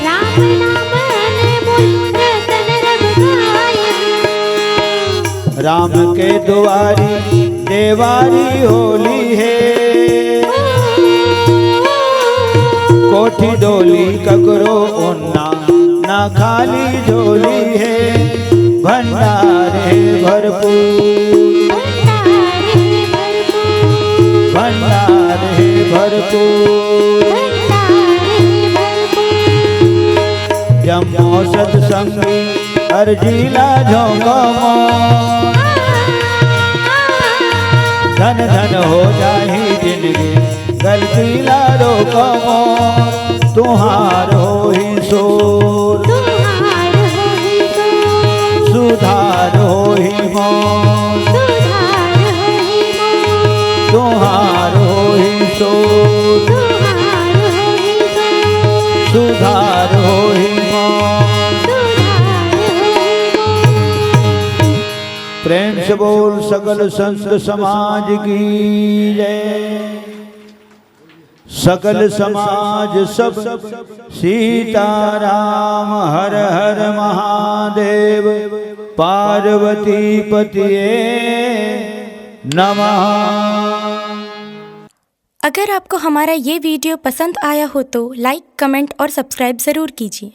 राम नाम अनमोल रतन रब काए हँव। राम के दुआरी देवारी होली हे। कोठी डोली ककरो ओन्ना ना खाली झोली हे। भंडार हे भरपूर, भंडार हे भरपूर। जम्मो सत्संगी अरजी ला झोंका मोर। धन धन हो जाही जिनगी, गलती ला रोका मोर। तुहार होही सोर, सुधार होही मोर। तुहार होही सोर, सुधार होही मोर। प्रेम से बोल सकल संत समाज की जय। सकल समाज सब सीताराम हर हर महादेव पार्वती पतिये नमः। अगर आपको हमारा ये वीडियो पसंद आया हो तो लाइक, कमेंट और सब्सक्राइब ज़रूर कीजिए।